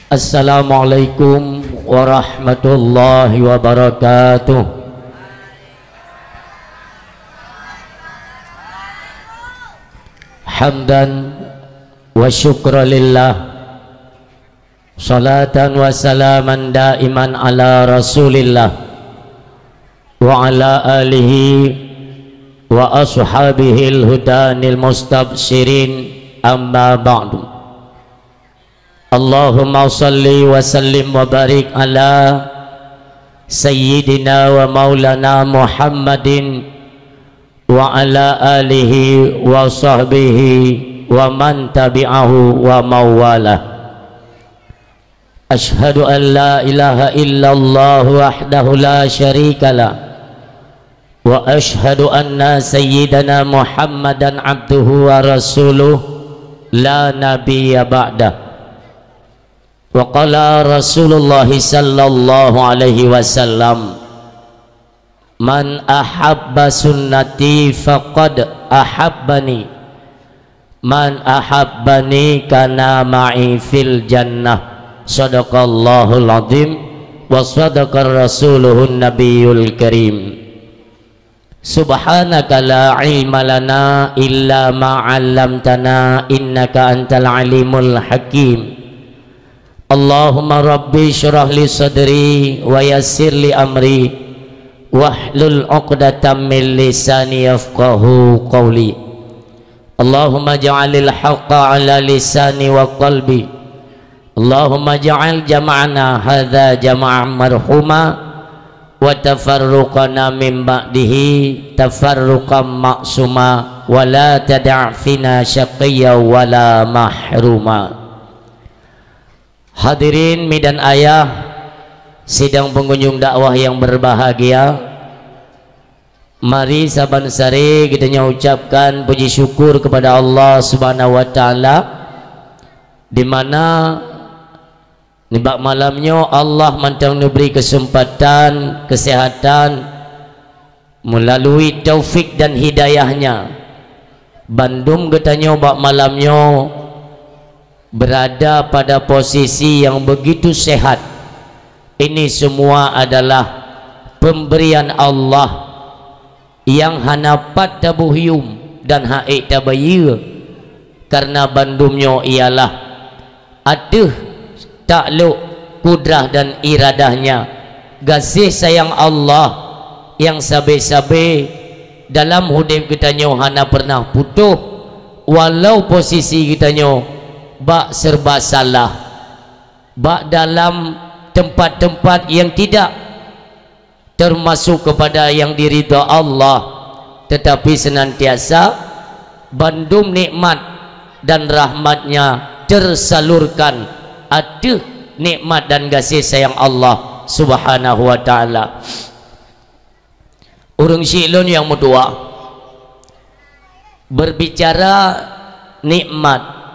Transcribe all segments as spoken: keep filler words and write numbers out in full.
Assalamualaikum warahmatullahi wabarakatuh. Hamdan wa syukra lillah. Salatan wa salaman daiman ala Rasulillah wa ala alihi wa ashabihil hudanil mustabsyirin, amma ba'du. Allahumma salli wa sallim wa barik ala sayyidina wa maulana Muhammadin wa ala alihi wa sahbihi wa man tabi'ahu wa mawalah. Asyhadu an la ilaha illallah wahdahu la syarikalah, wa asyhadu anna sayyidana Muhammadan abduhu wa rasuluh, la nabiyya ba'dah. Wa qala Rasulullah sallallahu alaihi wasallam, "Man ahabba sunnati faqad ahabbani, man ahabbani kana ma'i fil jannah." Sadaqallahul azim wa sadaqa rasuluhun nabiyul karim. Subhanaka la ilma lana illa ma 'allamtana innaka antal alimul hakim. Allahumma rabbi syrah li sadri wa yassir li amri wahlul 'uqdatam min lisani yafqahu qawli. Allahumma ja'alil haqqa ala lisani wa qalbi. Allahumma ja'al jama'ana hadza jama'an marhuma wa tafarruqana min ba'dihi tafarruqan ma'suma wa la tada' fina syaqiyya wa la mahruma. Hadirin mi dan ayah sidang pengunjung dakwah yang berbahagia, mari saban sare geutanyoe ucapkan puji syukur kepada Allah Subhanahu wa Taala, di mana nibak malam nyoe Allah mantong neubri keuseumpatan, keuseuhatan, meulalu taufik dan hidayah-Nya, bandum geutanyoe bak malam nyoe beurada pada posisi nyang beugitu seuhat. Ini semua adalah pemberian Allah nyang hana pat taboh yuem dan han ék tabayeue, kareuna bandum nyoe ialah ateueh taklok kudrah dan iradah-Nya, gaséh sayang Allah nyang sabe-sabe dalam udeb geutanyoe hana peureunah putôh, walau posisi geutanyoe bak serba salah, bak dalam teumpat-teumpat nyang tidak teumasok keupada nyang diridha Allah, teutapi seunantiasa bandum nikmat dan rahmat-Nya teusalurkan ateueh nikmat dan gaséh sayang Allah Subhanahu wa Taala. Ureuëng syik lôn nyang meutuwah, berbicara nikmat,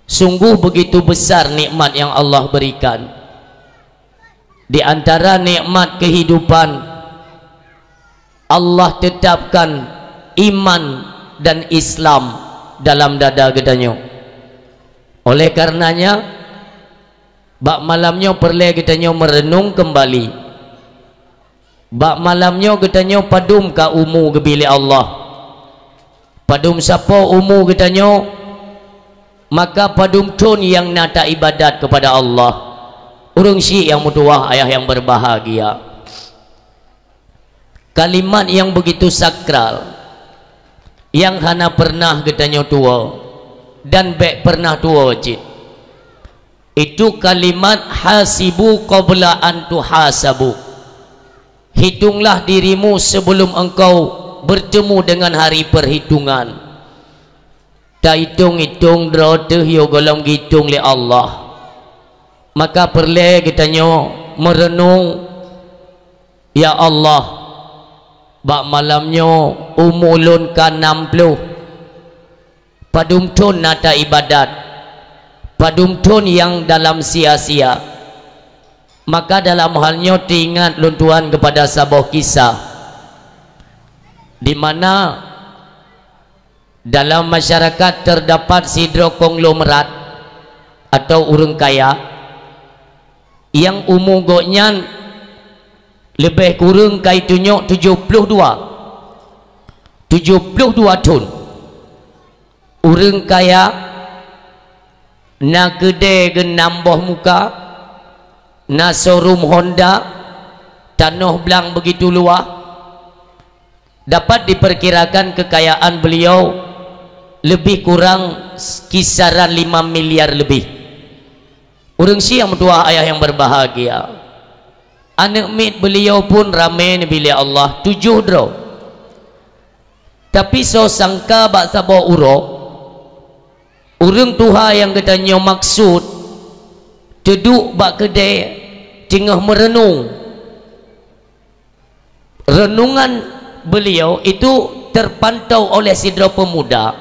sungguh begitu besar nikmat yang Allah berikan. Di antara nikmat kehidupan, Allah tetapkan iman dan Islam dalam dada geutanyoe. Oleh karenanya, bak malam nyoe peureulée geutanyoe meureunong keumbali. Bak malam nyoe geutanyoe padum ka umu geubri lé Allah. Padum sapo umu geutanyoe, maka padum thon nyang na taibadat keupada Allah. Ureuëng syik nyang meutuwah, ayah nyang berbahagia. Kalimat nyang begitu sakral, nyang hana peureunah geutanyoe tuwoe dan bék peureunah tuwoe cit. Itu kalimat hasibu qabla an tuhasabu. Hitunglah dirimu sebelum engkau bertemu dengan hari perhitungan. Taitong-itong droe teuh yo gohlom geuitong lé Allah. Maka peureulée geutanyoe meureunong, "Ya Allah, bak malam nyoe umu lôn ka nam ploh. Padum thon na taibadat, padum thon nyang dalam sia-sia." Maka dalam hal nyoe teuingat lôn tuan keupada saboh kisah, di mana dalam masyarakat terdapat sidroe konglomerat. atau ureuëng kaya nyang umu gobnyan leubeh kureueng ka itunyok tujoh ploh dua. Tujoh ploh dua thon. Ureuëng kaya na keudè geunam boh muka, na showroom Honda, tanoh blang beugitu luwah. Dapat diperkirakan kekayaan beliau lebih kurang kisaran lima miliar lebih. Ureuëng syiek meutuwah ayah nyang berbahagia, aneuëk miet beliau pun ramé neubi lé Allah, tujoh droe. Tapi soe sangka bak saboh uroe, ureuëng tuha nyang geutanyoe maksud teuduek bak keudè teungoh meureunong. Renungan beliau itu terpantau oleh sidroe peumuda.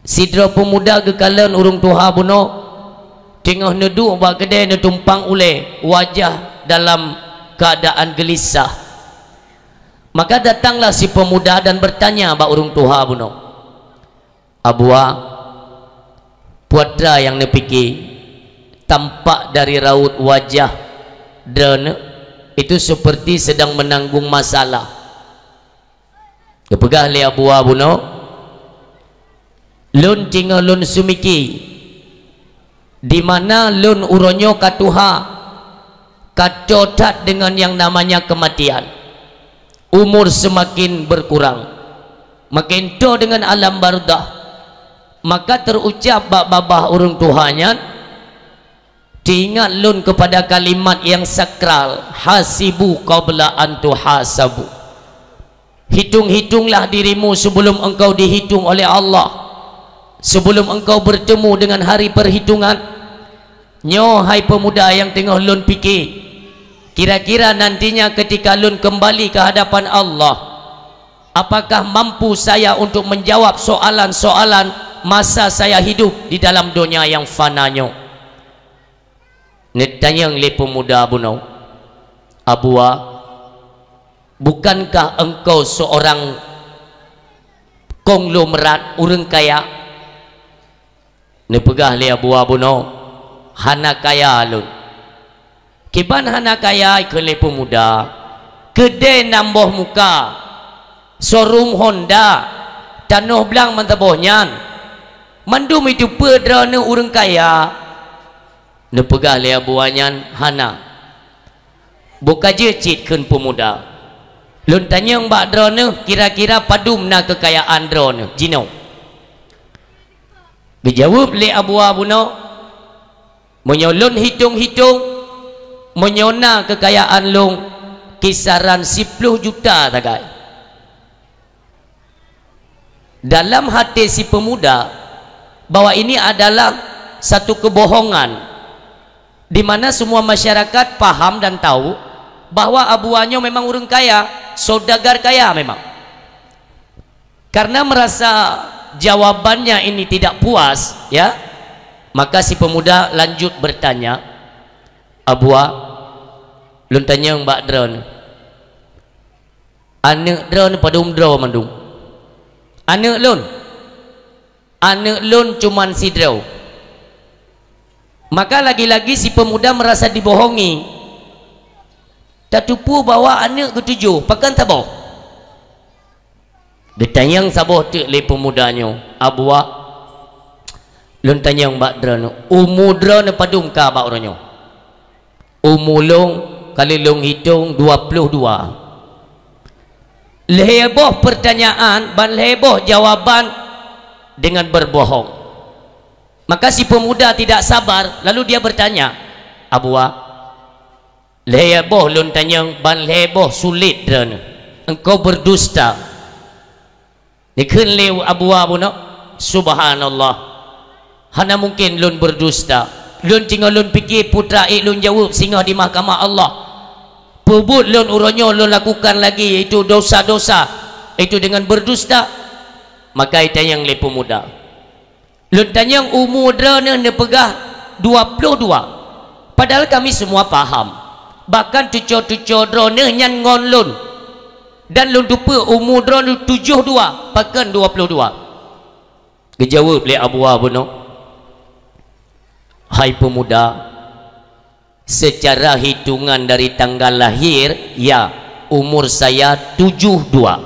Sidroe peumuda geukalon ureuëng tuha bunoe teungoh neuduek bak keudè neutumpang ulèe, wajah dalam keuadaan geulisah. Maka datanglah si peumuda dan bertanya bak ureuëng tuha bunoe, "Abuwa, peue atra nyang neupike? Tampak dari raut wajah droeneuh itu seperti sedang menanggung masalah." Geupeugah lé Abuwa bunoe, "Lôn teungoh lôn seumiki, di mana lôn uroe nyoe ka tuha, ka toe that deungon nyang namanya keumatian. Umur seumaken beukurang, maken toe deungon alam barzakh." Maka teuucab bak babah ureuëng tuha nyan, teuingat lôn keupada kalimat nyang sakral, "Hasibu qabla an tuhasabu." Hitung-hitunglah dirimu sebelum engkau dihitung oleh Allah, sebelum engkau bertemu dengan hari perhitungan. Nyoe hai peumuda nyang teungoh lôn pike, kira-kira nantinya ketika lôn kembali ke hadapan Allah, apakah mampu saya untuk menjawab soalan-soalan masa saya hidup di dalam donya nyang fana nyoe? Neutanyong lé peumuda bunoe, "Abuwa, bukankah engkau seorang konglomerat, ureuëng kaya?" Neupeugah lé Abuwa bunoe, "Hana kaya lôn." "Kiban hana kaya?" kheun lé peumuda. "Keudè nam boh muka, showroom Honda, tanoh blang mantong boh nyan. Mandum itu peue droeneuh ureuëng kaya?" Neupeugah lé Abuwa nyan, "Hana." "Boh ka jeuet cit," kheun peumuda. "Lôn tanyong bak droeneuh, kira-kira padum na keukayaan droeneuh jinoe?" Geujaweueb lé Abuwa bunoe, "Meunyoe lôn hitong-hitong, meunyoe na keukayaan lôn kisaran siploh juta sagai." Dalam hati si peumuda bahwa ini adalah satu kebohongan, di mana semua masyarakat paham dan tahu bahwa Abuwa nyoe memang ureuëng kaya, saudagar kaya memang. Karena merasa jawabannya ini tidak puas, ya, maka si pemuda lanjut bertanya, "Abuwa, lôn tanyong bak droeneuh, aneuëk droeneuh padum droe mandum?" "Aneuëk lôn, aneuëk lôn cuman sidroe." Maka lagi-lagi si pemuda merasa dibohongi. Tateupeue bahwa aneuëk geutujoh, pakon saboh? Geutanyong saboh teuk lé pemuda nyoe, "Abuwa, lôn tanyong bak droeneuh, umu droeneuh padum ka bak uroe nyoe?" "Umu lôn, ka lheueh lôn hitong, dua ploh dua." Lhée boh pertanyaan ban lhée boh jawaban dengan berbohong. Maka si pemuda tidak sabar, lalu dia bertanya, "Abuwa, lhée boh lôn tanyong ban lhée boh sulet droeneuh, engkau berdusta." Neukheun lé Abuwa bunoe, "Subhanallah, hana mungken lôn berdusta. Lôn teungoh lôn pike peue teuma ék lôn jaweueb singoh di mahkamah Allah. Peubuet lôn uroe nyoe lôn lakukan lagi, yaitu dosa-dosa, yaitu dengan berdusta." Maka itanyong lé pemuda, "Lôn tanyong umu droeneuh?" Neupeugah, "Dua ploh dua. Padahal kami semua paham. Bahkan cuco-cuco droeneuh nyan ngon lôn. Dan lôn teupeue umu droeneuh tujoh dua, pakon dua ploh dua?" Geujaweueb lé Abuwa bunoe, Hai pemuda, secara hitungan dari tanggal lahir, ya, umur saya tujuh dua.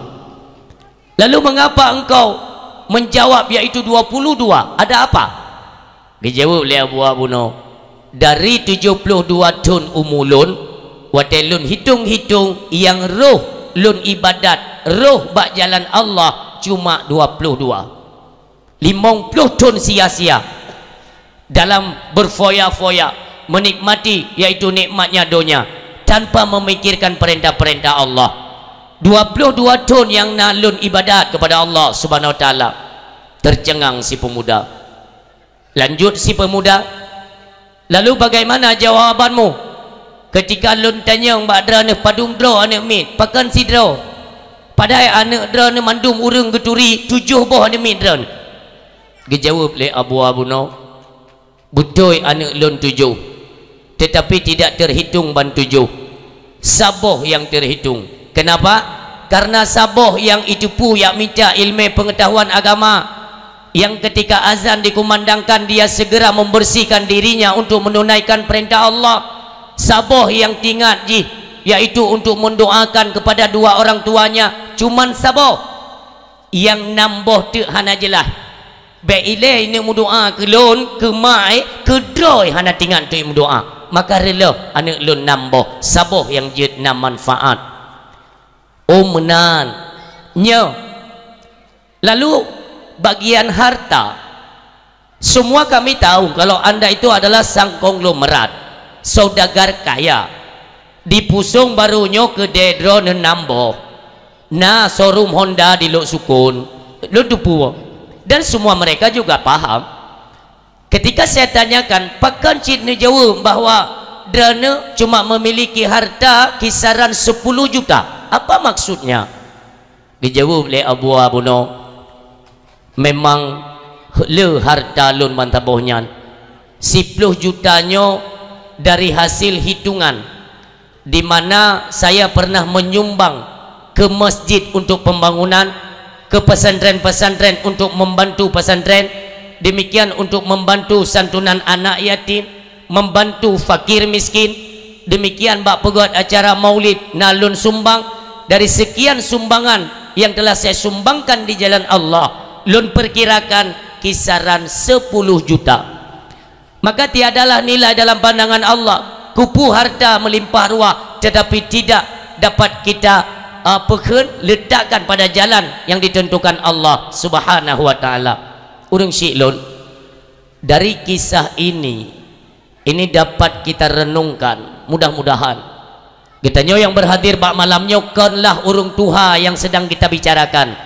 Lalu mengapa engkau menjawab yaitu dua puluh dua? Ada apa? Geujaweueb lé Abu Abuno, dari tujoh ploh dua thon umu lôn, watée lôn hitong-hitong nyang roh lôn ibadat, roh bak jalan Allah cuma dua ploh dua. Limong ploh thon sia-sia dalam berfoya-foya menikmati, yaitu nikmatnya donya, tanpa memikirkan perintah-perintah Allah. Dua ploh dua thon nyang na lôn ibadat kepada Allah Subhanahu wa Taala. Tercengang si pemuda. Lanjut si pemuda, "Lalu bagaimana jawabanmu ketika lôn tanyong bak droeneuh padum droe aneuëk miet, pakon sidroe? Padahai aneuëk droeneuh mandum ureuëng geuturi tujoh boh aneuëk miet droeneuh." Geujaweueb lé Abu Abuno, "Beutôi aneuëk lôn tujoh, tetapi tidak terhitung ban tujoh. Saboh nyang terhitung. Kenapa? Karena saboh nyang iteupeue jak mita ilmu pengetahuan agama, yang ketika azan dikumandangkan dia segera membersihkan dirinya untuk menunaikan perintah Allah. Saboh nyang tingat jih, yaitu untuk mendoakan kepada dua orang tuanya, cuman saboh. Nyang nam boh teuk hana jeulaih. Bék ilée ineuëk meudoa keu lôn, keu mak, eh, keu droe hana tingat teuk meudoa. Maka reuloh aneuëk lôn nam boh, saboh nyang jeuet na manfaat." Oh meunan. Nyoe. Lalu bagian harta. Semua kami tahu kalau anda itu adalah sang konglomerat, saudagar kaya. Di Pusong Baru nyoe keudée droeneuh nam boh. Na showroom Honda di Lhoksukon, lôn teupeue. Dan semua mereka juga paham. Ketika saya tanyakan, pakon cit neujaweueb bahwa droeneuh cuma memiliki harta kisaran sepuluh juta? Apa maksudnya? Geujaweueb lé Abu Abuno, "Memang le harta lôn ban saboh nyan. Siploh juta nyoe dari hasil hitungan, di mana saya pernah menyumbang ke masjid untuk pembangunan, ke pesantren-pesantren untuk membantu pesantren, demikian untuk membantu santunan anak yatim, membantu fakir miskin. Demikian bak peugét acara maulid na lôn sumbang. Dari sekian sumbangan yang telah saya sumbangkan di jalan Allah, lôn perkirakan kisaran sepuluh juta. Maka tiadalah nilai dalam pandangan Allah kupu harta melimpah ruah, tetapi tidak dapat kita, uh, peukheun letakkan pada jalan yang ditentukan Allah Subhanahu wa Taala." Ureuëng syiek lôn, dari kisah ini, ini dapat kita renungkan. Mudah-mudahan geutanyoe nyang berhadir bak malam nyoe konlah ureuëng tuha nyang sedang kita bicarakan.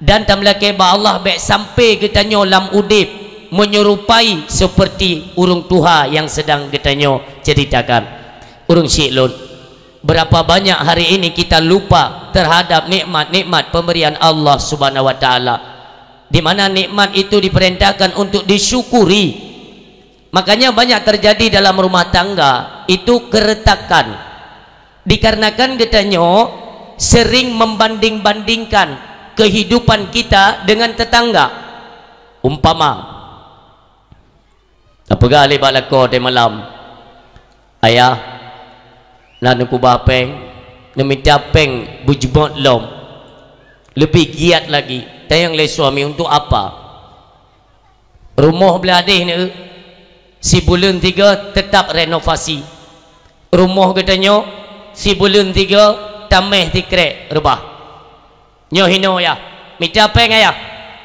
Dan tameulakée bak Allah bék sampai geutanyoe lam udeb menyerupai seperti ureuëng tuha nyang sedang geutanyoe ceritakan. Ureuëng syiek lôn, berapa banyak hari ini kita lupa terhadap nikmat-nikmat pemberian Allah Subhanahu wa Taala, di mana nikmat itu diperintahkan untuk disyukuri. Makanya banyak terjadi dalam rumah tangga itu keretakan. Dikarenakan geutanyoe sering membanding-bandingkan kehidupan kita dengan tetangga. Umpama, tapeugah lé bak lakoe teuh malam, "Ayah, na neukubah péng, neumita péng beujeuet lom." Lebih giat lagi, tanyong lé suami, "Untuk apa?" "Rumoh blah deh neu, sibuleuen tiga tetap renovasi. Rumoh geutanyoe sibuleuen tiga tameh tikrek reubah." "Nyoe hinoe, Yah. Mita péng, Ayah.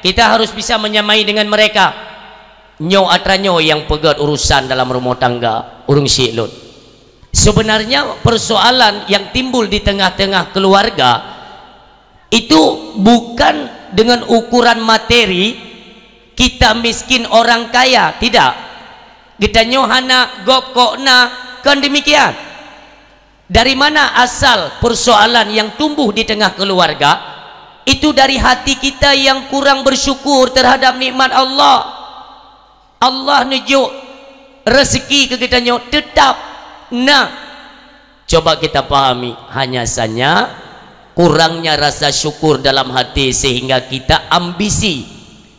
Kita harus bisa menyamai dengan mereka." Nyoe atra nyoe nyang peugét urusan dalam rumoh tangga, ureuëng syiek lôn. Sebenarnya persoalan yang timbul di tengah-tengah keluarga itu bukan dengan ukuran materi, kita miskin orang kaya, tidak. Geutanyoe hana, gob kok na, kon demikian. Dari mana asal persoalan yang tumbuh di tengah keluarga? Itu dari hati kita yang kurang bersyukur terhadap nikmat Allah. Allah neujok rezeki keu geutanyoe tetap na. Coba kita pahami, hanya saja kurangnya rasa syukur dalam hati sehingga kita ambisi,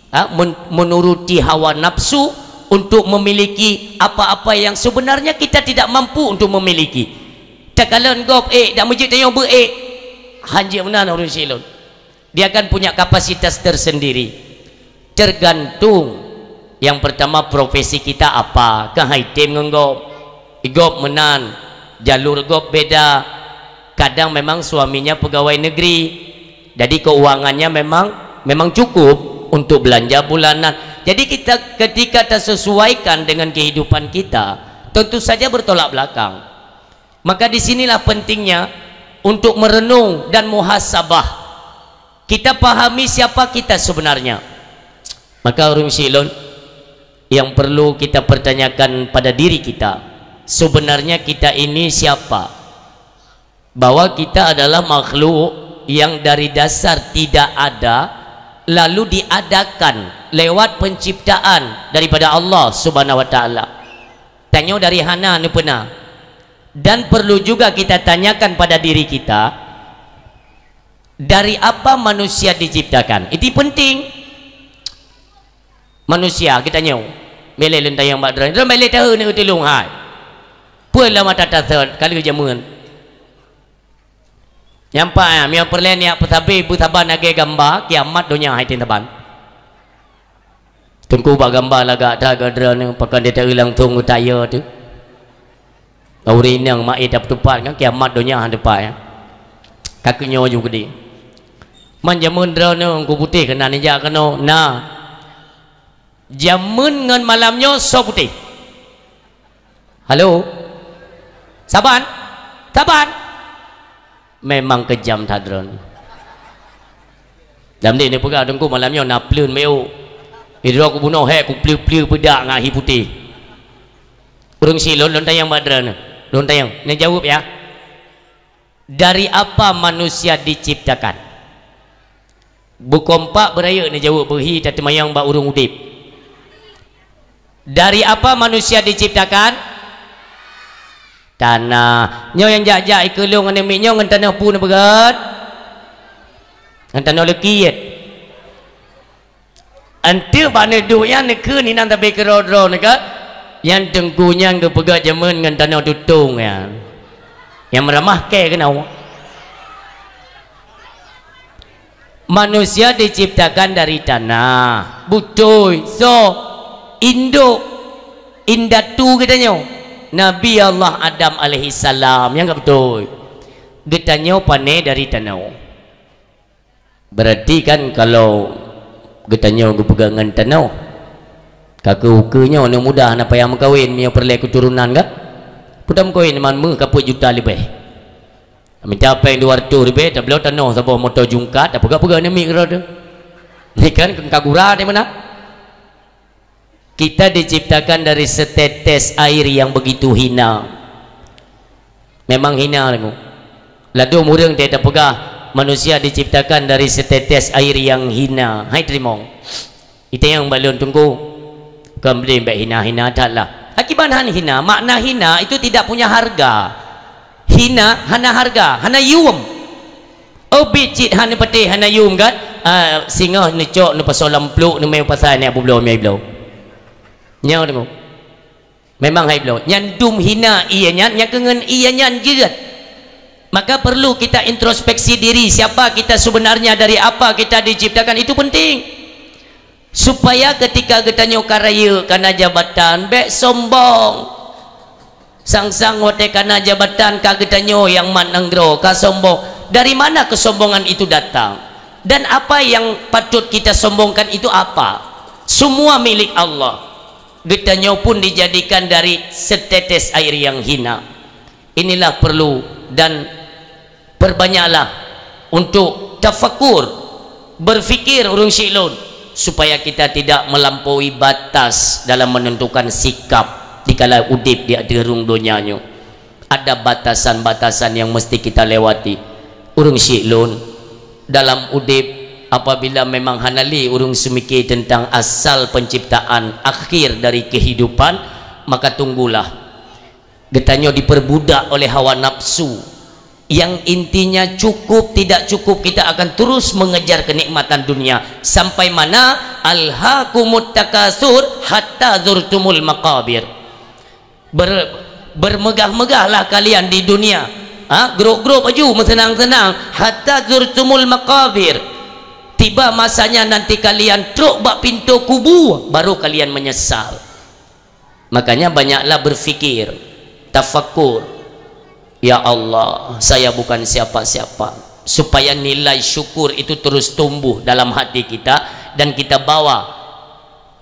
ha, men-, menuruti hawa nafsu untuk memiliki apa-apa yang sebenarnya kita tidak mampu untuk memiliki. Takalon gob ék, dak meujeuet tanyoe beu ék. Hanjeuet meunan ureuëng syik lôn. Dia akan punya kapasitas tersendiri. Tergantung, yang pertama, profesi kita apa, keuhai tem ngon gob. Gob meunan, jalur gob beda. Kadang memang suaminya pegawai negeri, jadi keuangannya memang, memang cukup untuk belanja bulanan. Jadi kita, ketika tersesuaikan dengan kehidupan kita, tentu saja bertolak belakang. Maka di sinilah pentingnya untuk merenung dan muhasabah. Kita pahami siapa kita sebenarnya. Maka ureuëng syik lôn, yang perlu kita pertanyakan pada diri kita, sebenarnya kita ini siapa? Bahwa kita adalah makhluk yang dari dasar tidak ada, lalu diadakan lewat penciptaan daripada Allah Subhanahu wa Taala. Tanyoe dari hana neupeuna. Dan perlu juga kita tanyakan pada diri kita, dari apa manusia diciptakan? Itu penting. Manusia geutanyoe, bèk lé lôn tanyong bak droe, droe bèk lé tahu ni tulông hai. Peue lam mata tasot kali jameun. Nyang pat, meunyoe peureulèe neujak peusabe beusaban lagèe gamba, kiamat donya hai tem saban. Teungku bak gamba lagak that keu droeneuh, pakon teuh langsông geutaya teuh. Ureueng inong mak ie tapeutupat kan, kiamat donya han teupat, ya. Ka keuh nyoe ju geudeh. Man jameun droeneuh Teungku putéh keunan ijak keunoe, na. Jameun ngon malam nyoe soe putéh? Halo? Saban? Saban? Memang keujam that droeneuh. Lam deh neupeugah Teungku malam nyoe na pleuen meu'uk. Idroe kubunoe hék kupleu-pleu peudak ngon hi putéh. Ureueng syiek lôn, lôn tanyong bak droeneuh. Lôn tanyong, neujaweueb ya. Dari apa manusia diciptakan? Beukompak beurayeuk neujaweueb, beuhi tateumayong bak ureueng udeb. Dari apa manusia diciptakan? Tanah. Nyoe nyang jak-jak ikeulong aneuk miet nyoe ngon tanoh peue neupeugöt? Ngon tanoh leukit. Enteuk bak neuduek nyan neukheun inan sabe keudroe-droe neuh ka? Nyan Teungku nyan geupeugöt jameun ngon tanoh tutong nyan. Nyang meuramah kèe keunoe. Manusia diciptakan dari tanah. Beutôi. Soe? Induk. Indatu geutanyoe. Nabi Allah Adam alaihissalam. Nyang ka beutôi. Geutanyoe pané dari tanoh. Berarti kan kalau geutanyoe geupeugah ngon tanoh, ka keu ukeue nyoe aneuk muda hana payah meukawen meunyoe peureulèe keuturonan kan? Peue tameukawen man meuh ka peuet juta leubeh. Mita péng dua reutôh ribèe, tabloe tanoh saboh moto jungkat, tapeugah-peugah aneuk miet keudroe teuh. Ni kan ka gura di mana? Kita diciptakan dari setetes air yang begitu hina. Memang hina lagu. Ladôm ureueng teuh tapeugah manusia diciptakan dari setetes air yang hina. Hai teurimong. Itanyong bak lôn Teungku. Kon beude bèk hina-hina that lah. Akiban han hina, makna hina itu tidak punya harga. Hina hana harga, hana yuem. Oh, biet cit hana patéh, hana yuem kan? Ah, singoh neucok, neupasoe lam pluek, neumè pasai, nyan bubloe mè bloe. Nyoe deungoe. Memang hai bloe. Nyan dum hina ie nyan, nyang keu ngon ie nyan jeuet. Maka perlu kita introspeksi diri, siapa kita sebenarnya, dari apa kita diciptakan, itu penting. Supaya ketika geutanyoe ka rayeuk, kana jabatan, bèk sombong. Sang-sang watèe kana jabatan ka geutanyoe nyang mat nanggroe, ka sombong. Dari mana kesombongan itu datang? Dan apa yang patut kita sombongkan itu apa? Semua milik Allah. Geutanyoe pun dijadikan dari setetes air yang hina. Inilah perlu dan perbanyaklah untuk tafakur, berfikir ureueng syiek lôn, supaya kita tidak melampaui batas dalam menentukan sikap dikala udeb di ateueh rhueng donya nyoe. Ada batasan-batasan yang mesti kita lewati. Ureueng syiek lôn, dalam udeb, apabila memang hana lé ureueng seumike tentang asal penciptaan, akhir dari kehidupan, maka tunggulah. Geutanyoe diperbudak oleh hawa nafsu. Yang intinya cukup tidak cukup, kita akan terus mengejar kenikmatan dunia. Sampai mana? "Alhaakumut takasur hatta zurtumul maqabir." Ber-, bermegah-megahlah kalian di dunia. Ha, grop-grop aju, meuseunang-seunang, "hatta zurtumul maqabir." Tiba masanya nanti kalian trok bak pintu kubu, baru kalian menyesal. Makanya banyaklah berfikir, tafakur. "Ya Allah, saya bukan siapa-siapa." Supaya nilai syukur itu terus tumbuh dalam hati kita dan kita bawa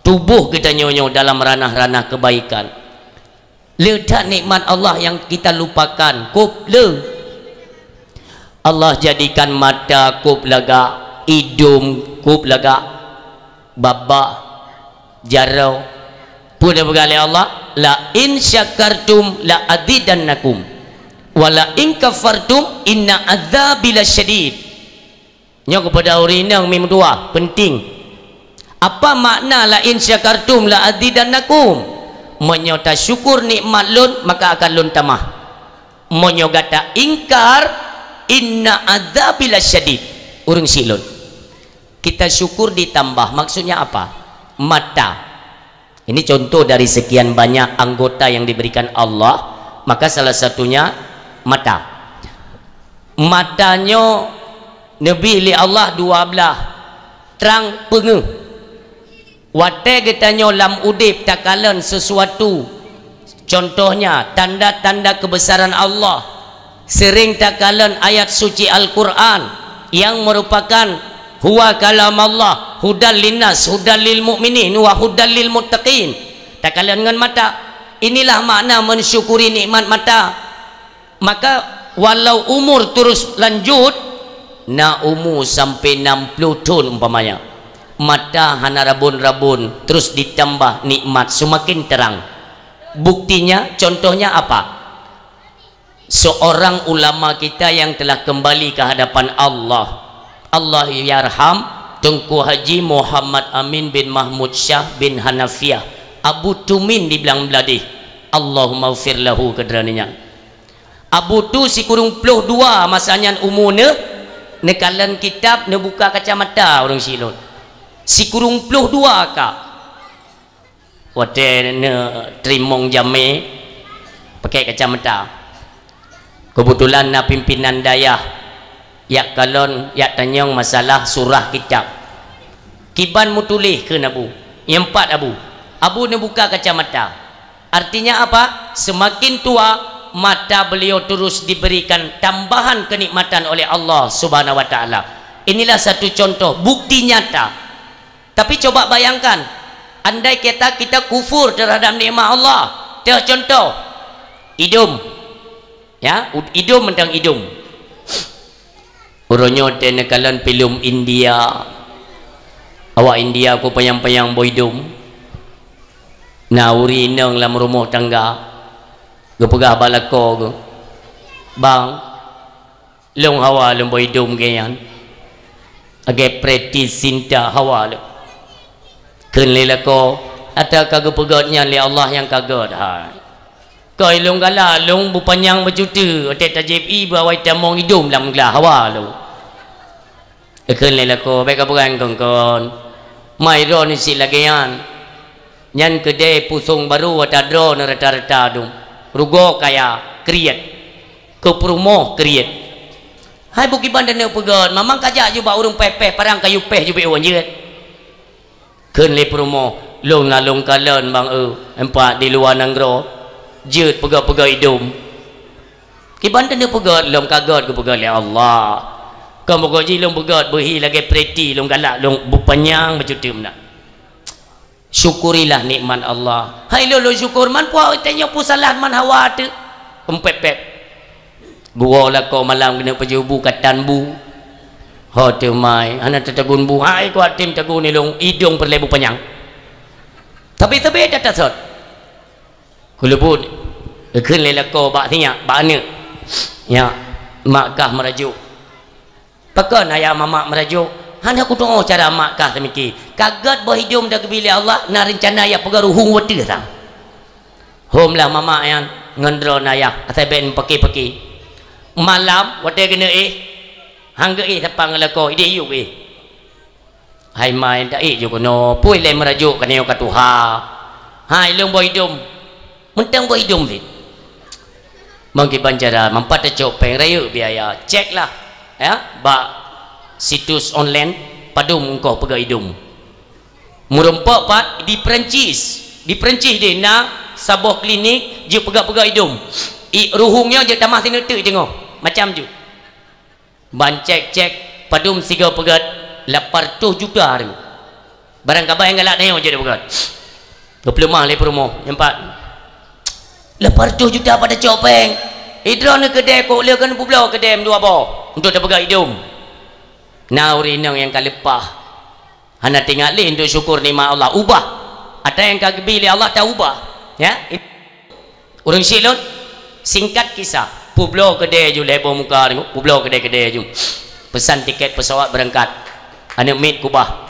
tubuh kita nyoe-nyoe dalam ranah-ranah kebaikan. Le that nikmat Allah yang kita lupakan, kop le. Allah jadikan mata kop lagak, idong kop lagak, babah, jaroe. Peue neupeugah lé Allah? "La in syakartum la azidannakum, wa la in kafartum inna azabi lasyadid." Nyoe keupada ureueng inong meutuah, penting. Apa makna "la in syakartum la azidannakum"? Meunyoe tasyukur nikmat lôn, maka akan lôn tamah. Meunyoe gata ingkar, inna azabi lasyadid. Ureueng syiek lôn. Kita syukur ditambah, maksudnya apa? Mata. Ini contoh dari sekian banyak anggota yang diberikan Allah, maka salah satunya mata. Mata nyoe neubri lé Allah dua blaih, trang peungeuh. Watée geutanyoe lam udeb takalon sesuatu, contohnya tanda-tanda kebesaran Allah, sering takalon ayat suci Al-Quran yang merupakan "Huwa kalam Allah, hudal linnas, hudal lil mu'minin, wa hudal lil muttaqin." Takalon ngon mata. Inilah makna mensyukuri nikmat mata. Maka, walau umur terus lanjut, na umu sampai enam puluh thon umpamanya, mata hana rabon-rabon, terus ditambah nikmat semakin terang. Buktinya, contohnya apa? Seorang ulama kita yang telah kembali ke hadapan Allah, Allah yarham, Teungku Haji Muhammad Amin bin Mahmud Syah bin Hanafiah, Abu Tumin di Blang Bladeh. Allahumma ghfir lahu, keu droeneuh nyan. Abu Tu sikureueng ploh dua masa nyan umu neuh, neukalon kitab, neubuka kacamata ureueng syiek lôn. Sikureueng ploh dua ka. Watée neuteurimong jamé, pakai kacamata. Keubeutulan na pimpinan dayah jak kalon, jak tanyong masalah surah kitab. Kiban meutuléh kheun Abu. Nyang pat Abu. Abu neubuka kacamata. Artinya apa? Semakin tua, mata beliau terus diberikan tambahan kenikmatan oleh Allah Subhanahu wa Taala. Inilah satu contoh, bukti nyata. Tapi coba bayangkan, andai kata kita kufur terhadap nikmat Allah. Teuh contoh, idong. Ya, u-, idong mantong idong. Uroe nyoe teuh neukalon filem India. Awak India ku panyang-panyang boh idong. Na ureueng inong lam rumoh tangga, geupeugah bak lakoe geuh, "Bang, lôn hawa lôn boh idong lagée nyan. Lagée Preity Zinta hawa lôn." Kheun lé lakoe, "Ata ka geupeugét nyan lé Allah nyang ka gét hai. Keu lôn galak lôn beupanyang beucuti, watée tajieb ié beuawai tamong idong lam glah hawa lôn." Kheun lé lakoe, "Bék kapeugah kon-kon. Mai droeneuh cit lagée nyan. Nyan keudée pusong barô ata droeneuh rata-rata dum. Rugoe kaya, kriet. Keu peurumoh kriet." "Hai bukiban droeneuh peugét, mamang kajak jubak ureueng péh-péh parang kayu péh jubek wan jeuet." Kheun lé peurumoh, "Lôn na lôn kalon bang eu, empat di luwa nanggroe, jeuet peugét-peugét idong." "Kiban droeneuh peugét, lôn ka gét geupeugét lé Allah. Kon bugoe jih lôn peugét beuhi lagée Preity, lôn galak lôn beupanyang beucuti meunan." Syukurilah nikmat Allah. Hai lôn, lôn syukur man puah tanyoe peusalah man hawa teuh. Empet-pet. Geuwoe lakoe malam keuneuk pajoh bu katan bu. Ho teumai, hana tatagun bu. Hai kuat tem tagun ilong, idong peureulée bu panyang. Tapi teubiet that tasot. Keuleubut, geukheun lé lakoe bak sinyak, bak aneuk. Nyak, mak kah meurajuk. Pakon ayah mamak meurajuk? Hana kutu'oh cara mak kah teumiki. Ka gét boh idong dageubi lé Allah, na reuncana ya peugah ruhueng watée sang. Hom lah mamak nyan ngon droe ayah, asai bék meupaké-paké. Malam watèe keuneuk éh, han geuéh sapeue ngon lakoe, idéh yub éh. Hai mai, dak éh ju keunoe, peue lé meurajuk keunoe ka tuha. Hai, lôn boh idum. Mantong boh idum cit. Meukiban cara, manfaat tacok péng, rayeuk biaya. Ceklah, ya, bak situs online, padum ongkoh peugöt idum. Meurumpok pat di Perancis. Di Perancis deh na saboh klinik jeuet peugöt-peugöt idum. I ruhueng nyoe jeuet tamah sineuk teuk teungoh. Macam jeuet. Ban cek-cek padum sigoe peugöt lapan reutôh juta ribu. Barangkabai nyang galak nyoe jeuet peugöt. Geupeuleumah lé peurumoh nyang pat. Lapan reutôh juta pat tacok péng. Idroeneuh keudè kok lé keuneuk peubloe keudè meudua boh untuk tapeugöt idum. Na ureueng inong nyang ka leupah. Hana teuingat lé untuk syukur nikmat Allah. Ubah. Ata nyang ka geubi lé Allah taubah. Ya. Ureueng syik lôn, singkat kisah. Peubloe keudè ju lhèe boh muka, peubloe keudè-keudè ju. Peusan tiket pesawat beurangkat. Aneuk miet kubah.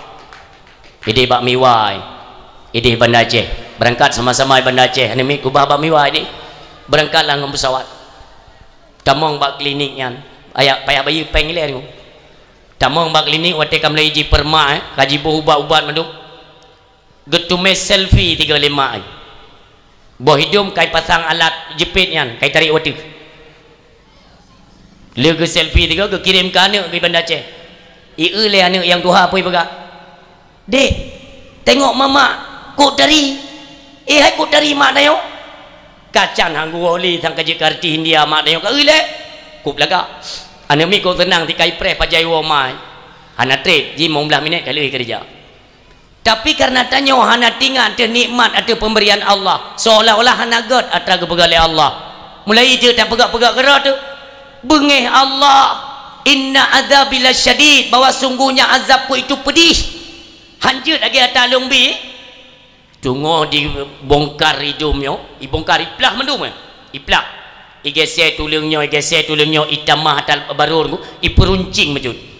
Idéh bak Miwai. Idéh Banda Aceh. Beurangkat sama-sama Banda Aceh. Aneuk miet kubah bak Miwai deh. Beurangkatlah ngon pesawat. Tamong bak klinik nyan. Payah, payah bayeue péng ilèe nyoe. Tamong bak klinik watèe ka mulai jipeureumak, eh, ka jiboh ubat-ubat mandum. Geuteumé selfie tiga lima ai. Boh idum kai pasang alat jeupet nyan, kai tarék watèe. Lé geu selfie tiga geukirém keu aneuk di Banda Aceh. Ieu lé aneuk nyang tuha peue peugah. Dek, tengok mamak, kok tari. Eh, hai kok tari mak tanyoe. Kacan hang geuwoe lé sang ka jeuet keu artis India mak tanyoe ka ilèe. Kup lagak. Aneuk miet kok seunang sikai preh pajai woe mai. Hana trép, jimong blaih minèt ka lheueh keureuja. Tapi kareuna tanyoe hana teuingat teuh nikmat ateueh pemberian Allah, seolah-olah hana gèt atra geupeugah lé Allah. Mulai jeuet tapeugah-peugah keudroe teuh, beungèh Allah, "Inna adzabi lasyadid," bahwa sungguhnya azabku itu pedih. Hanjeuet lagèe ata lôn bi. Teungoh dibongkar idum nyoe, ibongkar iplah mandum, eh. Iplah. Igèsè tuleueng nyoe, igèsè tuleueng nyoe, itamah ata barô, ipeuruncing meujeuet.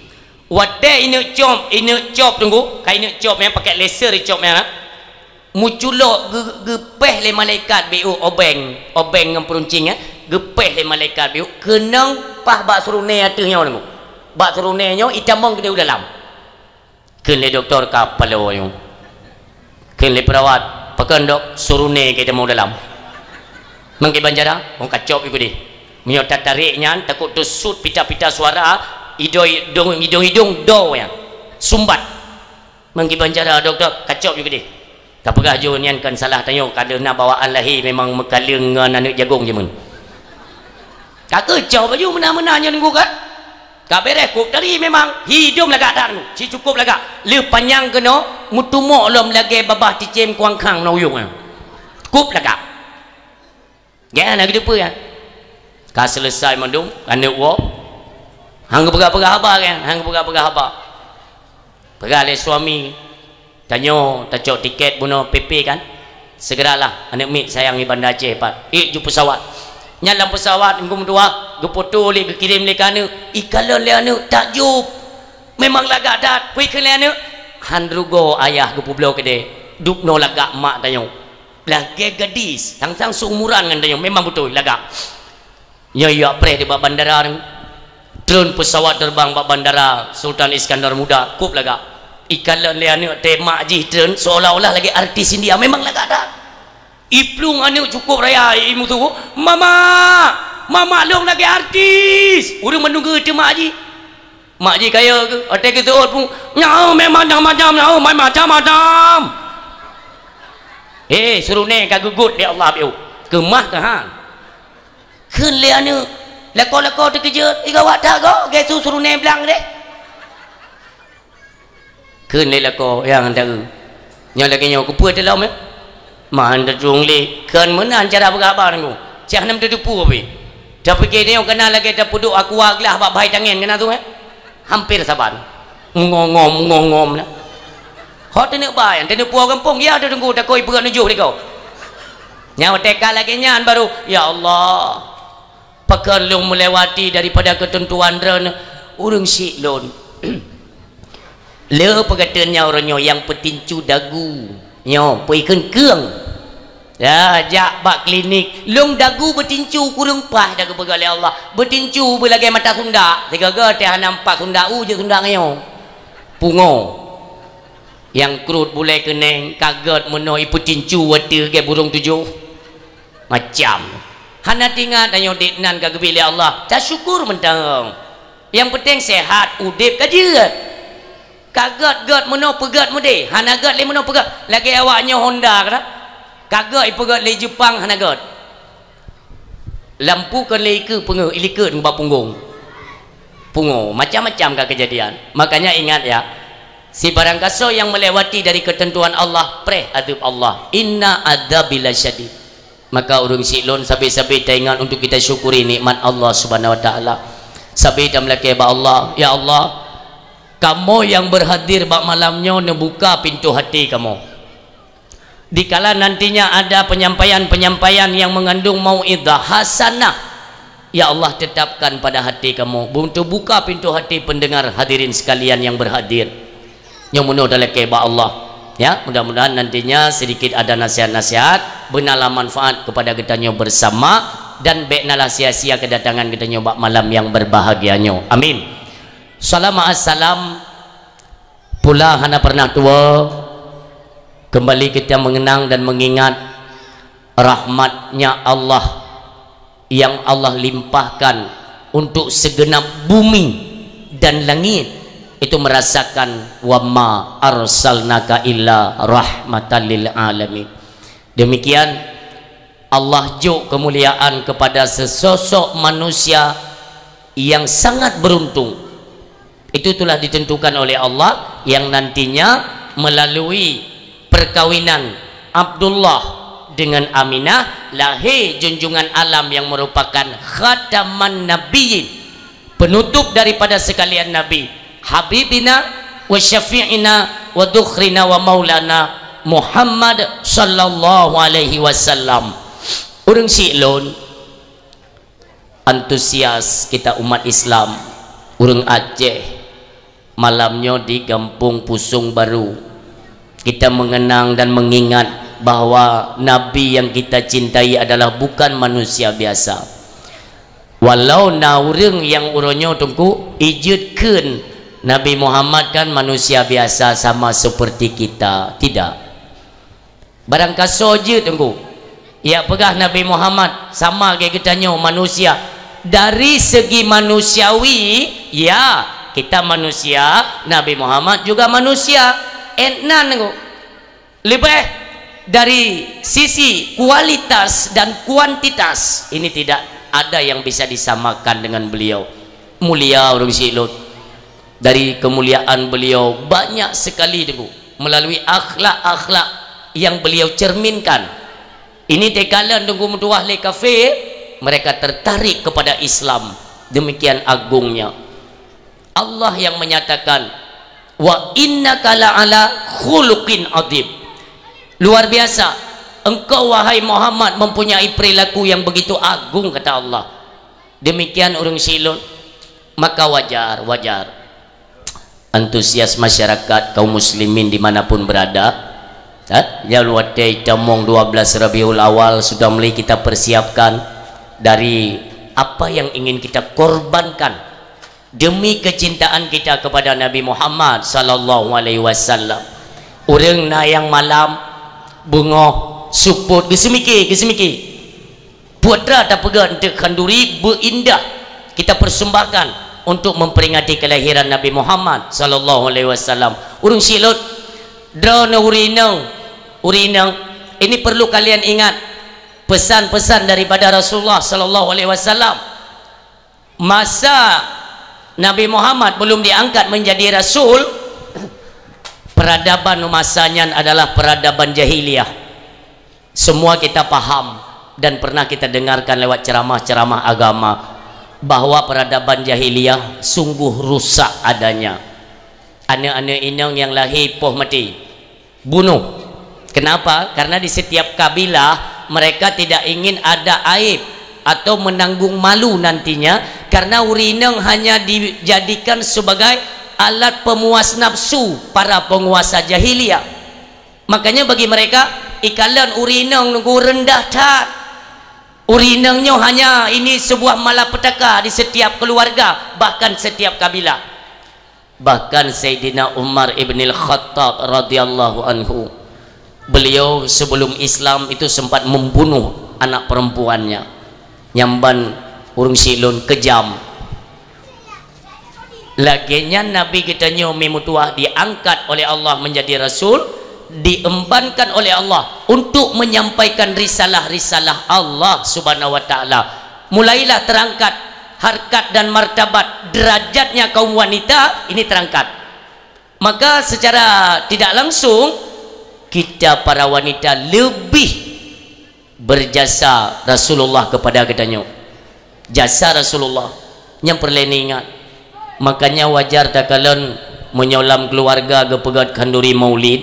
Watèe ineuk cop, ineuk cop teungku, ka ineuk cop nyang pakèk laser icop nyan, ha? Meuculok geu-, geupèh lé malaikat B O obeng, obeng ngon peuruncing, eh. Geupèh lé malaikat B O, keunong paih bak seurunè ateueh nyoe teungku. Bak seurunè nyoe itamong keudéh u dalam. Kheun lé dokto ka paloe nyoe. Kheun lé peurawat, "Pakon dok seurunè ka itamong dalam?" Meukiban cara, oh ka cop iko deh. Meunyoe tatarék nyan, takot teusut pita-pita suara, idong-idong, idong-idong do nyan. Sumbat. Meukiban cara dokto, ka cop iko deh. Ka peugah ju nyan kon salah tanyoe, ka deuh na bawaan lahé memang meukaleueng ngon aneuk jagong jameun. Ka keucok baju meunan-meunan nyan teungku kan? Ka bèrèh kop tari memang, idum lagak that teungku, si cukop lagak. Lheueh panyang keunoe, meutumok lom lagèe babah ticém kuang khang meunan uyông nyan. Kop lagak. Gét hana geuteupeue nyan. Ka seuleusai mandum, aneuk woe. Han geupeugah-peugah haba nyan, han geupeugah-peugah haba. Peugah lé suami, "Tanyoe tacok tiket bunoe P P kan? Segeralah, aneuk miet sayang di Banda Aceh pat. Ék ju pesawat." Nyan lam pesawat, teungku meutuah, geupoto lé, geukirém lé keu aneuk. Ikalon lé aneuk, takjub. Memang lagak that, peue kheun lé aneuk. Han rugoe ayah geupeubloe keudè, dubnoe lagak mak tanyoe. Lagèe gadis, sang-sang seumuran ngon tanyoe, memang beutôi lagak. Nyoe jak preh di bak bandara nyoe. Treun pesawat terbang bak bandara Sultan Iskandar Muda, kop lagak. Ikalon lé aneuk teuh mak jih treun seolah-olah lagèe artis India, memang lagak that. Iplueng aneuk cukop raya, imusoh, "Mama! Mama lôn lagèe artis!" Ureueng meununggu teuh mak jih. Mak jih kaya keu, watèe geuseuôt pun, "Nyoe mé macam-macam, nyoe mé macam-macam." Eh, seurunè ka geugot lé Allah biôh. Keumah keuhan. Kheun lé aneuk, lakoe-lakoe teukeujot, "Ih, gawat that goe, geusu seurunè blang deh." Kheun lé lakoe nyang teu. Nyoe lagèe nyoe, keupeue teulom, eh? Man teutueng lé, kon meunan cara peugah haba nyoe. Cit hana meuteupeue pih. Tapike nyoe kana lagèe tapeuduek aqua glah bak bahai tangen kana tu, eh? Hamper saban. Ngom-ngom, ngom-ngom na. Ho teuneuk ba nyan, teuneuk puwoe gampông, ya teudeungku takoi peugah nujoh lé gob. Nyang watèe ka lagèe nyan baru, ya Allah. Pakon lôn meulewati daripada keuteuntuan Droeneuh, ureueng syik lôn. Le peugah teun nyan uroe nyoe nyang peutincu dagu. Nyoe, peue kheun keueng. Dah jak bak klinik, lông dagu beutincu kureueng paih dagu peugah lé Allah. Beutincu beulagée mata sundak, sigoe-goe teuh hana empat sundak u jeuet sundak ngeuyue. Pungo. Nyang krot bulée keuneng, ka gét meunoe ipeutincu watée gée burông tujoh. Macam. Hana teuingat tanyoe dinan ka geubi lé Allah. Tasyukur mantong. Nyang peunteng sehat, udeb ka jeuet. Ka gét-gét meunoe peugét meudeh, hana gét lé meunoe peugét. Lagée awak nyoe Honda kata. Ka gét ipeugét lé Jepang hana gét. Lampu kon lé ikeue peungeuh, ilikot bak punggong. Pungo, macam-macam ka keujadian. Makanya ingat ya, sibarang gasoe nyang melewati dari ketentuan Allah, preh adeueb Allah. Inna adzabi lasyadid. Maka ureuëng siklon sabe-sabe taingat untuk kita syukuri nikmat Allah Subhanahu wa taala. Sabe tameulakée bak Allah, ya Allah, kamoe nyang berhadir bak malam nyoe neubuka pintoe hati kamoe. Dikala nantinya ada penyampaian-penyampaian yang mengandung mauidhah hasanah, ya Allah, tetapkan pada hati kamoe. Untuk buka pintoe hati pendengar, hadirin sekalian yang berhadir. Nyoe meunoe talakée bak Allah. Ya, mudah-mudahan nantinya sedikit ada nasihat-nasihat, beunalah manfaat kepada geutanyoe bersama, dan bék nalah sia-sia kedatangan geutanyoe bak malam yang berbahagia nyoe. Amin. Salam, assalam, pula hana pernah tua, kembali kita mengenang dan mengingat rahmatnya Allah yang Allah limpahkan untuk segenap bumi dan langit itu merasakan, "Wa ma arsalnaka illa rahmatan lil alamin." Demikian Allah jok kemuliaan kepada sesosok manusia yang sangat beruntung. Itu telah ditentukan oleh Allah yang nantinya melalui perkawinan Abdullah dengan Aminah lahir junjungan alam yang merupakan khataman nabiyyin, penutup daripada sekalian nabi, habibina wa syafi'ina wa dukhrina wa maulana Muhammad sallallahu alaihi wasallam. Ureuëng siklon, antusias kita umat Islam, ureuëng Aceh, malam nyoe di Gampông Pusong Baru, kita mengenang dan mengingat bahwa Nabi yang kita cintai adalah bukan manusia biasa. Walau na ureuëng nyang uroe nyoe Teungku ijeuet kheun Nabi Muhammad kan manusia biasa sama seperti kita, tidak. Barangkasoe jeuet Teungku, ya peugah Nabi Muhammad sama lagée geutanyoe manusia. Dari segi manusiawi, ya, kita manusia, Nabi Muhammad juga manusia. Ennan Teungku. Leubeh dari sisi kualitas dan kuantitas, ini tidak ada yang bisa disamakan dengan beliau. Mulia ureuëng siklon. Dari kemuliaan beliau banyak sekali Teungku, melalui akhlak-akhlak yang beliau cerminkan. Ini teukalon Teungku meutuwah lé kafé, mereka tertarik kepada Islam. Demikian agungnya. Allah yang menyatakan, "Wa innaka la'ala khuluqin adzim." Luar biasa, engkau wahai Muhammad mempunyai perilaku yang begitu agung, kata Allah. Demikian ureuëng siklon, maka wajar, wajar antusias masyarakat kaum muslimin dimanapun berada. Ha? Ya, watée tamong dua belas Rabiul Awal sudah mulai kita persiapkan dari apa yang ingin kita korbankan demi kecintaan kita kepada Nabi Muhammad sallallahu alaihi wasallam. Ureuëng na nyang malam, beungoh, seupôt, geuseumiké, geuseumiké. Putra tapeugah untuk khanduri beuindah kita persembahkan untuk memperingati kelahiran Nabi Muhammad sallallahu alaihi wasallam. Ureuëng siklon, droeneuh ureuëng inong, ureuëng inong, ini perlu kalian ingat pesan-pesan daripada Rasulullah sallallahu alaihi wasallam. Masa Nabi Muhammad belum diangkat menjadi rasul, peradaban masa nyan adalah peradaban jahiliyah. Semua kita paham dan pernah kita dengarkan lewat ceramah-ceramah agama bahwa peradaban jahiliyah sungguh rusak adanya. Aneuk-aneuk inong nyang lahé poh maté, bunuh. Kenapa? Karena di setiap kabilah mereka tidak ingin ada aib atau menanggung malu nantinya, karena ureuëng inong hanya dijadikan sebagai alat pemuas nafsu para penguasa jahiliyah. Makanya bagi mereka, Ikalon ureueng inong nunggu rendah that. Ureueng inong nyoe hanya ini sebuah malapetaka di setiap keluarga, bahkan setiap kabilah. Bahkan Sayyidina Umar ibnil Khattab radhiyallahu anhu, beliau sebelum Islam itu sempat membunuh anak perempuannya. Nyang ban ureueng siklon kejam. Lagée nyan Nabi geutanyoe meutuah diangkat oleh Allah menjadi rasul, diembankan oleh Allah untuk menyampaikan risalah-risalah Allah Subhanahu wa Ta'ala. Mulailah terangkat harkat dan martabat derajatnya kaum wanita ini terangkat. Maka secara tidak langsung kita para wanita lebih berjasa Rasulullah kepada geutanyoe. Jasa Rasulullah nyang peureulée neuingat. Makanya wajar takalon meunyoe lam keuluwarga geupeugét khanduri maulid,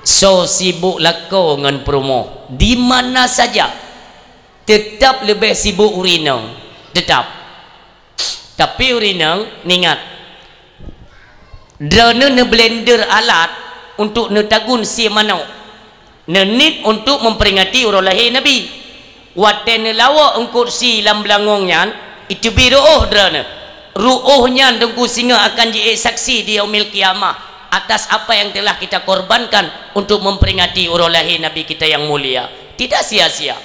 soe sibuk lakoe ngon peurumoh di mana saja, teutap leubeh sibuk ureueng inong, teutap. Tapi ureueng inong, ingat, droeneuh neublender alat untuk neutagun sie manok, neuniet untuk memperingati uroe lahé Nabi. Watée neulawok eungkot sie lam beulangong nyan, iteubiet ruoh droeneuh. Ruoh nyan teungku singoh akan jiék saksi di Yaumil Qiyamah atas apa yang telah kita korbankan untuk memperingati uroe lahé Nabi kita yang mulia. Tidak sia-sia.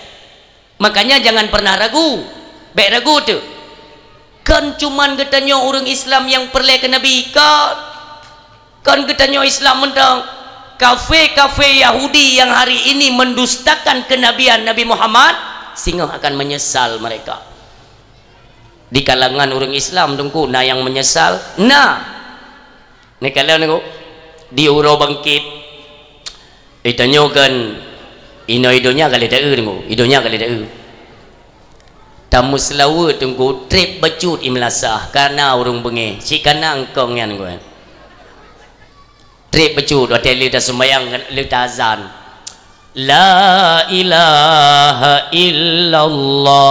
Makanya jangan pernah ragu. Bék ragu teuh. Kon cuman geutanyoe ureueng Islam nyang peureulée keu Nabi, kon. Kon geutanyoe Islam mantong. Kafé-kafé Yahudi yang hari ini mendustakan kenabian Nabi Muhammad, singoh akan menyesal mereka. Di kalangan ureueng Islam teungku na nyang menyesal, na. Neukalon teungku, di Uroe Bangkét, eh, tanyoe kan inoe i donya ka lheueh taeu teungku, i donya ka lheueh taeu. Tameuseulaweuet teungku, treb bacut i meulasah, kana ureueng beungéh, cit kana eungkong nyan teungku. Treb bacut watée lheueh taseumayang, lheueh taazan. La ilaha illallah.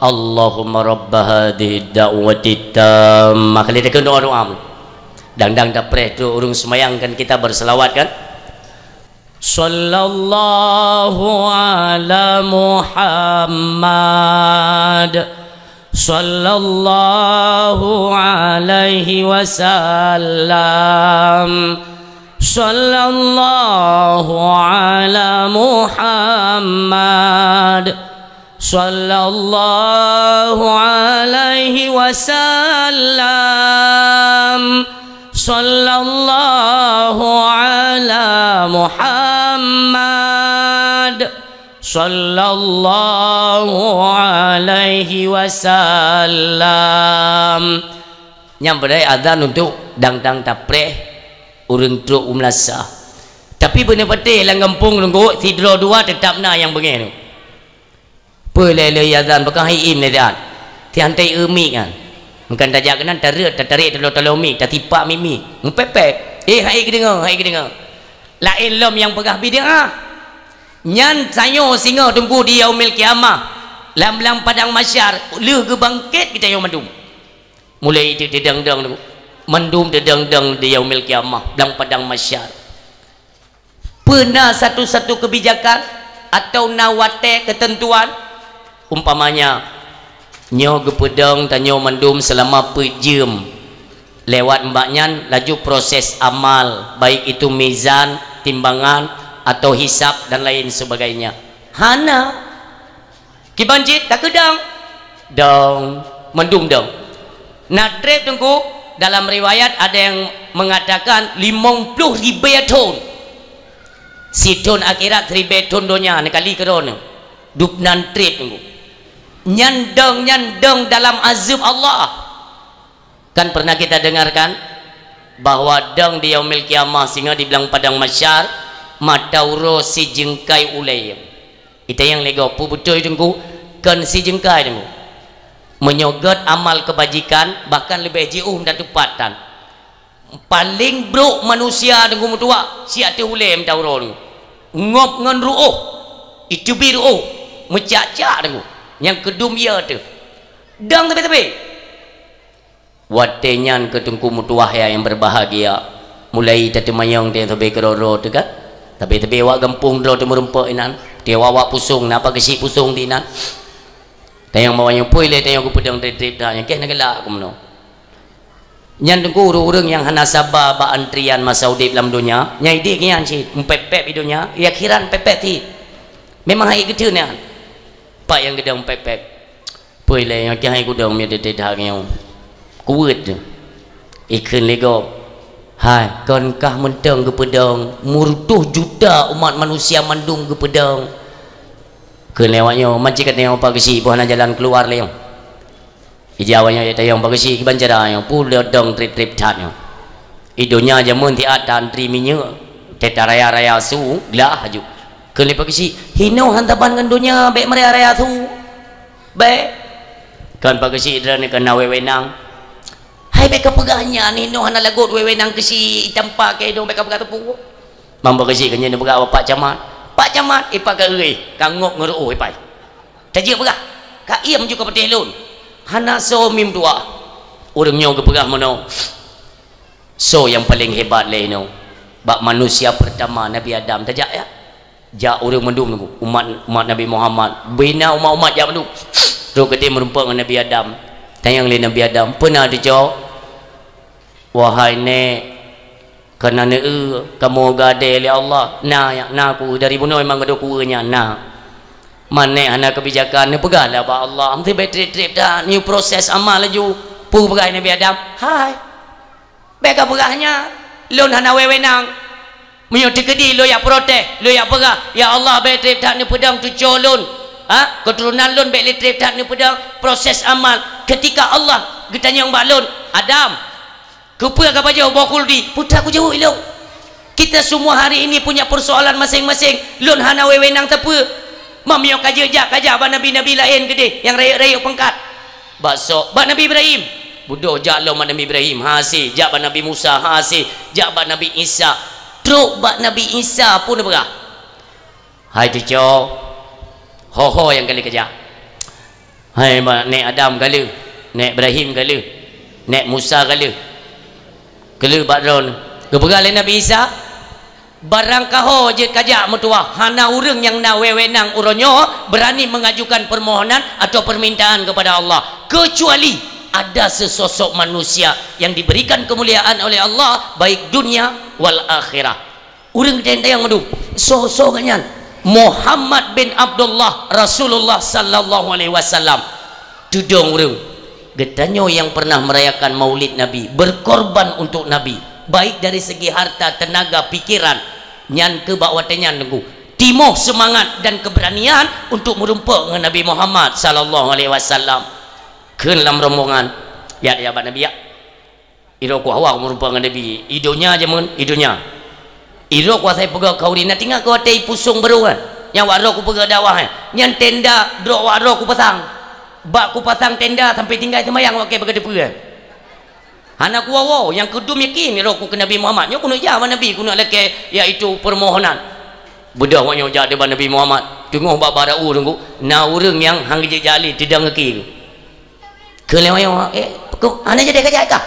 Allahumma rabba hadzihid da'watit tammah. Kali takheun doa-doa. Dang-dang tapreh trok ureueng seumayang kan kita berselawat kan? Sallallahu ala Muhammad. Sallallahu alaihi wasallam. Sallallahu ala Muhammad. Sallallahu alaihi wasallam. Sallallahu ala Muhammad. Sallallahu alaihi wasallam. Nyang beudai azan untuk dang-dang tapreh ureueng trok u meulasah. Tapi beuneupatéh lam gampông teungku, sidroe dua teutap na nyang beungéh teungku. Peue lé-lé azan, pakon hai im lé azan. Tian tai eu mik nyan. Meukan tajak keunan tareuet, tatarek taloe-taloe mik, tasipak mik-mik. Meupép-pép. Eh, hai geudeungoe, hai geudeungoe. Laén lom nyang peugah bid'ah. Nyan tanyoe singoh teungku di Yaumil Qiyamah. Lam, lam padang mahsyar, lheueh geubangkét geutanyoe mandum. Mulai teudang-dang teungku. Mandum teudang-dang di Yaumil Qiyamah, lam padang mahsyar. Peue na satu-satu keubijakan atau na watée keuteuntuan? Umpamanya, nyoe geupeudong tanyoe mandum seulama peuet jeuem. Lewat mbak nyan laju proses amal, baik itu mizan, timbangan, atau hisab dan lain sebagainya. Hana. Kiban cit takeudong. Dong, mandum dong. Na treb teungku, dalam riwayat ada yang mengatakan limong ploh ribée thon. Sithon akhirat siribée thon donya, neukali keudroe. Dub nan treb teungku. Nyan dong, nyan dong dalam azeueb Allah. Kan pernah kita dengarkan bahwa dong di Yaumil Qiyamah singoh di blang padang mahsyar, mata uroe sijeungkai ulée. Itanyong lé gob, peue beutôi teungku? Kon sijeungkai teungku. Meunyoe gét amal keubajikan, bahkan leubeh jiôh meunan teupat tan. Paleng brok manusia teungku meutuwah, siat teuh ulée meuta uroe teungku. Ngop ngon ruôh, iteubi ruôh, meucak-cak teungku. Nyang keudum ie teuh. Dong teubé-teubé. Watée nyan keu teungku meutuwah ya nyang berbahagia, mulai tateumanyong teuh sabe keudroe-droe teuh kan? Tapi-tapi awak gampông droe teumeureumpok inan, tiep awak pusong, na pakeusi pusong di inan. Tanyong bak awak nyoe, peue lé tanyong geupeudong treb-treb that nyoe, keh na geulak keumeunyoe. Nyan teungku ureuëng-ureuëng nyang hana saba bak antrian masa udeb lam donya, nyang idéh nyan cit, meupép-pép i donya, i akhirat meupép-pép cit. Memang hai geuteun nyan. Pat nyang geudong meupép-pép. Peue lé nyang keuhai gudong miet teuh that nyoe. Kuweuet teuh. Ikheun lé gob. Hai, kon kah meuntong geupeudong meureutoh juta umat manusia mandum geupeudong. Kheun lé awak nyoe, man cit ka tanyong pakeusi, boh hana jalan keuluar lé nyoe. Ija awak nyoe tanyong pakeusi kiban cara nyoe, peue lé dong treb-treb that nyoe. I donya jameun siat ta antri minyeuk, teuta raya-raya su, glah aju. Kheun lé pakeusi, hinoe han saban ngon donya, bék meuraya-raya su. Bék. Kon pakeusi droeneuh keu na wewenang. Hai bék kapeugah nyan, hinoe hana lagot wewenang keusi, itampa keu idong bék kapeugah teupeu. Mang pakeusi keu nyan neupeugah bak Pak Camat. Pak Camat, ipak ka eureh, ka ngok ngon ruoh ipai. Tajeuet peugah, ka iem ju ka patéh lôn. Hana soe mim dua. Ureuëng nyoe geupeugah meunoe. Soe nyang paleng hebat lé inoe? Bak manusia peurtama Nabi Adam tajak ya. Jak ureuëng mandum nunggu, umat, umat Nabi Muhammad, bina umat-umat jak mandum. Trok geutem meureumpok ngon Nabi Adam. Tanyong lé Nabi Adam, "Peue na teucok?" "Wahai nék, kana neu-eu kamoe geuadée lé Allah?" "Na, ya, na ku, dari bunoe memang geudoe ku nyan na." "Man nék hana keubijakan, neupeugah lah bak Allah, meusé bék treb-treb that, nyoe proses amal laju." "Peue peugah Nabi Adam?" "Hai, bék kapeugah nyan, lôn hana wewenang. Meunyoe teukeudi lôn jak protes, lôn jak peugah, 'Ya Allah, bék treb that neupeudong cuco lôn, ha, keuturonan lôn bék lé treb that neupeudong proses amal.' Ketika Allah geutanyong bak lôn, 'Adam, keupeue kapajoh boh khuldi?' Peue teuma kujaweueb ilôn? Kita semua hari ini punya persoalan masing-masing. Lôn hana wewenang sapeue. Meunyoe ka jeuet jak, kajak bak nabi-nabi laén keudeh nyang rayeuk-rayeuk peungkat." Bak soe? Bak Nabi Ibrahim. Beudôh jak lom bak Nabi Ibrahim, hase, jak bak Nabi Musa, hase, jak bak Nabi Isa. Trok bak Nabi Isa pun neupeugah, "Hai teuco, ho-ho nyang ka lheueh kajak. Hai ma-, nék Adam ka lheueh, nék Ibrahim ka lheueh, nék Musa ka lheueh. Ka lheueh bak droeneuh." Geupeugah lé Nabi Isa, "Barang ka ho jeuet kajak meutuwah, hana ureuëng nyang na wewenang uroe nyoe beurani mengajukan permohonan atau permintaan kepada Allah, kecuali ada sesosok manusia yang diberikan kemuliaan oleh Allah, baik dunia wal akhirah." Ureuëng geutanyong mandum, soe-soe geuh nyan? "Muhammad bin Abdullah, Rasulullah sallallahu alaihi wasallam." Teudong ureuëng, geutanyoe nyang pernah merayakan Maulid Nabi, berkorban untuk Nabi, baik dari segi harta, tenaga, pikiran, nyan keuh bak watée nyan teungku, timoh seumangat dan keubeuranian untuk meurumpok ngon Nabi Muhammad sallallahu alaihi wasallam. Kheun lam rombongan, "Ya, ya, bak Nabi, ya." Iroe ku awak meurumpok ngon Nabi, i donya jameun, i donya. Iroe ku asai peugah khauri, na tingat keu watée i pusong barô nyan. Nyang wak droe ku peugah dakwah nyan. Nyan tenda droe wak droe ku pasang. Bak ku pasang tenda sampai tinggai seumayang wak kée bak teupeu nyan. Hana ku woe-woe, nyang keudum yakin iroe ku keu Nabi Muhammad. Nyoe keuneuk jak bak Nabi, keuneuk lakée, yaitu permohonan. Beudôh awak nyoe jak deuh bak Nabi Muhammad. Teungoh bak barô teungku, na ureuëng nyang han geujak-jak lé, teudong gaki. Keu lewat, "Eh, peue, hana jadi kajak kah?"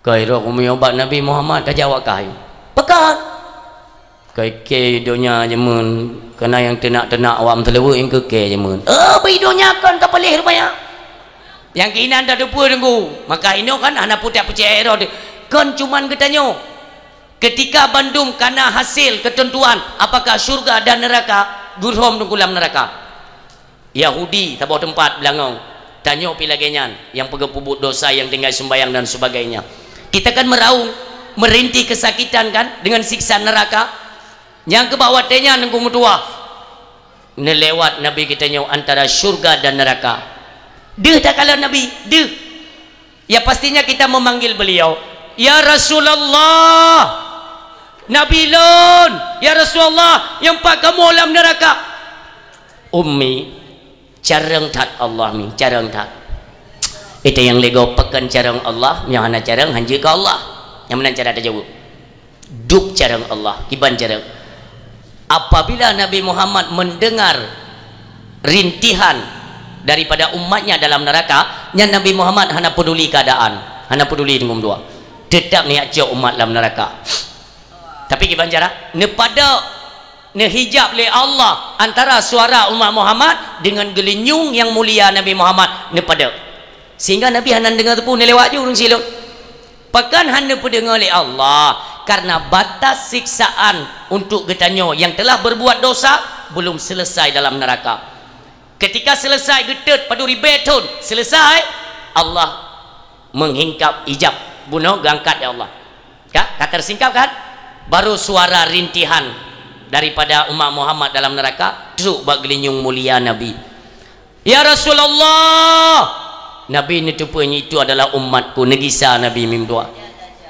Kai roh meunyoe bak Nabi Muhammad ka jaweueb kah. Pakon? Kai kée donya jameun, kana nyang teunak-teunak awak meuseuleuweue nyang keu kée jameun. Oh, bak donya kon ka paléh rupanya. Nyang keuinan tateupeue teungku. Maka inoe kan hana putéh peucaya roh teuh. Kon cuman geutanyoe. Ketika bandum kana hasil keuteuntuan apakah syurga dan neuraka, geuhom teungku lam neuraka. Yahudi saboh teumpat beulangong. Tanyoe pih lagée nyan, nyang peugah peubuet dosa, nyang tinggai seumbayang dan sebagainya. Kita kan meraung, merintih kesakitan kan dengan siksa neraka. Nyang keu bak watée nyan teungku meutuwah. Neulewat Nabi geutanyoe antara syurga dan neraka. Deuh takalon Nabi, deuh. Ya, pastinya kita memanggil beliau, "Ya Rasulullah, Nabi lôn, ya Rasulullah, nyang pat kamoe lam neuraka." Ummi, carông that Allah mi, carông that. Ita nyang lego pakon carông Allah, nyang hana carông hanjeuet keu Allah. Nyang meunan cara tajaweueb. Duek carông Allah, kiban carông. Apabila Nabi Muhammad mendengar rintihan daripada umatnya dalam neraka, nyan Nabi Muhammad hana peduli keadaan, hana peduli teungku meutuwah. Tetap neujak cok umat lam neraka. Tapi kiban cara neupadok, neuhijab lé Allah antara suara umat Muhammad dengan geulinyueng nyang mulia Nabi Muhammad neupadok. Sehingga Nabi hana deungoe teupeu neulewat ju ureuëng silot. Pakon hana peudeungoe lé Allah? Karena batas siksaan untuk geutanyoe yang telah berbuat dosa belum selesai dalam neraka. Ketika selesai geutot padub ribée thon, selesai, Allah menghingkap hijab, bunoe geuangkat ya Allah. Ka, ka tersingkap kan? Baru suara rintihan daripada umat Muhammad dalam neraka trok bak geulinyueng mulia Nabi. "Ya Rasulullah!" Nabi neuteupeue itu adalah umatku, neugisa Nabi mimdua.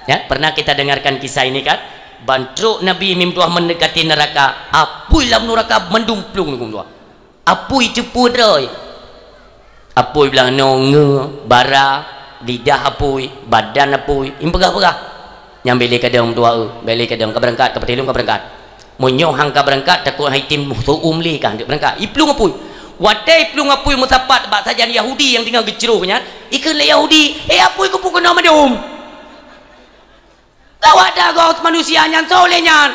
Ya, pernah kita dengarkan kisah ini kan? Ban trok Nabi mimdua mendekati neraka, apui lam neraka mandum plueng mimdua. Apui teupeu droe. Apui blah noe ngeue, bara, lidah apui, badan apui, ipeugah-peugah. Nyang bele kadang dua e, bele kadang ka beurangkat, ka patéh lôn ka beurangkat. Meunyoe hang ka beurangkat, takot hai tem suum lé ka handak beurangkat. Iplueng apui. Watée iplueng apui meusapat bak sajan Yahudi nyang teungoh geucroh nyan, ikheun lé Yahudi, "Eh, apui keupeue keunoe mandum?" Lawat dagoe manusia nyan soe lé nyan.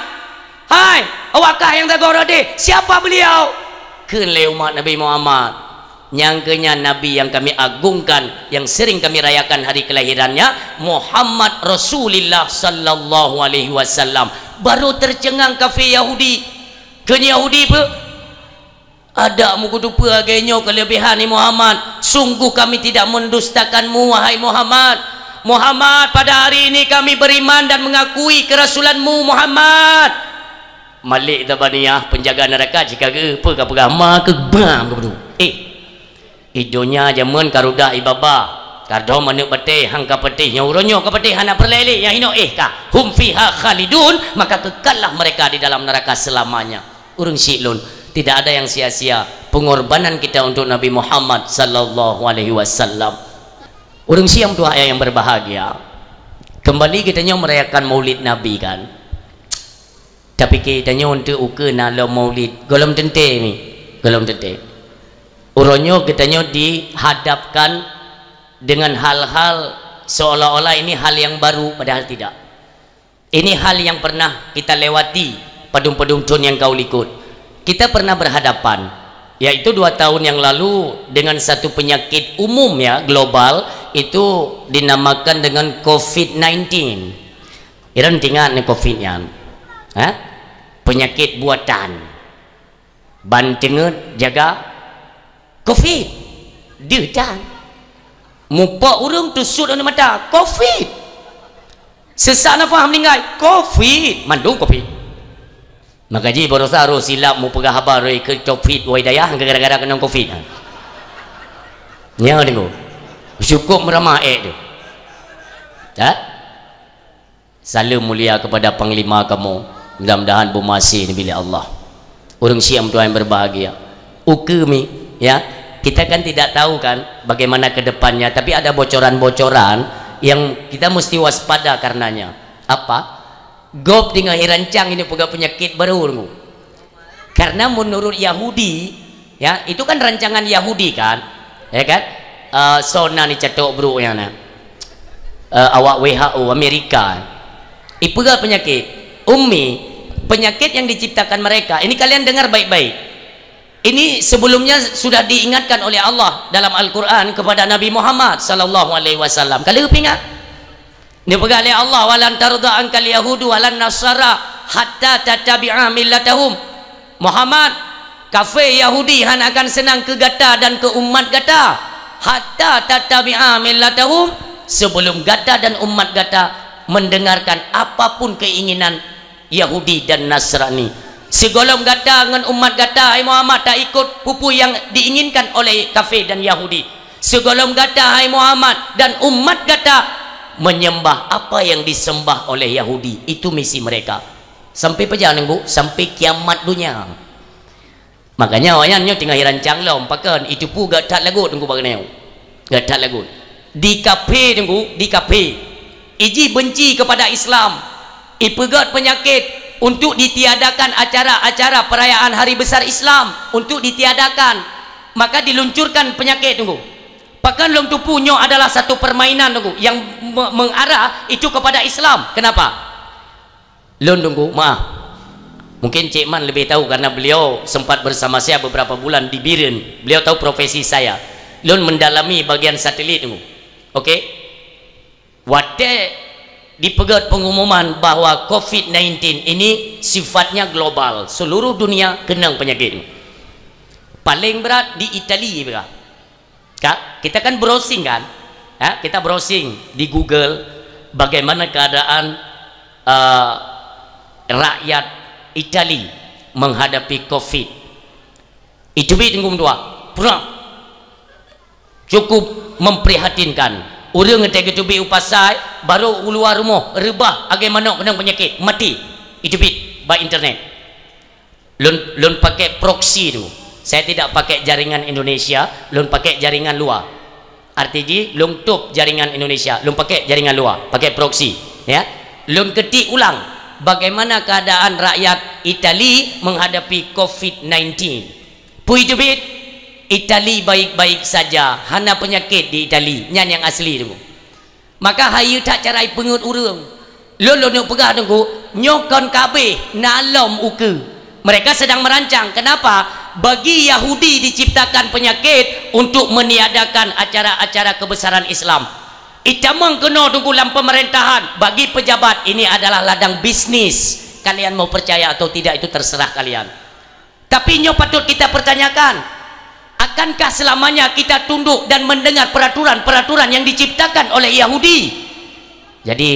"Hai, awak kah nyang dagoe rot deh, siapa beliau?" Kheun lé umat Nabi Muhammad, "Nyang keu nyan Nabi yang kami agungkan, yang sering kami rayakan hari kelahirannya, Muhammad Rasulullah sallallahu alaihi wasallam." Baru tercengang kafé Yahudi. Kheun Yahudi peue? "Adak meukuteupeu lagée nyoe keulebihan, hai Muhammad. Sungguh kami tidak mendustakanmu, wahai Muhammad. Muhammad, pada hari ini kami beriman dan mengakui kerasulanmu, Muhammad." Malik Zabaniyah, penjaga neraka, jika geu, peue ka peugah, "Ma keu bam keu beudôh." Eh, i donya jameun ka rudah i babah. Kardom aneuk batée, hang ka patéh, nyoe uroe nyoe ka patéh, hana peureulée lé, nyang inoe eh ka. "Hum fiha khalidun," maka kekallah mereka di dalam neraka selamanya. Ureuëng syik lôn, tidak ada yang sia-sia pengorbanan kita untuk Nabi Muhammad sallallahu alaihi wasallam. Ureuëng syik meutuah ayah yang berbahagia, kembali geutanyoe merayakan Maulid Nabi kan. Tapi geutanyoe untuk ukeue na lom Maulid, gohlom teuntée mi, gohlom teuntée. Uroe nyoe geutanyoe dihadapkan dengan hal-hal seolah-olah ini hal yang baru, padahal tidak. Ini hal yang pernah kita lewati padum-padum thon nyang ka u likot. Kita pernah berhadapan, yaitu dua tahun yang lalu, dengan satu penyakit umum, ya, global, itu dinamakan dengan covid nineteen. Iran ingat ni covid nyan? Ha? Penyakit buatan. Ban teungeut jaga covid. Deuh tan. Mupok ureuëng teusut aneuk mata, covid. Sesak nafah meuninggai, covid. Mandum covid. Maka jih barosa roh silap mupeugah haba roh ikeu covid wai dayah gara-gara keunong covid. Nya deungoe. Syukur meuramah ék tu. Ha? Saleuem mulia kepada panglima kamoe. Mudah-mudahan beumaséh neubi lé Allah. Ureuëng syik meutuah yang berbahagia. Ukeue mi, ya. Kita kan tidak tahu kan bagaimana ke depannya, tapi ada bocoran-bocoran yang kita mesti waspada karenanya. Apa? Gob deungon irancang ini peugah penyakit baru deungoe. Karena menurut Yahudi, ya, itu kan rancangan Yahudi kan? Ya kan? Eh, soe na ni catok brok nyang na. Eh, awak W H O Amerika. Ipeugah penyakit. Ummi, penyakit yang diciptakan mereka. Ini kalian dengar baik-baik. Ini sebelumnya sudah diingatkan oleh Allah dalam Al-Quran kepada Nabi Muhammad sallallahu alaihi wasallam. Kali ingat? Neupeugah lé Allah, "Walan tarda ankal yahudu walan nasara hatta tattabi'a millatahum." Muhammad, kafé Yahudi hana akan seunang keu gata dan keu umat gata, hatta tattabi'a millatahum, sebelum gata dan umat gata mendengarkan apapun keinginan Yahudi dan Nasrani. Sigohlom gata ngon umat gata, hai Muhammad, taikot peue-peue nyang diinginkan oleh kafé dan Yahudi. Sigohlom gata, hai Muhammad, dan umat gata menyembah apa yang disembah oleh Yahudi. Itu misi mereka. Sampai pajan, Teungku? Sampai kiamat dunia. Makanya awaknyan nyoe teungoh irancang lom, pakon? Itu peue gét that lagot, Teungku, bak geutanyoe. Gét that lagot. Di kafé, Teungku, di kafé. Ijih benci kepada Islam. Ipeugét penyakit untuk ditiadakan acara-acara perayaan hari besar Islam, untuk ditiadakan. Maka diluncurkan penyakit, Teungku. Pakon lôn teupeu nyoe adalah satu permainan, Teungku, yang me-, mengarah itu kepada Islam. Kenapa? Lôn Teungku, maaf. Mungkin Cik Man lebih tahu karena beliau sempat bersama saya beberapa bulan di Bireuen. Beliau tahu profesi saya. Lôn mendalami bagian satelit Teungku. Oke? Watée dipeugét pengumuman bahwa covid sembilan belas ini sifatnya global, seluruh dunia keunong peunyakét. Paling berat di Itali, beuka. Ka, kita kan browsing kan? Ha, kita browsing di Google bagaimana keadaan, eh, rakyat Itali menghadapi covid. Iteubiet Teungku meutuah, prang. Cukup memprihatinkan. Ureuëng watée geuteubiet u pasai, barô u luwa rumoh, reubah lagée manok keunong peunyakét, mati. Iteubiet bak internet. Lôn, lôn pakai proksi tu. Saya tidak pakai jaringan Indonesia, lôn pakai jaringan luwa. Arti jih, lôn tup jaringan Indonesia, lôn pakai jaringan luwa, pakai proksi, ya. Lôn keutik ulang bagaimana keadaan rakyat Itali menghadapi covid sembilan belas. Peue teubiet, Itali baik-baik saja, hana peunyakét di Itali. Nyan nyang asli tu. Maka hayeue that cara ipeungeuet ureuëng. Lôn lôn peugah Teungku, nyoe kon ka abéh, na lom ukeue. Mereka sedang merancang. Kenapa? Bagi Yahudi diciptakan penyakit untuk meniadakan acara-acara kebesaran Islam. Itamong keunoe Teungku lam pemerintahan, bagi pejabat ini adalah ladang bisnis. Kalian mau percaya atau tidak itu terserah kalian. Tapi nyoe patut kita pertanyakan, akankah selamanya kita tunduk dan mendengar peraturan-peraturan yang diciptakan oleh Yahudi? Jadi,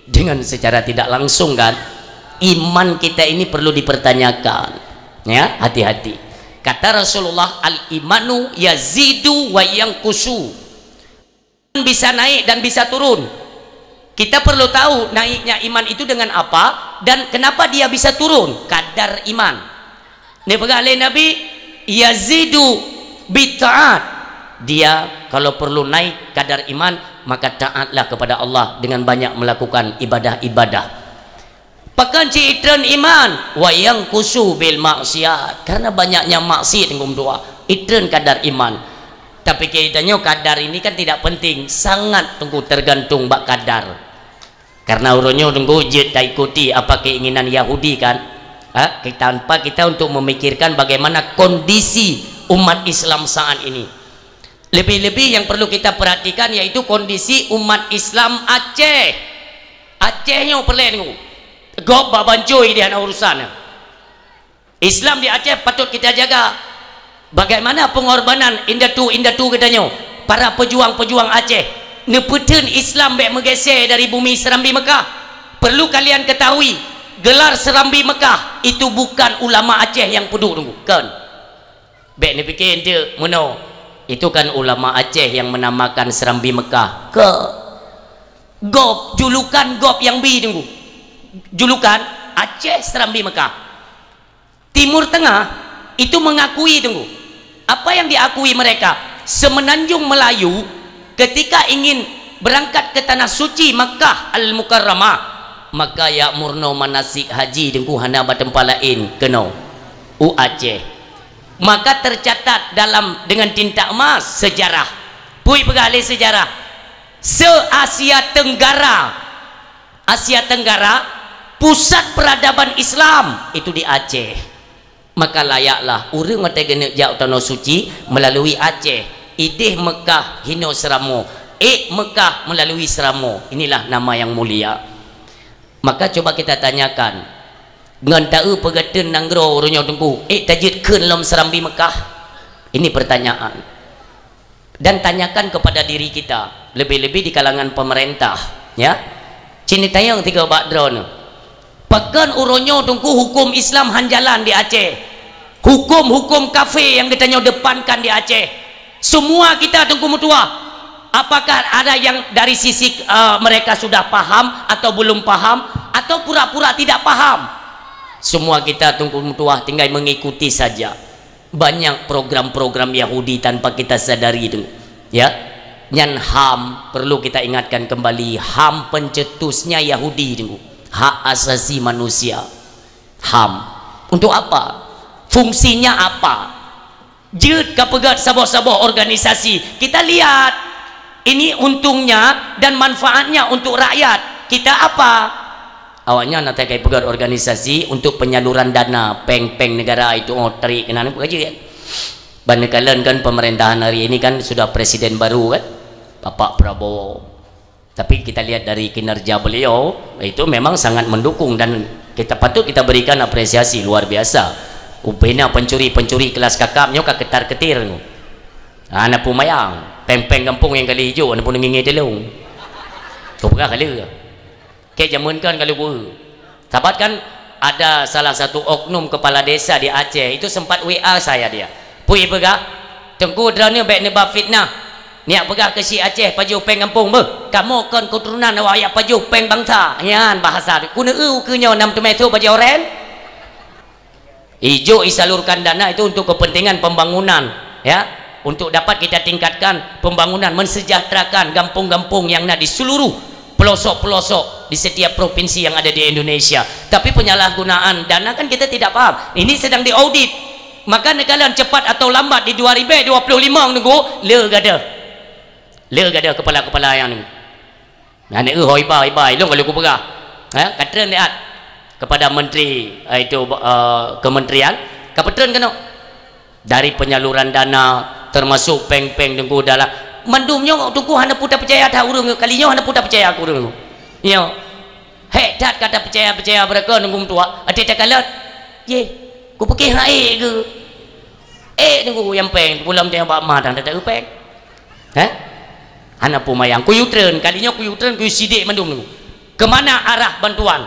dengan secara tidak langsung kan, iman kita ini perlu dipertanyakan. Ya, hati-hati. Kata Rasulullah, "Al-imanu yazidu wa yanqusu." Bisa naik dan bisa turun. Kita perlu tahu naiknya iman itu dengan apa dan kenapa dia bisa turun, kadar iman. Neupeugah lé Nabi, "Yazidu bitaat." Dia kalau perlu naik kadar iman, maka taatlah kepada Allah dengan banyak melakukan ibadah-ibadah. Pakon cit itreun iman, "Wa yanqusu bil maksiat." Karena banyaknya maksiat Teungku meutuah, itreun kadar iman. Tapi kita nyoe kadar ini kan tidak penting, sangat Teungku tergantung bak kadar. Karena uroe nyoe Teungku jeuet taikuti apa keinginan Yahudi kan? Ha? Tanpa kita untuk memikirkan bagaimana kondisi umat Islam saat ini. Lebih-lebih yang perlu kita perhatikan yaitu kondisi umat Islam Aceh. Aceh nyoe peureulée Teungku. Gob bak bancoi di hana urusan. Islam di Aceh patut kita jaga. Bagaimana pengorbanan indatu-indatu geutanyoe, para pejuang-pejuang Aceh, neupeutheun Islam bék meugeusé dari bumi Serambi Mekah. Perlu kalian ketahui, gelar Serambi Mekah itu bukan ulama Aceh yang peuduek Teungku. Kon. Bék neupike eunteuk meunoe, itu kan ulama Aceh yang menamakan Serambi Mekah. Ke gob, julukan gob nyang bi Teungku. Julukan Aceh Serambi Mekah. Timur Tengah itu mengakui Teungku. Apa yang diakui mereka? Semenanjung Melayu ketika ingin berangkat ke tanah suci Makkah Al-Mukarramah, maka yakmurno manasik haji Teungku hana bak teumpat laén keunoe u Aceh. Maka tercatat dalam, dengan tinta emas, sejarah. Peue peugah lé sejarah, se-Asia Tenggara, Asia Tenggara, pusat peradaban Islam itu di Aceh. Maka layaklah ureuëng watée geuneuk jak u Tanoh Suci melalui Aceh, idéh Mekah hinoe Seuramoe, ék Mekah melalui Seuramoe. Inilah nama yang mulia. Maka coba kita tanyakan, ngon taeu peugah teun nanggroe uroe nyoe Teungku, ék tajeuet kheun lom Serambi Mekah? Ini pertanyaan. Dan tanyakan kepada diri kita, lebih-lebih di kalangan pemerintah, ya. Cit neutanyong tiga bak droeneuh. Pakon uroe nyoe Teungku hukum Islam han jalan di Aceh? Hukum-hukum kafé yang geutanyoe depankan di Aceh. Semua kita Teungku meutuah. Apakah ada yang dari sisi, eh, mereka sudah paham atau belum paham atau pura-pura tidak paham? Semua kita Teungku meutuah tinggai mengikuti saja. Banyak program-program Yahudi tanpa kita sadari tu, ya. Nyan HAM, perlu kita ingatkan kembali, HAM pencetusnya Yahudi tu, hak asasi manusia. HAM. Untuk apa? Fungsinya apa? Jeuet ka peugét saboh-saboh organisasi. Kita lihat, ini untungnya dan manfaatnya untuk rakyat. Kita apa? Awaknyan na takai peugöt organisasi untuk penyaluran dana, péng-péng negara itu, oh, tarik keunan, peue jeuet. Ban neukalon kan pemerintahan hari ini kan sudah presiden baru kan, Bapak Prabowo. Tapi kita lihat dari kinerja beliau, itu memang sangat mendukung dan kita patut kita berikan apresiasi luar biasa. Ubena pencuri-pencuri kelas kakap nyoe ka ketar-ketir nyoe. Hana peue mayang, péng-péng gampông nyang ka lheueh ijok, hana peue neungieng-ngieng tilong. Kau peugah ka lheueh. Keu jameun kan ka lheueh beu. Sabat kan ada salah satu oknum kepala desa di Aceh, itu sempat W A saya dia. Peue peugah, "Teungku, droeneuh bèk neuba fitnah. Neujak peugah keu si Aceh pajoh péng gampông beuh. Kamoe kon keuturonan awak jak pajoh péng bansa." Nyan bahasa. Keuneuk eu keu nyoe nam teumé trok bajèe orèng. Ijok isalurkan dana itu untuk kepentingan pembangunan, ya, untuk dapat kita tingkatkan pembangunan, mensejahterakan gampong-gampong yang na di seluruh pelosok-pelosok di setiap provinsi yang ada di Indonesia. Tapi penyalahgunaan dana kan kita tidak paham. Ini sedang diaudit. Maka neukalon cepat atau lambat di dua ribu dua puluh lima nunggu le gadoh. Le gadoh kepala-kepala yang ni. Nyan, eh, hoi bai, bai, lôn kalau kupeugah. Ha, katreun lihat kepada menteri, eh, itu, eh, kementerian, kapatreun keunoe. Dari penyaluran dana, termasuk péng-péng Teungku dalam, mandum nyoe Teungku hana peue tapeucaya that ureuëng, kali nyoe hana peue tapeucaya keu ureuëng. Nyoe. Hék that ka tapeucaya-peucaya beureukoh Teungku meutuah, até takalon. Yeh, kupiké hai geu. Eh, Teungku nyang péng, pulang teuh bak ma dan tateupéng. Heh? Hana peue mayang. Kuyue treun, kali nyoe kuyue treun, kuyue sidik mandum Teungku. Kemana arah bantuan?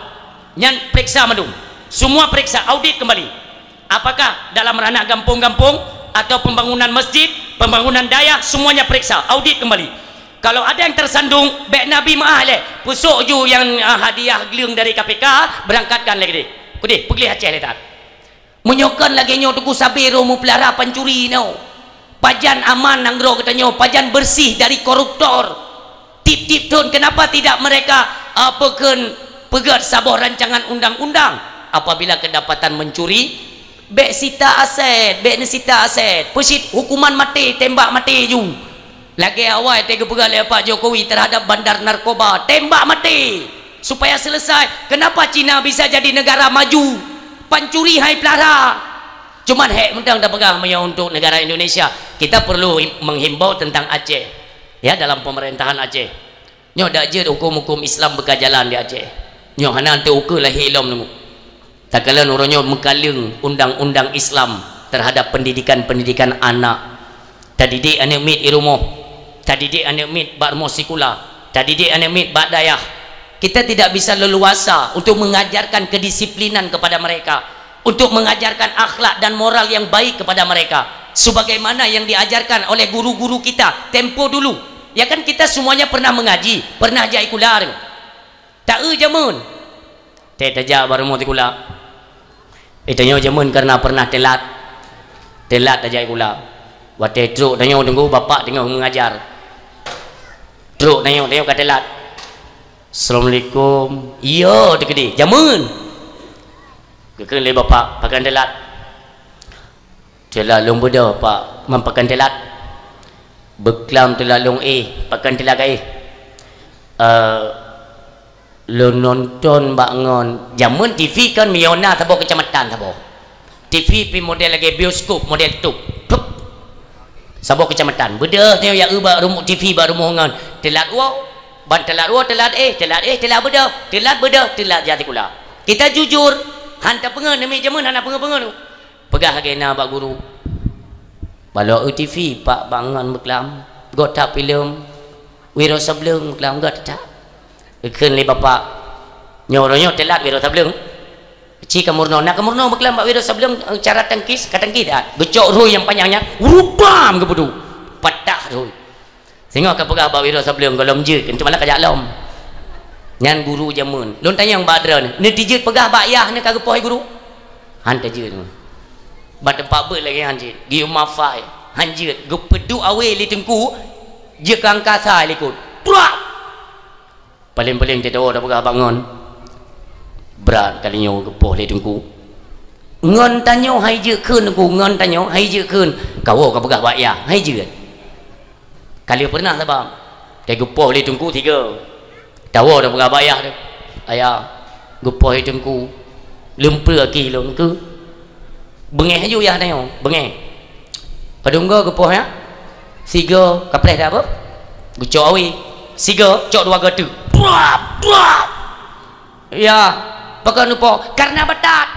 Nyan periksa mandum. Semua periksa, audit kembali. Apakah dalam ranah gampong-gampong atau pembangunan masjid, pembangunan dayah, semuanya periksa, audit kembali. Kalau ada yang tersandung, bèk na bi meuáh lé. Pusok ju yang, ah, hadiah gleueng dari K P K, berangkatkan lé keudeh. Keudeh, peugleh Aceh lé that. Meunyoe kon lagèe nyoe Teungku sabe roh meupeulara pancuri nyoe. Pajan aman nanggroe geutanyoe, pajan bersih dari koruptor. Tiep-tiep thon, kenapa tidak mereka, ah, peukheun, peugöt saboh rancangan undang-undang? Apabila kedapatan mencuri, bèk sita aset, bèk neusita aset. Peusit hukuman maté, tembak maté ju. Lagèe awai teuh geupeugah lé Pak Jokowi terhadap bandar narkoba, tembak maté supaya selesai. Kenapa Cina bisa jadi negara maju? Pancuri hai peulara. Cuman hék mantong tapeugah meunyoe untuk negara Indonesia, kita perlu menghimbau tentang Aceh. Ya, dalam pemerintahan Aceh. Nyoe dak jeuet huköm-huköm Islam beuka jalan di Aceh. Nyoe hana teuukeue lahé lom nunggu. Takalon uroe nyoe meukaleueng undang-undang Islam terhadap pendidikan-pendidikan anak. Tadidik aneuk miet di rumoh, tadidik aneuk miet bak rumoh sikula, tadidik aneuk miet bak dayah. Kita tidak bisa leluasa untuk mengajarkan kedisiplinan kepada mereka, untuk mengajarkan akhlak dan moral yang baik kepada mereka, sebagaimana yang diajarkan oleh guru-guru kita tempo dulu. Ya kan, kita semuanya pernah mengaji, pernah jak sikula. Taeu jameun. Teuh tajak bak rumoh sikula. Eh, tanyoe jameun karena pernah teulat. Teulat tajak sikula. Watèe trok tanyoe Teungku, bapak teungoh mengajar. Trok tanyoe, tanyoe ka teulat. "Assalamualaikum." "Iya," teukeudi. Jameun. Geukheun lé bapak, "Pakon teulat?" "Teulat lôn beudôh, Pak, man pakon teulat?" "Beuklam teulat lôn éh." "Pakon teulat ka éh?" "Eh, lôn nonton bak ngon." Jameun T V kan meunyoe na saboh keucamatan saboh. T V pih model lagèe bioskop, model tup. Tup. Saboh keucamatan. Beudôh nyoe jak eu bak rumoh T V bak rumoh ngon. Teulat woe. Ban teulat woe, teulat éh, teulat éh, teulat beudôh. Teulat beudôh, teulat jak sikula. Kita jujur. Han tapeungeut, neumi jameun hana peungeut-peungeut. Peugah lagèe na bak guru. "Balo eu T V, Pak, bak ngon beuklam. Göt that filem Wiro Sableng beuklam, göt that." Geukheun lé bapak, "Nyoe uroe nyoe teulat Wiro Sableng." "Ci ka meurunoe, na ka meurunoe beuklam bak Wiro Sableng, eh, cara tangkis, ka tangkis that." Geucok rhoi nyang panyang nyan, rubam geupeuduek. Patah rhoi. Singoh ka peugah bak Wiro Sableng, "Gohlom jeuet, keuneuk malah ka jak lom." Nyan guru jameun. Lôn tanyong bak droeneuh, "Neutijeuet peugah bak yah neuh ka geupoh guru?" Han tajeuet. Bak teumpat beuet lagèe han jeuet. Geuyue mafai. Han jeuet. Geupeuduek awé lé Teungku, jeuet keu angkasa likot. Prak! Paleng-paleng teuh tawoe tapeugah bak ngon. Brat kali nyoe geupoh lé Teungku. Ngon tanyoe hai jeuet kheun Teungku, ngon tanyoe hai jeuet kheun. Kawoe ka peugah bak yah, hai jeuet. Ka lheueh peureunah sabab. Teuh geupoh lé Teungku tiga. Tawoe tapeugah bak yah teuh. "Ayah, Geupoh i teungku. Leumpeu aki lôn keu. Beungéh aju yah tanyoe, beungéh. Padum go geupoh ya? Sigo kapreh dah apa? Geucok awi. Sigo, cok dua go teuk. Buap, buap. Ya, pakon neupoh? Karena batat.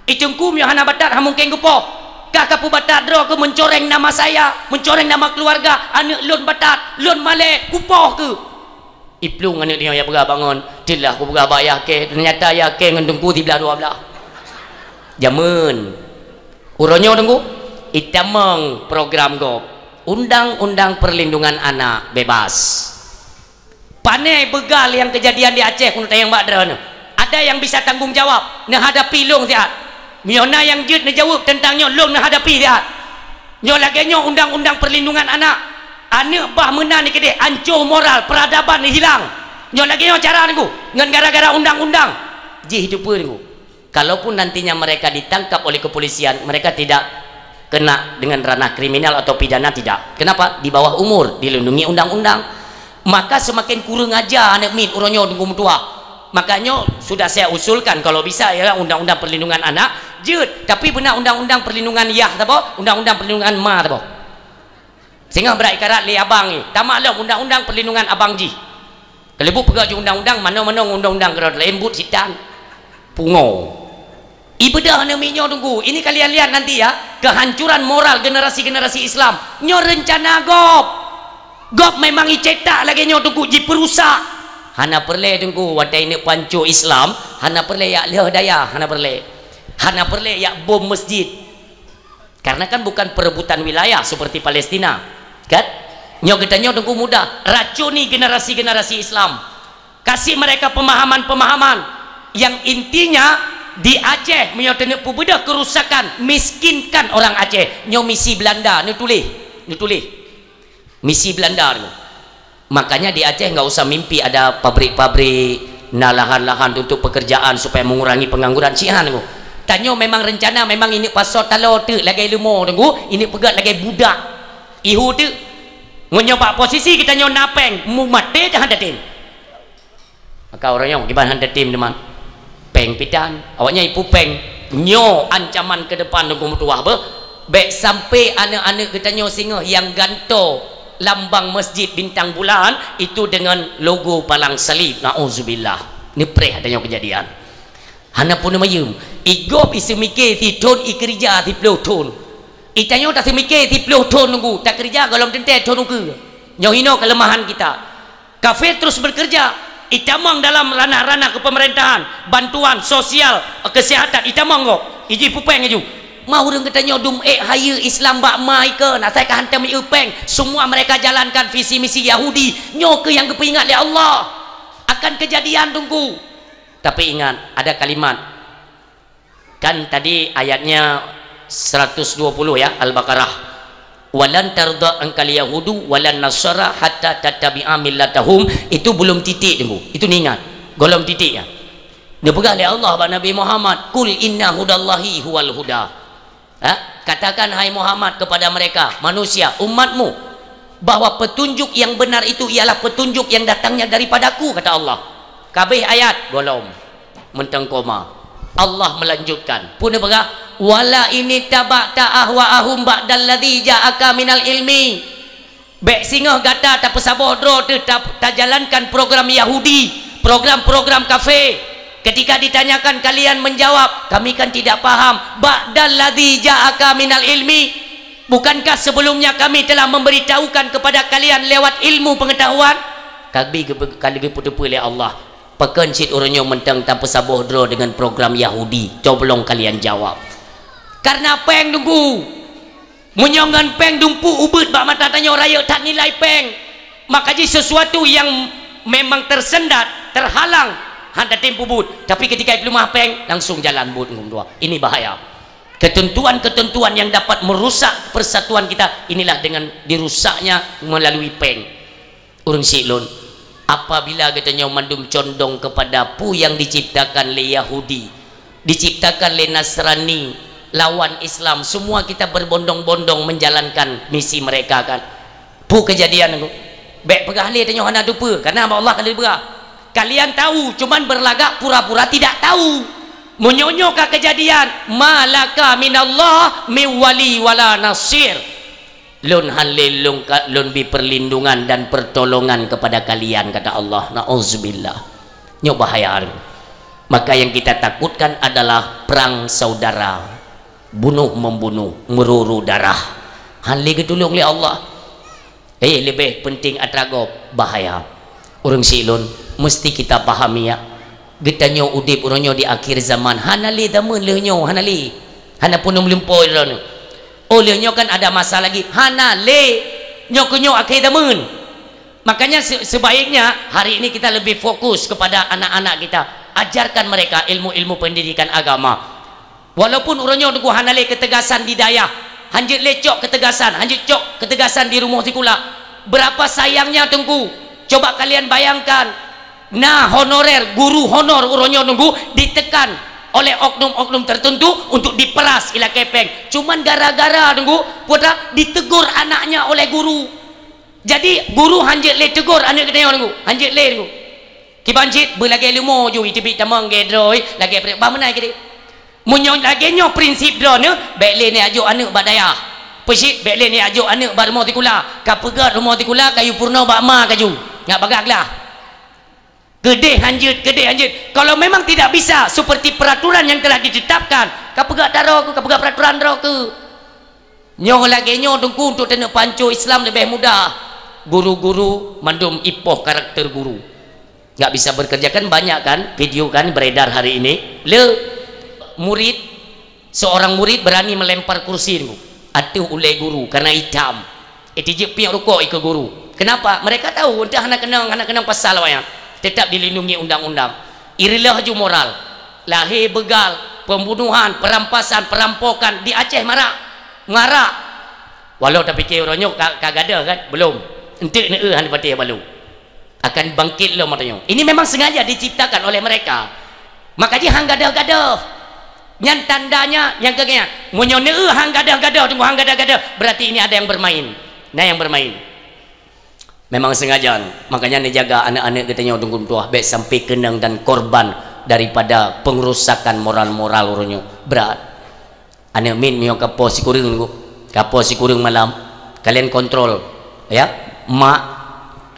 I teungku meunyoe hana batat, han mungken geupoh. Kah kapeubatat droe keu mencoreng nama saya, mencoreng nama keluarga, aneuk lôn batat, lôn malée, kupoh keu. Iplueng aneuk nyoe ya peugah bangon, teulah kupeugah bak yah kée, teunyata yah kée ngon teungku siblah dua blah. Jameun. Uroe nyoe teungku, itamong program gob. Undang-undang perlindungan anak bebas. Pane beugal nyang keujadian di Aceh keuneuk tayang bak droeneuh. Ada yang bisa tanggung jawab, neuhadapi lôn siat. Meunyoe na nyang jeuet neujaweueb teuntang nyoe, lôn neuhadapi siat. Nyoe lagée nyoe undang-undang perlindungan anak. Aneuk bah meunan dikeudeh ancô moral, peradaban hilang. Nyoe lagée nyoe cara nunggu ngon gara-gara undang-undang. Jih itu peue nunggu. Kalaupun nantinya mereka ditangkap oleh kepolisian, mereka tidak kena dengan ranah kriminal atau pidana, tidak. Kenapa? Di bawah umur, dilindungi undang-undang. Maka semakin kurang aja aneuk miet uroe nyoe teungku meutuah. Makanya sudah saya usulkan kalau bisa ya undang-undang perlindungan anak, jeuet, tapi beuna undang-undang perlindungan yah tabo, undang-undang perlindungan ma tabo. Singoh brat ikarat lé abang ni, tamaklum undang-undang perlindungan abang jih. Keuleubuk peugah ju undang-undang, mano-mano undang-undang keudroe lembut sitan. Pungo. Ibeudôh aneuk miet nyoe teungku, ini kalian lihat nanti ya, kehancuran moral generasi-generasi Islam. Nyoe rencana gob. Gob memang icetak lagée nyoe teungku, jipeurusak. Hana peureulée teungku, watée neuk pancô Islam, hana peureulée yak lheueh dayah, hana peureulée. Hana peureulée yak bom masjid. Karena kan bukan perebutan wilayah seperti Palestina, kan? Nyoe geutanyoe teungku mudah racuni generasi-generasi Islam. Kasih mereka pemahaman-pemahaman yang intinya di Aceh meunyoe teuneuk peubeudôh kerusakan, miskinkan orang Aceh. Nyoe misi Belanda, neutuléh, neutuléh. Misi Belanda tu. Makanya di Aceh enggak usah mimpi ada pabrik-pabrik, na lahan-lahan untuk pekerjaan supaya mengurangi pengangguran. Sihan tu. Tanyoe memang rencana memang ini pasoe taloe teuk lagée leumo teungku, ini peugét lagée budak. Ihu teuk. Meunyoe bak posisi geutanyoe na péng, mumat teh tahan tatem. Maka ureuëng nyang kiban han tatem teuma péng pitan. Awaknyan ipupéng. Nyoe ancaman ke depan teungku meutuah beuh. Bék sampai aneuk-aneuk geutanyoe singoh nyang gantoe lambang masjid bintang bulan itu dengan logo palang salib. Nauzubillah. Neupreh tanyoe kejadian. Hana pun meuyeum. Igob iseumike sithon ikeurija siploh thon. Itanyoe taseumike siploh thon teungku, takeurija gohlom teuntée thon ukeue. Nyoe hinoe keuleumahan kita. Kafé terus beukeureuja, itamong dalam ranah-ranah keupeumeurintahan, bantuan sosial, keusihatan, itamong gob, iji pupéng aju. Ma ureuëng geutanyoe dum ék hayeue Islam bak ma ikeue, na sai ka hantom ieu péng. Semua mereka jalankan visi misi Yahudi. Nyoe keuh nyang geupeuingat lé Allah akan keujadian teungku. Tapi ingat, ada kalimat. Kan tadi ayatnya seratus dua puluh ya, Al-Baqarah. "Walan tardha ankal yahudu walan nasara hatta tattabi'a millatahum." Itu belum titik teungku. Itu niingat. Gohlom titik ya. Neupeugah lé Allah bak Nabi Muhammad, "Qul inna hudallahi huwal huda." Ha? Katakan hai Muhammad kepada mereka, manusia, umatmu, bahwa petunjuk yang benar itu ialah petunjuk yang datangnya daripadaku, kata Allah. Kabeh ayat, gohlom. Mantong koma. Allah melanjutkan. Pun dia peugah, "Wala ini taba'ta ahwa'ahum ba'dalladzi ja'aka minal ilmi." Bék singoh gata tapeusaboh droe teuh ta-, tajalankan program Yahudi, program-program kafé. Ketika ditanyakan, kalian menjawab, "Kami kan tidak paham." "Ba'dalladzi ja'aka minal ilmi." Bukankah sebelumnya kami telah memberitahukan kepada kalian lewat ilmu pengetahuan? Kami gebe-, ka lheueh geupeuteupeu lé Allah. Pakon cit uroe nyoe mantong tapeusaboh droe deungon program Yahudi? Coblong kalian jawab. Karena péng teungku. Meunyoe ngon péng dumpeue ubeuet bak mata tanyoe rayeuk that nilai péng, maka jih sesuatu yang memang tersendat, terhalang, han tatem peubuet. Tapi ketika ipeuleumah péng, langsung jalan buet ngon dua. Ini bahaya. Ketentuan-ketentuan yang dapat merusak persatuan kita, inilah dengan dirusaknya melalui péng. Ureuëng syiek lôn, apabila geutanyoe mandum condong kepada peue nyang diciptakan lé Yahudi, diciptakan lé Nasrani, lawan Islam, semua kita berbondong-bondong menjalankan misi mereka kan. Peue keujadian tu? Bék peugah lé tanyoe hana teupeue, karena Allah ka lheueh peugah. Kalian tahu, cuman berlagak pura-pura tidak tahu. Meunyoe nyoe ka keujadian, ma laka minallah min wali wala nasir. Lôn hana lé lôn ka, lôn bi perlindungan dan pertolongan kepada kalian, kata Allah. Nauzubillah. Nyoe bahaya. Maka yang kita takutkan adalah perang saudara, bunuh membunuh, meruru darah. Hana lé geutulông lé Allah. Eh, leubeh penting atra gob, bahaya. Ureuëng syiek lôn, mesti kita pahami, ya. Geutanyoe udeb uroe nyoe di akhir zaman, hana lé zaman lheueh nyoe, hana lé. Hana peuneuk meulumpoe droeneuh. Oh, lheueh nyoe kan ada masa lagi, hana lé. Nyoe keuh nyoe akhir zaman. Makanya se-, sebaiknya hari ini kita lebih fokus kepada anak-anak kita. Ajarkan mereka ilmu-ilmu pendidikan agama. Walaupun uroe nyoe Teungku hana lé keutegasan di dayah, hanjeuet lé cok keutegasan, hanjeuet cok keutegasan di rumoh sikula. Berapa sayangnya Teungku, coba kalian bayangkan, na honorer, guru honor uroe nyoe Teungku ditekan oleh oknum-oknum tertentu untuk diperas ilakée péng. Cuman gara-gara Teungku, putra ditegur anaknya oleh guru. Jadi, guru hanjeuet lé tegur aneuëk geutanyoe Teungku, hanjeuet lé Teungku. Kiban cit beulagée leumo ju iteubiet tamong gée droe lagée prek bah meunan keudeh. Meunyoe lagée nyoe prinsip droeneuh, bék lé neujok aneuëk bak dayah. Peucit bék lé neujok aneuëk bak rumoh sikula. Ka peugét rumoh sikula kayu purnoe bak ma kaju. Ngat bagah glah. Keudeh hanjeuet, keudeh hanjeuet. Kalau memang tidak bisa seperti peraturan yang telah ditetapkan, ka peugét taroe keu, ka peugét peraturan droe keu. Nyoe lagée nyoe Teungku untuk teuneuk panco Islam leubeh mudah. Guru-guru mandum ipoh karakter guru. Nggak bisa bekerja kan banyak kan video kan beredar hari ini. Le murid, seorang murid berani melempar kursi Teungku. Ateueh ulée guru karena hitam. Eh, tijeuek piek rukok ikeu guru. Kenapa? Mereka tahu entah hana keunong, hana keunong pasal awaknyan. Tetap dilindungi undang-undang. Ireuleuh ju moral. Lahé beugal, pembunuhan, perampasan, perampokan di Aceh marak. Marak. Walau tapike uroe nyoe ka, ka gadôh kan? Belum. Enteuk neueu hana patéh balu. Akan bangkit lom mata nyoe. Ini memang sengaja diciptakan oleh mereka. Maka jih hang gadôh-gadôh. Nyan tandanya nyang keu nyan. Meunyoe neueu hang gadôh-gadôh, tunggu hang gadôh-gadôh, berarti ini ada yang bermain. Nah, yang bermain. Memang sengaja. Makanya neujaga aneuk-aneuk geutanyoe Teungku meutuah bék sampai keunong dan korban daripada pengerusakan moral-moral uroe nyoe. Berat. Aneuk miet meunyoe ka po sikureueng Teungku, ka po sikureueng malam, kalian kontrol, ya. Mak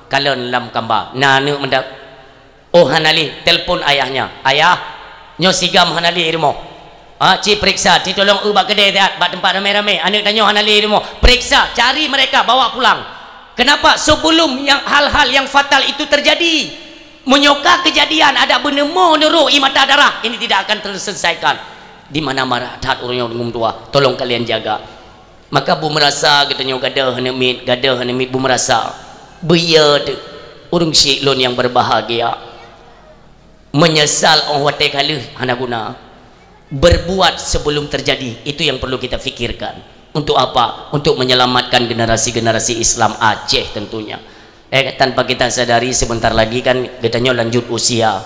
kalon lam kamba, na aneuk mantong. Oh, hana lé, telpon ayahnya. "Ayah, nyoe si Gam hana lé i rumoh. Ah, ci periksa, ci tolong eu bak keudè siat, bak teumpat ramé-ramé. Aneuk tanyoe hana lé i rumoh. Periksa, cari mereka, bawa pulang." Kenapa? Sebelum yang hal-hal yang fatal itu terjadi. Meunyoe ka keujadian ada beuneumoe neurok ie mata darah, ini tidak akan terselesaikan. Di mana marah that ureuëng nyang meutuah, tolong kalian jaga. Maka beumeurasa geutanyoe gadôh aneuk miet, gadôh aneuk miet beumeurasa. Beuyeu teuh, ureuëng syiek lôn nyang berbahagia. Meunyeusal óh watée ka lheueh hana guna. Berbuat sebelum terjadi, itu yang perlu kita fikirkan. Untuk apa? Untuk menyelamatkan generasi-generasi Islam Aceh tentunya. Eh, tanpa kita sadari, sebentar lagi kan geutanyoe lanjut usia.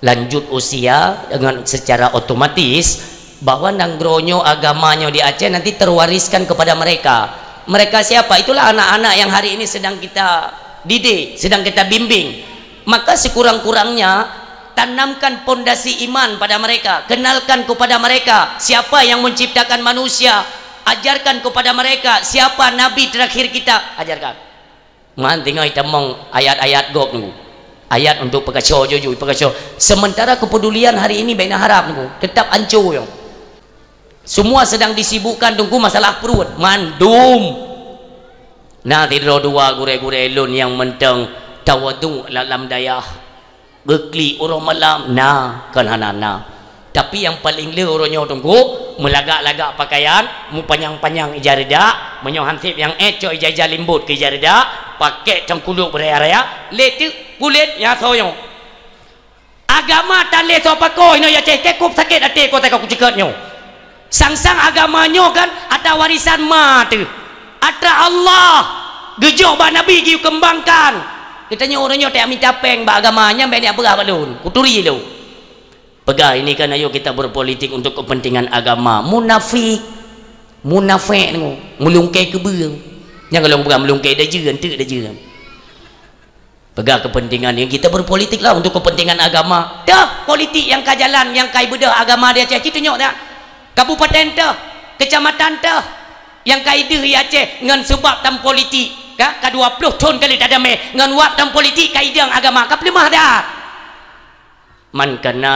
Lanjut usia dengan secara otomatis bahwa nanggroe nyoe, agama nyoe di Aceh nanti terwariskan kepada mereka. Mereka siapa? Itulah anak-anak yang hari ini sedang kita didik, sedang kita bimbing. Maka sekurang-kurangnya tanamkan pondasi iman pada mereka, kenalkan kepada mereka siapa yang menciptakan manusia, ajarkan kepada mereka siapa nabi terakhir kita, ajarkan. Man tinggai tamong ayat-ayat gob Teungku. Ayat untuk peukaco juju, peukaco. Sementara kepedulian hari ini bék na harab Teungku, tetap ancô nyoe. Semua sedang disibukkan Teungku masalah pruet, mandum. Na sidroe dua gurée-gurée lôn nyang mantong tawadhu lam dayah. Geuklik uroe malam na, kon hana na. Tapi nyang paleng le uroe nyoe Teungku, meulagak-lagak pakaian, meupanyang-panyang ija reudak, meunyoe hanseb nyang éh cok ija-ija limbot keu ija reudak, pakék tangkulok beuraya-raya, lé teuk kulét nyang asoe nyoe. Agama tan lé soe pakoe inoe ya ceh, kekop sakét até kota ka kuceukeut nyoe. Sang-sang agama nyoe kan atra warisan ma teuh. Atra Allah geujok bak Nabi geuyue keumbangkan. Geutanyoe uroe nyoe tajak mita péng bak agama nyan bék neujak peugah bak lôn. Kuturi lôn. Peugah ini kan ayo kita berpolitik untuk kepentingan agama. Munafik. Munafék nyoe. Meulungkée keubeue. Nyang golom peugah meulungkée dajeu, enteuk dajeu. Peugah kepentingan yang kita berpolitik lah untuk kepentingan agama. Dah politik yang ka jalan, yang ka ibeudôh agama di Aceh, ci tunyok dah. Kabupaten teuh, kecamatan teuh, nyang ka ideuh i Aceh ngon seubab tam politik, ka, ka dua ploh thon ka lheueh tadamé ngon wab tam politik ka idong agama, ka peuleumah that. Man kana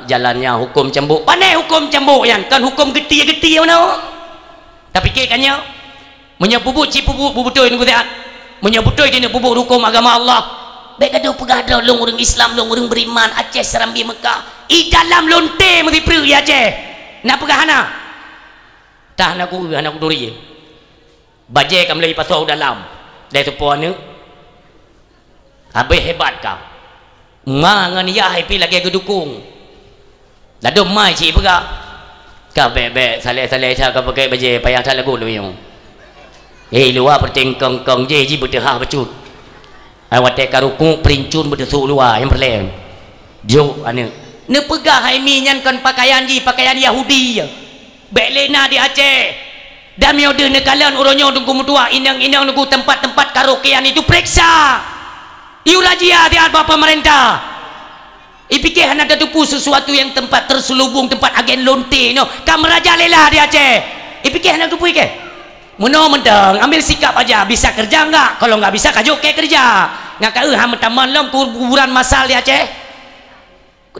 jalannya hukum cambuk, pané hukum cambuk nyan, kon hukum geutie-geutie meunoe. Tapike ka nyoe, meunyoe peubuet ci peubuet beubeutôi nunggu siat, meunyoe beutôi keuneuk peubuet hukum agama Allah, bék gadoh peugah droe lôn ureuëng Islam, lôn ureuëng beriman, Aceh Serambi Mekah. I dalam lonte meusipreuk i Aceh. Na peugah hana? Tah na ku, hana kuturi. Bajée ka meulai pasoe u dalam. Dai teupo aneuëk. Habéh hebat ka. Ma ngon yah hai pi lagée geudukong. Ladom mai cit peugah. Ka bék-bék saleh-saleh that ka pakai bajée payah that lagu luyueng. Eh, luwa peuting kong-kong jih ji beuteuhah bacut. Ai watée ka rukuk, peurincut beuteusuk luwa nyang peureulée. Jok aneuëk. Neupeugah hai mi nyan kon pakaian jih, pakaian Yahudi. Bék lé na di Aceh. Dan meunyoe deuh neukalon uroe nyoe teungku meutuah, inong-inong teungku, tempat-tempat karaokean itu periksa. Yue razia siat bak pemerintah. Ipike hana tateupeue sesuatu yang tempat terselubung, tempat agen lonte nyoe. Ka meuraja lelah di Aceh. Ipike hana tateupeue ke? Meunoe mantong, ambil sikap aja. Bisa kerja enggak? Kalau enggak bisa, kajok ke kerja. Nggak keu ha meutamong lom kuburan masal di Aceh.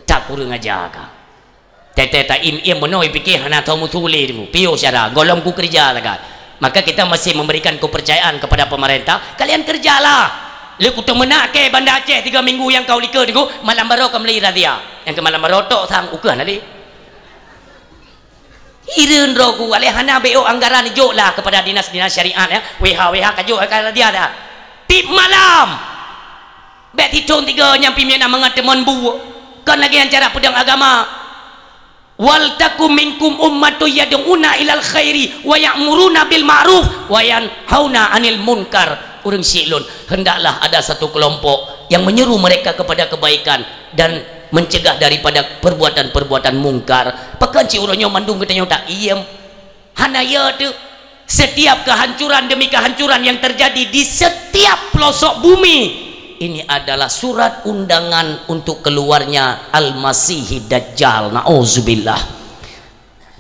Tak kurang aja ka. Tete ta im-im meunoe ipike hana tho meusu lé teungku. Piôh syara, gohlom ku keureuja sagai. Maka kita masih memberikan kepercayaan kepada pemerintah, kalian kerjalah. Lé kuteumeunak ke Banda Aceh tiga minggu nyang ka u likot teungku, malam baroe ka meulai razia. Nyang keu malam baroe tok sang ukeue na lé. Hireuen droe ku, alé hana bék anggaran jok lah kepada dinas-dinas syariat ya. W H W H kajok ka razia dah. Tiep malam. Bék sithon tiga nyang pih meunan mangat teumon bu. Kon lagée nyan cara peudong agama. "Wal takum minkum ummatun yad'una ilal khairi wa ya'muruna bil ma'ruf wa yanhauna 'anil munkar." Ureuëng syik lôn, hendaklah ada satu kelompok yang menyeru mereka kepada kebaikan dan mencegah daripada perbuatan-perbuatan mungkar. Pakon cit uroe nyoe mandum geutanyoe tak iem? Hana ya tu. Setiap kehancuran demi kehancuran yang terjadi di setiap pelosok bumi, ini adalah surat undangan untuk keluarnya Al-Masih Dajjal. Nauzubillah.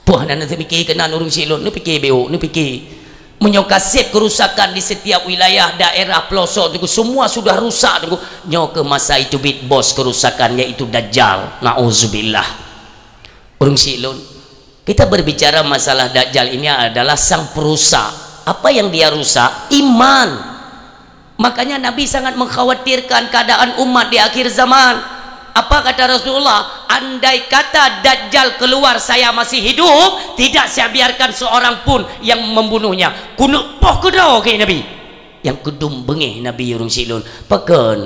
Puh, hana neupike keunan ureuëng syik lôn, neupike bék, neupike. Meunyoe ka seb kerusakan di setiap wilayah, daerah, pelosok teungku, semua sudah rusak teungku, nyoe keuh masa itu bit bos kerusakan, yaitu Dajjal. Nauzubillah. Ureuëng syik lôn, kita berbicara masalah Dajjal ini adalah sang perusak. Apa yang dia rusak? Iman. Makanya Nabi sangat mengkhawatirkan keadaan umat di akhir zaman. Apa kata Rasulullah? "Andai kata Dajjal keluar, saya masih hidup, tidak saya biarkan seorang pun yang membunuhnya." Keuneuk poh keudroe keu Nabi. Nyang keudum beungéh Nabi ureuëng syik lôn. Pakon?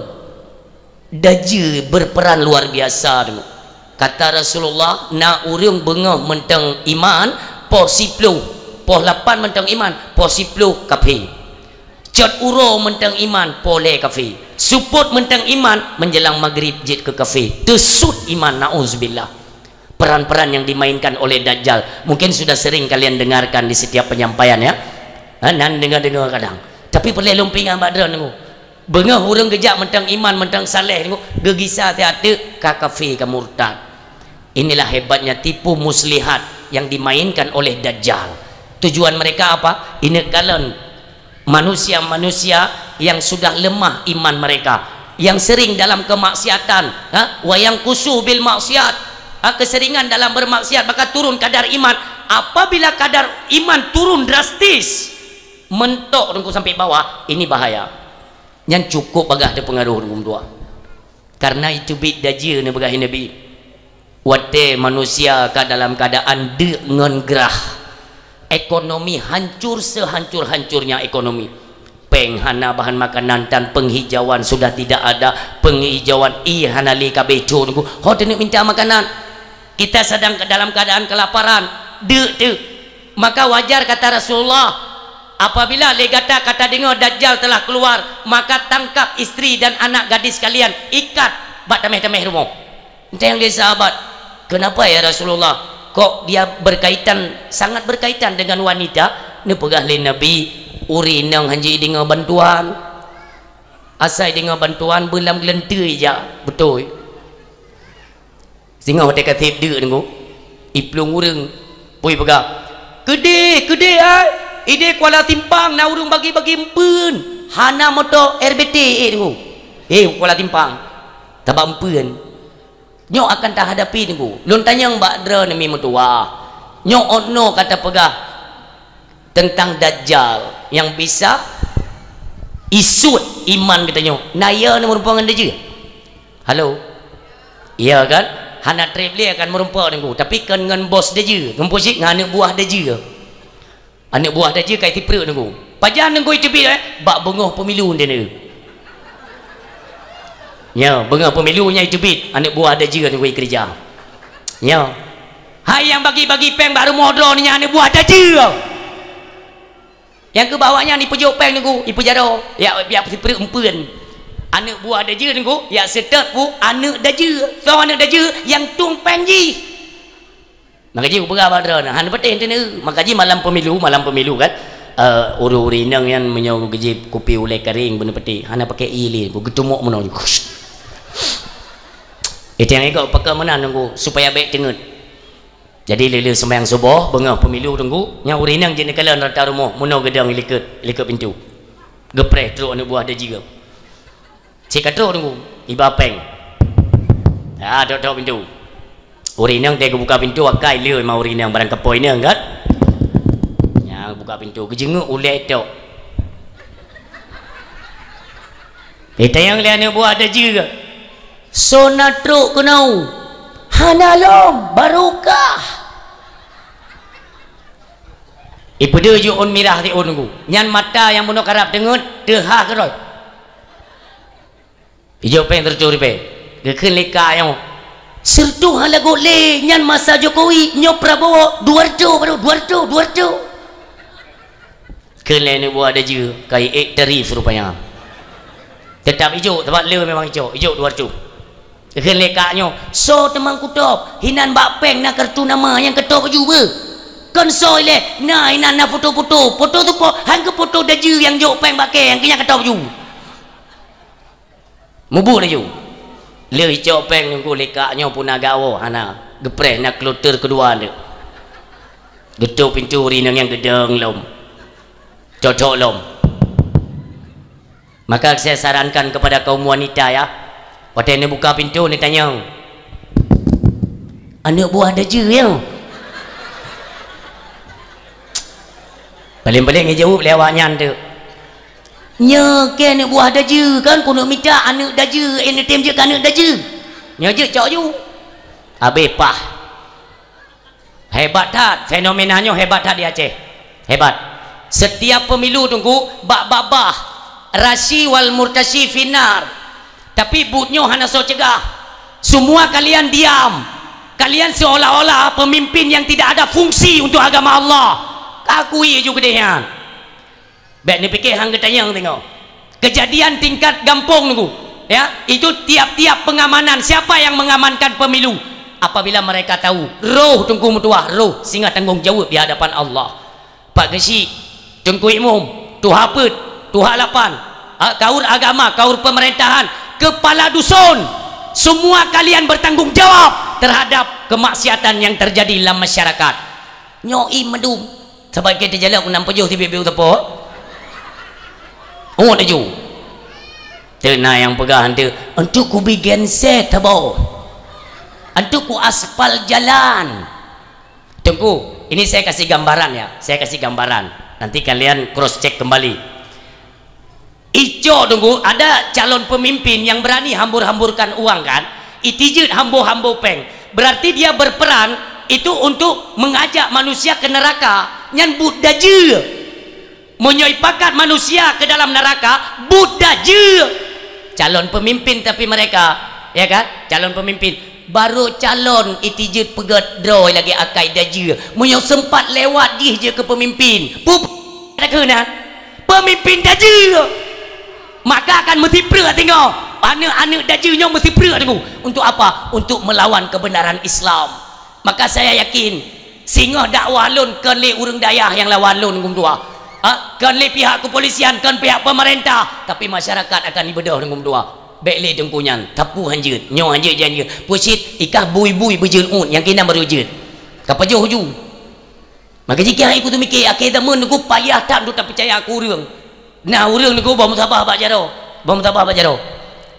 Dajjal berperan luar biasa teungku. Kata Rasulullah, na ureuëng beungoh mantong iman, poh siploh, poh lapan mantong iman, poh siploh kafé. Cot uroe mantong iman, poh lhée kafé. Seupôt mantong iman, menjelang maghrib jeuet keu kafé. Teusut iman, nauzubillah. Peran-peran yang dimainkan oleh Dajjal. Mungkin sudah sering kalian dengarkan di setiap penyampaian, ya. Ha, nan deungoe-deungoe kadang. Tapi peureulée lôn peuingat bak droeneuh. Beungoh ureuëng geujak mantong iman, mantong saleh, geugisah teuh ateueh ka kafé, ka murtad. Inilah hebatnya tipu muslihat yang dimainkan oleh Dajjal. Tujuan mereka apa? Ineukalon manusia-manusia yang sudah lemah iman mereka, yang sering dalam kemaksiatan, ha? Wa yanqusu bil maksiat, ha? Keseringan dalam bermaksiat, maka turun kadar iman. Apabila kadar iman turun drastis, mentok teungku sampai bawah, ini bahaya. Nyan cukup bagah teupeungaruh teungku meutuah. Karena itu bit dajjal neupeugah Nabi. Watée manusia ka dalam keadaan deuk ngon grah, ekonomi hancur sehancur-hancurnya ekonomi. Péng hana bahan makanan dan penghijauan sudah tidak ada, penghijauan ie hana lé ka bécok teungku. Ho teuneuk minta makanan. Kita sedang ke dalam keadaan kelaparan, deuk teuk. Maka wajar kata Rasulullah, apabila lé gata ka tadeungoe Dajjal telah keluar, maka tangkap istri dan anak gadis kalian, ikat bak tameh-tameh rumoh. Tanyong lé sahabat, "Kenapa ya Rasulullah? Kok dia berkaitan, sangat berkaitan dengan wanita?" Neupeugah lé Nabi, "Ureuëng inong hanjeuet deungoe bantuan." Asai deungoe bantuan beulam geulanteue ija, beutôi. Singoh watée ka seb deuk Teungku, iplueng ureuëng, pui peugah, "Keudeh, keudeh ai! Ideh Kuala Simpang na ureuëng bagi-bagi eumpeuen, hana moto R B T eh Teungku. Eh, Kuala Simpang, sabab eumpeuen." Nyoe akan tahadapi Teungku. Lôn tanyong bak droeneuh mi meutuwah. Nyoe ôk noe ka tapeugah teuntang Dajjal nyang bisa isuet iman geutanyoe. Na ya neuh meurumpok ngon Dajjal? Halo? Ya kan? Hana treb lé akan meurumpok Teungku, tapi kon ngon bos Dajjal, meurumpok cit ngon aneuëk buah Dajjal. Aneuëk buah Dajjal ka iteuprek Teungku. Pajan Teungku iteubiet, eh? Bak beungoh pemilu nyan. Nyoe, beungoh pemilu nyan iteubiet aneuëk buah Dajjal Teungku ikeureuja. Nyoe. Hai nyang bagi-bagi péng bak rumoh droeneuh nyan aneuëk buah Dajjal. Nyang keu bak awaknyan ipeujok péng Teungku, ipeujaroe, yak, yak sipeureuk eumpeuen. Aneuëk buah Dajjal Teungku, yak seutôt pu aneuëk Dajjal. Soe aneuëk Dajjal? Nyang tueng péng jih. Maka jih kupeugah bak droeneuh, hana patéh teuneuk. Maka jih malam pemilu, malam pemilu kan, eh, ureuëng-ureuëng inong nyan meunyoe geujép kupi ulée karéng beuneupeuteh, hana pakai ie lé, geutumok meunoe. Itu nyang igok pakai meunan Teungku, supaya bék teungeut. Jadi lé-lé seumayang suboh, beungoh pemilu Teungku, nyang ureuëng inong jeuet neukalon rata rumoh, meunoe geudong likot, likot pintoe. Geupreh trok aneuëk buah Dajjal. Cit ka trok Teungku, iba péng. Ya, tok-tok pintoe. Ureuëng inong teuh geubuka pintoe, akai lé ma ureuëng inong barang kapoe inong kan. Nyang buka pintoe, geujeungeuk ulée tok. Itanyong lé aneuëk buah Dajjal, "Soe na trok keunoe?" "Hana lom, barokah." Ipeudeuh jih ôn mirah di ôn Teungku. Nyan mata nyang bunoe karab teungeut, teuhah keudroe. Ijok péng sireutoh ribée. Geukheun lé kak nyoe, "Sireutoh hana lagot lé, nyan masa Jokowi, nyoe Prabowo, dua reutôh baru, dua reutôh, dua reutôh." Kheun lé aneuëk buah Dajjal, ka iék tarif rupanya. Teutap ijok, sabab le memang ijok, ijok dua reutôh. Geukheun lé kak nyoe, "Soe teuma kutôb, hinan bak péng na kartu nama nyang katôb baju beuh. Kon soe ilée, na hinan na foto-foto, foto tu po, han keu foto Dajjal nyang jok péng bak kée, nyang keu nyan katôb baju." Mubuet laju. Le icok péng Teungku lé kak nyoe puna gawoe hana. Geupreh na kloter keudua nyoe. Geutôp pintoe ureuëng inong nyan geudong lom. Cocok lom. Maka saya sarankan kepada kaum wanita ya, watée neubuka pintoe neutanyong, "Aneuëk buah Dajjal ya?" Paléng-paléng geujaweueb lé awaknyan teuk. "Nyoe kée aneuëk buah Dajjal kan, keuneuk mita aneuëk Dajjal, eh, neutem jeuet keu aneuëk Dajjal." Nyoe jeuet cok ju. Habéh pah. Hebat that, fenomena nyoe hebat that di Aceh. Hebat. Setiap pemilu Teungku, bak babah, rasyi wal murtasyi finnar. Tapi buet nyoe hana soe cegah. Semua kalian diam. Kalian seolah-olah pemimpin yang tidak ada fungsi untuk agama Allah. Kakui ju keudeh nyan. Bék neupike han geutanyong teungoh. Kejadian tingkat gampông Teungku, ya, itu tiap-tiap pengamanan, siapa yang mengamankan pemilu? Apabila mereka tahu, roh Teungku meutuwah, roh singoh tanggong jaweueb di hadapan Allah. Pak Geuchik, Teungku Imum, Tuha Peuet, Tuha Lapan, a, kaur agama, kaur pemerintahan, kepala dusun, semua kalian bertanggung jawab terhadap kemaksiatan yang terjadi dalam masyarakat. Nyoe ie meudum. Sabab keu teujalak keunan peujoh tibiet-biet u teupot. Ngon laju. Teuna nyang peugah hantu, "Untuk kubi genset haba. Untuk ku aspal jalan." Teungku, ini saya kasih gambaran ya. Saya kasih gambaran. Nanti kalian cross check kembali. Icok Teungku, ada calon pemimpin yang berani hambur-hamburkan uang kan? Itijeuet hambo-hambo péng. Berarti dia berperan itu untuk mengajak manusia ke neraka. Nyan buet dajeu. Meunyoe ipakat manusia ke dalam neraka, buet dajeu. Calon pemimpin tapi mereka, ya kan? Calon pemimpin. Barô calon itijeuet peugét droe lagée akai dajeu. Meunyoe sempat lewat jih jeuet keu pemimpin. Pup-, ada keunan. Pemimpin dajeu. Maka akan meusipreuk teungoh. Aneuk-aneuk dajeu nyoe meusipreuk teungoh. Untuk apa? Untuk melawan kebenaran Islam. Maka saya yakin, singoh dakwah lôn kon lé ureuëng dayah nyang lawan lôn geumeudua. Ha? Kon lé pihak kepolisian, kon pihak pemerintah, tapi masyarakat akan ibeudôh deungon dua. Bék lé teungku nyan, tapu hanjeuet, nyoe hanjeuet, nyan hanjeuet. Peucit ikah bui-bui beujeuet uet, nyang keunan barô jeuet. Ka pajoh uju. Maka jih keu hai kutu miké, akhé zaman nunggu payah that untuk tapeucaya keu ureuëng. Nah, ureuëng nunggu bah musabah bak jaroe. Bah musabah bak jaroe.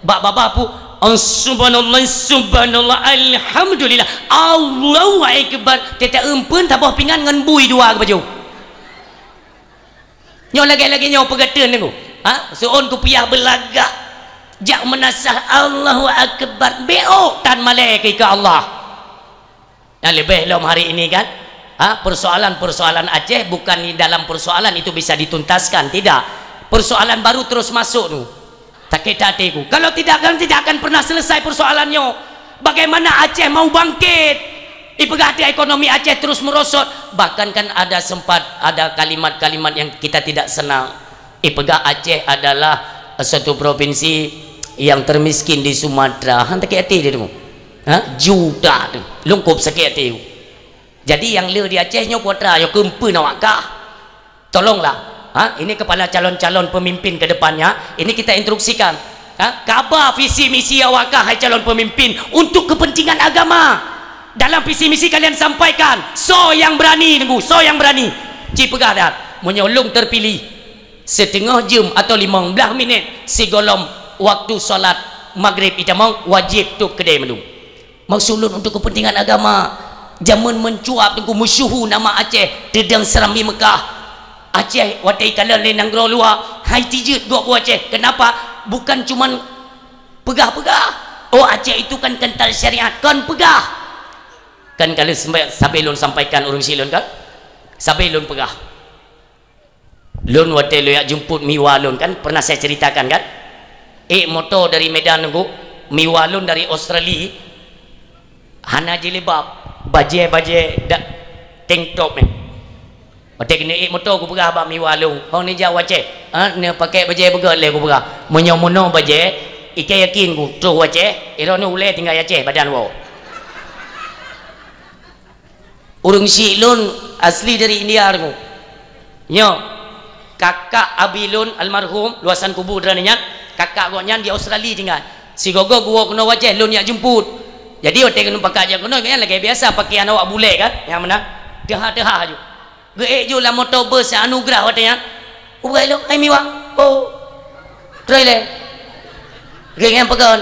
Bak babah pu, "Oh, subhanallah, subhanallah, alhamdulillah, Allahu akbar." Teuta eumpeuen saboh pingan ngon bui dua geupajoh. Nyoe lagée-lagée nyoe peugateun nunggu. Ha? Seuôn kupiah beulagak. Jak meunasah Allahu akbar. Bék tan malée keu Allah. Nah, leubeh lom hari ini kan, ha, persoalan-persoalan Aceh bukan di dalam persoalan itu bisa dituntaskan, tidak. Persoalan baru terus masuk tu. Sakét hatiku. Kalau tidak kan tidak akan pernah selesai persoalan nyoe. Bagaimana Aceh mau bangkit? Ipeugah hati ekonomi Aceh terus merosot. Bahkan kan ada sempat ada kalimat-kalimat yang kita tidak senang. Ipeugah Aceh adalah satu provinsi yang termiskin di Sumatera. Han sakét hati dia tu. Ha? Juta tu. Lungkop sakét hati. Jadi yang le di Aceh nyoe putra nyoe keumpeuen awak kah. Tolonglah. Ha? Ini kepala calon-calon pemimpin ke depannya. Ini kita instruksikan. Ha? Kaba visi misi awak kah hai calon pemimpin untuk kepentingan agama. Dalam visi misi kalian sampaikan, so yang berani nunggu, so yang berani. Ci peugah dah, meunyoe lôn terpilih, siteungoh jeuem atau limong blaih minét sigohlom waktu salat maghrib itamong wajéb tôp keudée mandum. Maksud lôn untuk kepentingan agama, jameun meucuab teungku meusyuhu nama Aceh teudong Serambi Mekah. Aceh watée ikalon lé nanggroe luwa, hai tijeuet gob u Aceh. Kenapa? Bukan cuman peugah-peugah, "Oh, Aceh itu kan kental syariat." Kon peugah. Kan kalau sabe lôn sampaikan ureuëng syiek lôn kan? Sabe lôn peugah. Lôn watée lôn jak jemput miwa lôn kan, pernah saya ceritakan kan? Ék moto dari Medan nunggu, miwa lôn dari Australia, hana jilbab, bajée-bajée dak tank top ni. Watée keuneuk ék moto kupeugah bak miwa lôn, "Hong neujak u Aceh, ha, neupaké bajée beugét lé," kupeugah. "Meunyoe meunoe bajée, ikei yakin ku troh u Aceh, iroh nyoe ulée tinggai Aceh badan woe." Ureuëng syiek lôn asli dari India nyoe. Nyoe, kakak abi lôn almarhum, luasan kubu droeneuh nyan, kakak gobnyan di Australia tinggai. Sigoe-goe geuwoe keunoe u Aceh lôn jak jemput. Jadi watée keunoe pakat jak keunoe, gobnyan lagée biasa pakaian awak bulek kan, nyang meunan. Teuha-teuha aju. Geuék ju lam moto bus nyang anugeurah watée nyan. Ubak ilong, "Hai miwa." "Oh." Troh ilée. Geuék nyan peugah,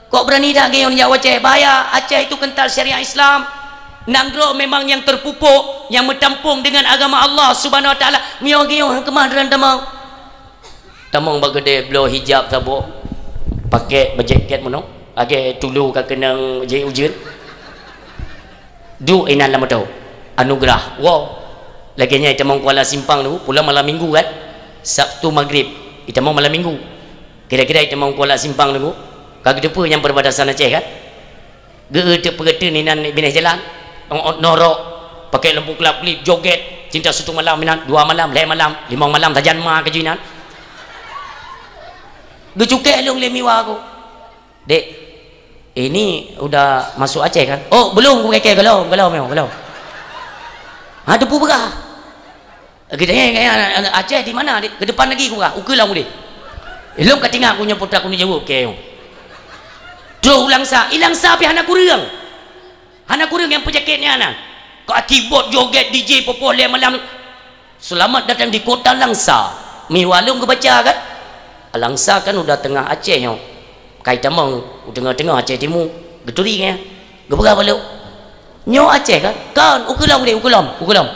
"Kok beurani that geuyon jak u Aceh? Bahaya, Aceh itu kental syariat Islam. Nanggroe memang nyang terpupuk, nyang meutampong dengan agama Allah Subhanahu Wa Taala. Meunyoe geuyon han keumah droen tamong." Tamong bak keudée bloe hijab saboh, paké bajée két meunoe, lagée tulu ka keunong jih ujeuen. Duek inan lam moto, anugeurah. Woe, lagée nyan itamong Kuala Simpang tu, pulang malam minggu kan? Sabtu maghrib, itamong malam minggu. Kira-kira itamong Kuala Simpang tu, ka geuteupeue nyang perbatasan Aceh kan? Geu-, teupeugeuteun inan binéh jalan, ot-ot norok, pakai lampu kelap-kelip, joget, cinta satu malam inan, dua malam, lhée malam, limong malam, sajan ma keujih inan. Geucukée lôn lé miwa ku. "Dek, ini udah masuk Aceh kan?" "Oh, belum," ku kheun, "belum, belum, belum." Ha, teupeue peugah. Geutanyong, "Aceh di mana, Dek?" "Ke depan lagi," ku peugah, "ukeue lom udeh." Ilong ka tinggai ku nyoe putra ku neujaweueb keu. Troh u Langsa, i Langsa pih hana kureueng. Hana kureueng nyang peujakét nyan na. Kok akibat joget D J popoh lhée malam. Selamat datang di kota Langsa. Miwa lôn geubaca kan? Langsa kan udah teungoh Aceh nyoe. Kai tamong u teungoh-teungoh Aceh Timu. Geuturi nyan. Geupeugah bak lôn. Nyoe Aceh kan? Kan, ukeue lom deh, ukeue lom, ukeue lom.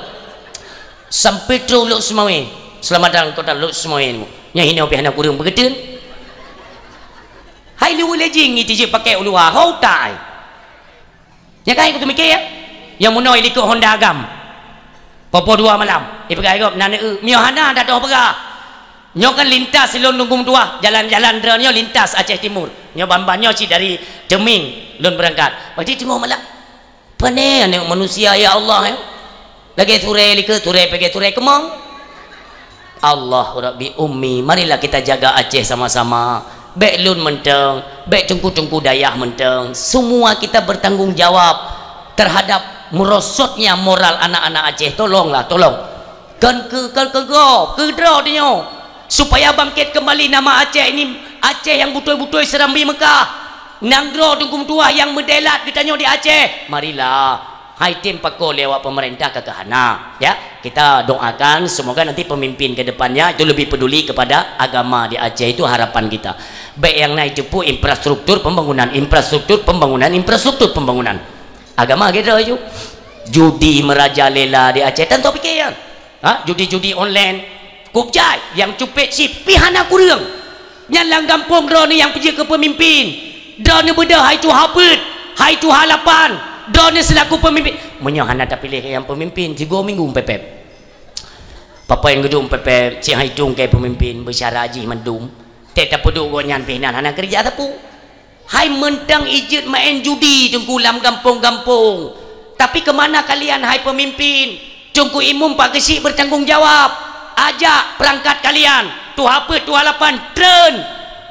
Sampai troh Lhokseumawe. Selamat datang kota Lhokseumawe. Nyoe hinoe pih hana kureueng peugeuteueng. Hai leuweue lé jih ngi tijeuet pakai u luwa, ho utai. Nyan kan ikut mikir ya. Nyang meunoe likot Honda agam. Popo dua malam. Ipeugah gob nan eu. Mio hana dah toh peugah. Nyoe kan lintas lôn nunggu dua. Jalan-jalan droe nyoe lintas Aceh Timur. Nyoe ban-ban nyoe cit dari Ceming lôn berangkat. Berarti teungoh malam. Pane aneuk manusia ya Allah ya. Lagée turée likot, turée pegée, turée keumong. Allahu Rabbi Ummi, marilah kita jaga Aceh sama-sama. Bék lôn mantong, bék teungku-teungku dayah mantong. Semua kita bertanggung jawab terhadap merosotnya moral anak-anak Aceh. Tolonglah, tolong. Kon keu, kon keu gob, keu droe tanyoe. Supaya bangkit kembali nama Aceh ini, Aceh nyang beutôi-beutôi Serambi Mekah. Nanggroe Teungku meutuah nyang meudelat geutanyoe di Aceh. Marilah. Hai tem pakoe lé awak pemerintah ka keuhana. Ya, kita doakan semoga nanti pemimpin ke depannya itu lebih peduli kepada agama di Aceh, itu harapan kita. Baik nyang na itu pun infrastruktur pembangunan, infrastruktur pembangunan, infrastruktur pembangunan. Agama kita itu. Judi merajalela di Aceh, tan tau pikiran. Ha, judi-judi online. Kup jai, nyang cupet chip, pih hana kureueng. Nyan lam gampông droeneuh nyang peujeuet keu peumimpin. Droeneuh beudôh hai tuha peuet, hai tuha lapan. Droeneuh seulaku peumimpin. Meunyoe hana tapiléh nyang peumimpin, sigoe minggu meupepet. Papai nyang geuduek meupepet, si hai tungkai peumimpin, beusyara jih mandum. Tét tapeuduek gobnyan pih nan hana keureuja sapeue. Hai mantong ijeuet maén judi Teungku lam gampông-gampông. Tapi keumana kalian hai peumimpin? Teungku Imum Pak Geuchik bertanggung jawab. Ajak peurangkat kalian, tuha peuet, tuha lapan, treun.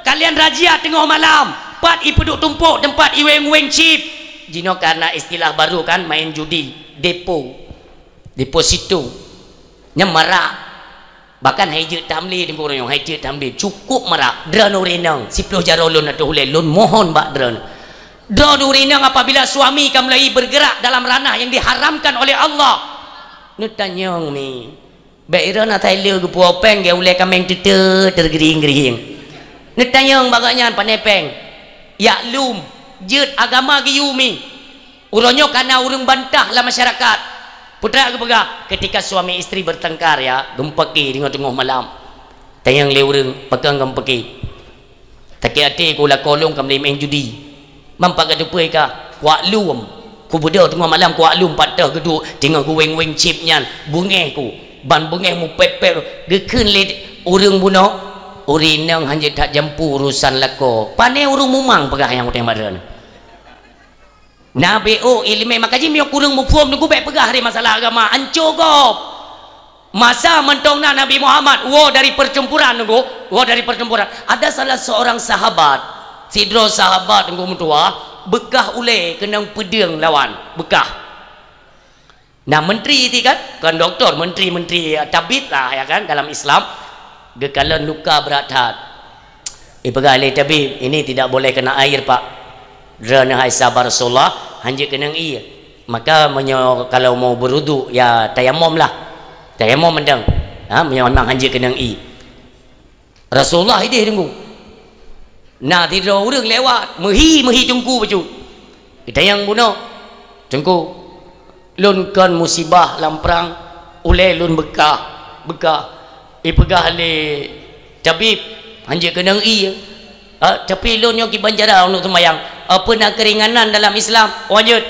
Kalian razia teungoh malam, pat ipeuduek tumpôk teumpat iweng-weng chip. Jinoe karena istilah baru kan, maén judi, depo, deposito. Nyan marak. Bahkan hai jeuet tamli Teungku, uroe nyoe hai jeuet tamli, cukup marak. Droeneuh ureueng inong, siploh jaroe lôn ateueh ulèe, lôn mohon bak droeneuh. Droeneuh ureueng inong, apabila suami ka mulai bergerak dalam ranah yang diharamkan oleh Allah, neutanyong mi. Bèk droeneuh asai le geupuwoe péng, geuh ulèe kaméng teute teugeuring-geuring. Neutanyong bak gobnyan, pane péng. Jak lom, jeuet agama geuyue mi. Uroe nyoe ka na ureueng bantah lam masyarakat. Peue teuma geupeugah, ketika suami istri bertengkar, ya, geumeupaké deungon teungoh malam. Tanyong lé ureueng, pakon geumeupaké? Sakét até ku lakoe lôn ka mulai maén judi. Mam pat ka teupeue ka, kuak lom. Kubeudôh teungoh malam kuak lom pat teuh geuduek teungoh geuweng-weng chip nyan. Beungéh ku. Ban beungéh meupép-pép. Geukheun lé ureueng bunoe, ureueng inong hanjeuet that jampu urusan lakoe. Pane ureueng mumang peugah nyang utang bak droeneuh. Nabi, oh, ileumèe, maka jih meunyoe kureueng muphom Teungku, bèk peugah lé masalah agama, anco gob. Masa mantong na Nabi Muhammad, woe dari pertempuran Teungku, woe dari pertempuran. Ada salah seorang sahabat, sidroe sahabat Teungku meutuah, beukah ulèe keunong peudeueng lawan, beukah. Nah, menteri ti kan, kon doktor, menteri-menteri, tabib lah, ya kan, dalam Islam. Geukalon luka brat that. Ipeugah lé tabib, "Ini tidak boleh kena air, Pak." Droeneuh hai sahabat Rasulullah, hanjeuet keunong ié. Maka meunyoe kalau mau berwudu, ya tayamom lah. Tayamom mantong. Ha, meunyoe memang hanjeuet keunong ié. Rasulullah idéh Teungku. Na sidroe ureueng lewat, meuhi-meuhi Teungku bacut. Geutanyong bunoe, "Teungku, lôn kon musibah lam prang, ulèe lôn beukah, beukah." Ipeugah lé tabib, "Hanjeuet keunong ié. Ah, tapi lôn nyoe kiban cara untuk seumayang. Apa na keuringanan dalam Islam?" "Oh, jeuet.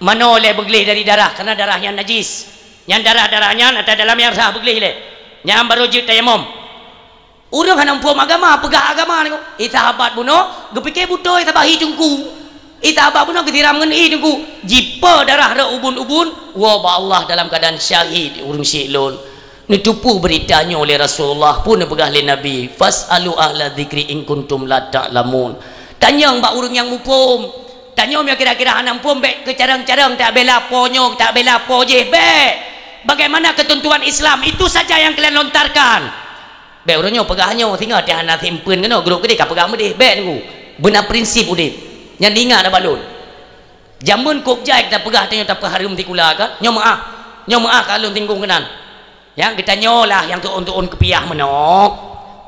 Manoe lé beugleh dari darah, karena darah nyan najis. Nyan darah-darah nyan ata dalam nyang sah beugleh lé. Nyan barô jeuet tayamom." Ureueng hana muphom agama, peugah agama ni. Ié sahabat bunoe, geupike beutôi sabahi Teungku. Ié sahabat bunoe geusiram ngon ié Teungku. Jipe darah rot ubun-ubun, woe bak Allah dalam keuadaan syahid ureueng syik lôn. Neuteupeue beurita nyoe lé Rasulullah, peue neupeugah lé Nabi, "Fas'alu ahla dzikri in kuntum la ta'lamun." Tanyong bak ureueng nyang muphom. Tanyoe meunyoe kira-kira hana muphom, bèk keucarông-carông tabela po nyoe, tabela po jéh, bèk. Bagaimana ketentuan Islam, itu saja yang kalian lontarkan. Bèk uroe nyoe peugah nyoe, singoh teuh hana simpeuen keunoe, grob keudéh ka peugah meudéh, bèk Teungku. Beuna prinsip udép. Nyan ingat bak lôn. Jameun kôb jai tapeugah tanyoe tapeuhareuem sikula kan? Nyoe meu'ah. Nyoe meu'ah ka lôn singgung keunan. Nyang geutanyoe lah nyang tu'on-tu'on keupiah meunoe.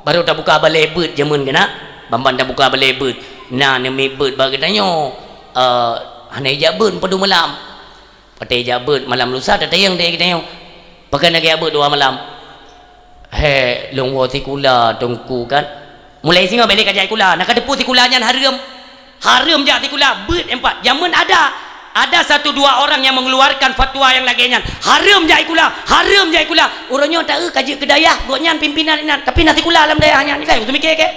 Barô tabuka balèe beuet jameun keunan. Ban-ban tabuka balèe beuet. Na neumiet beuet bak geutanyoe. Eh, hana ijak beuet padum malam. Watèe jak beuet malam lusa, tatanyong lé geutanyoe, "Pakon na geujak beuet dua malam?" "Hék, lôn woe sikula Teungku kan." Mulai singoh bèk lé ka jak sikula, na ka teupeue sikula nyan hareuem. Hareuem jak sikula, beuet nyan pat. Jameun ada, ada satu dua orang yang mengeluarkan fatwa yang lagèe nyan. Hareuem jak sikula, hareuem jak sikula. Uroe nyoe taeu ka jeuet keu dayah, gobnyan pimpinan inan, tapi na sikula lam dayah nyan, kan? Teumiké kèe?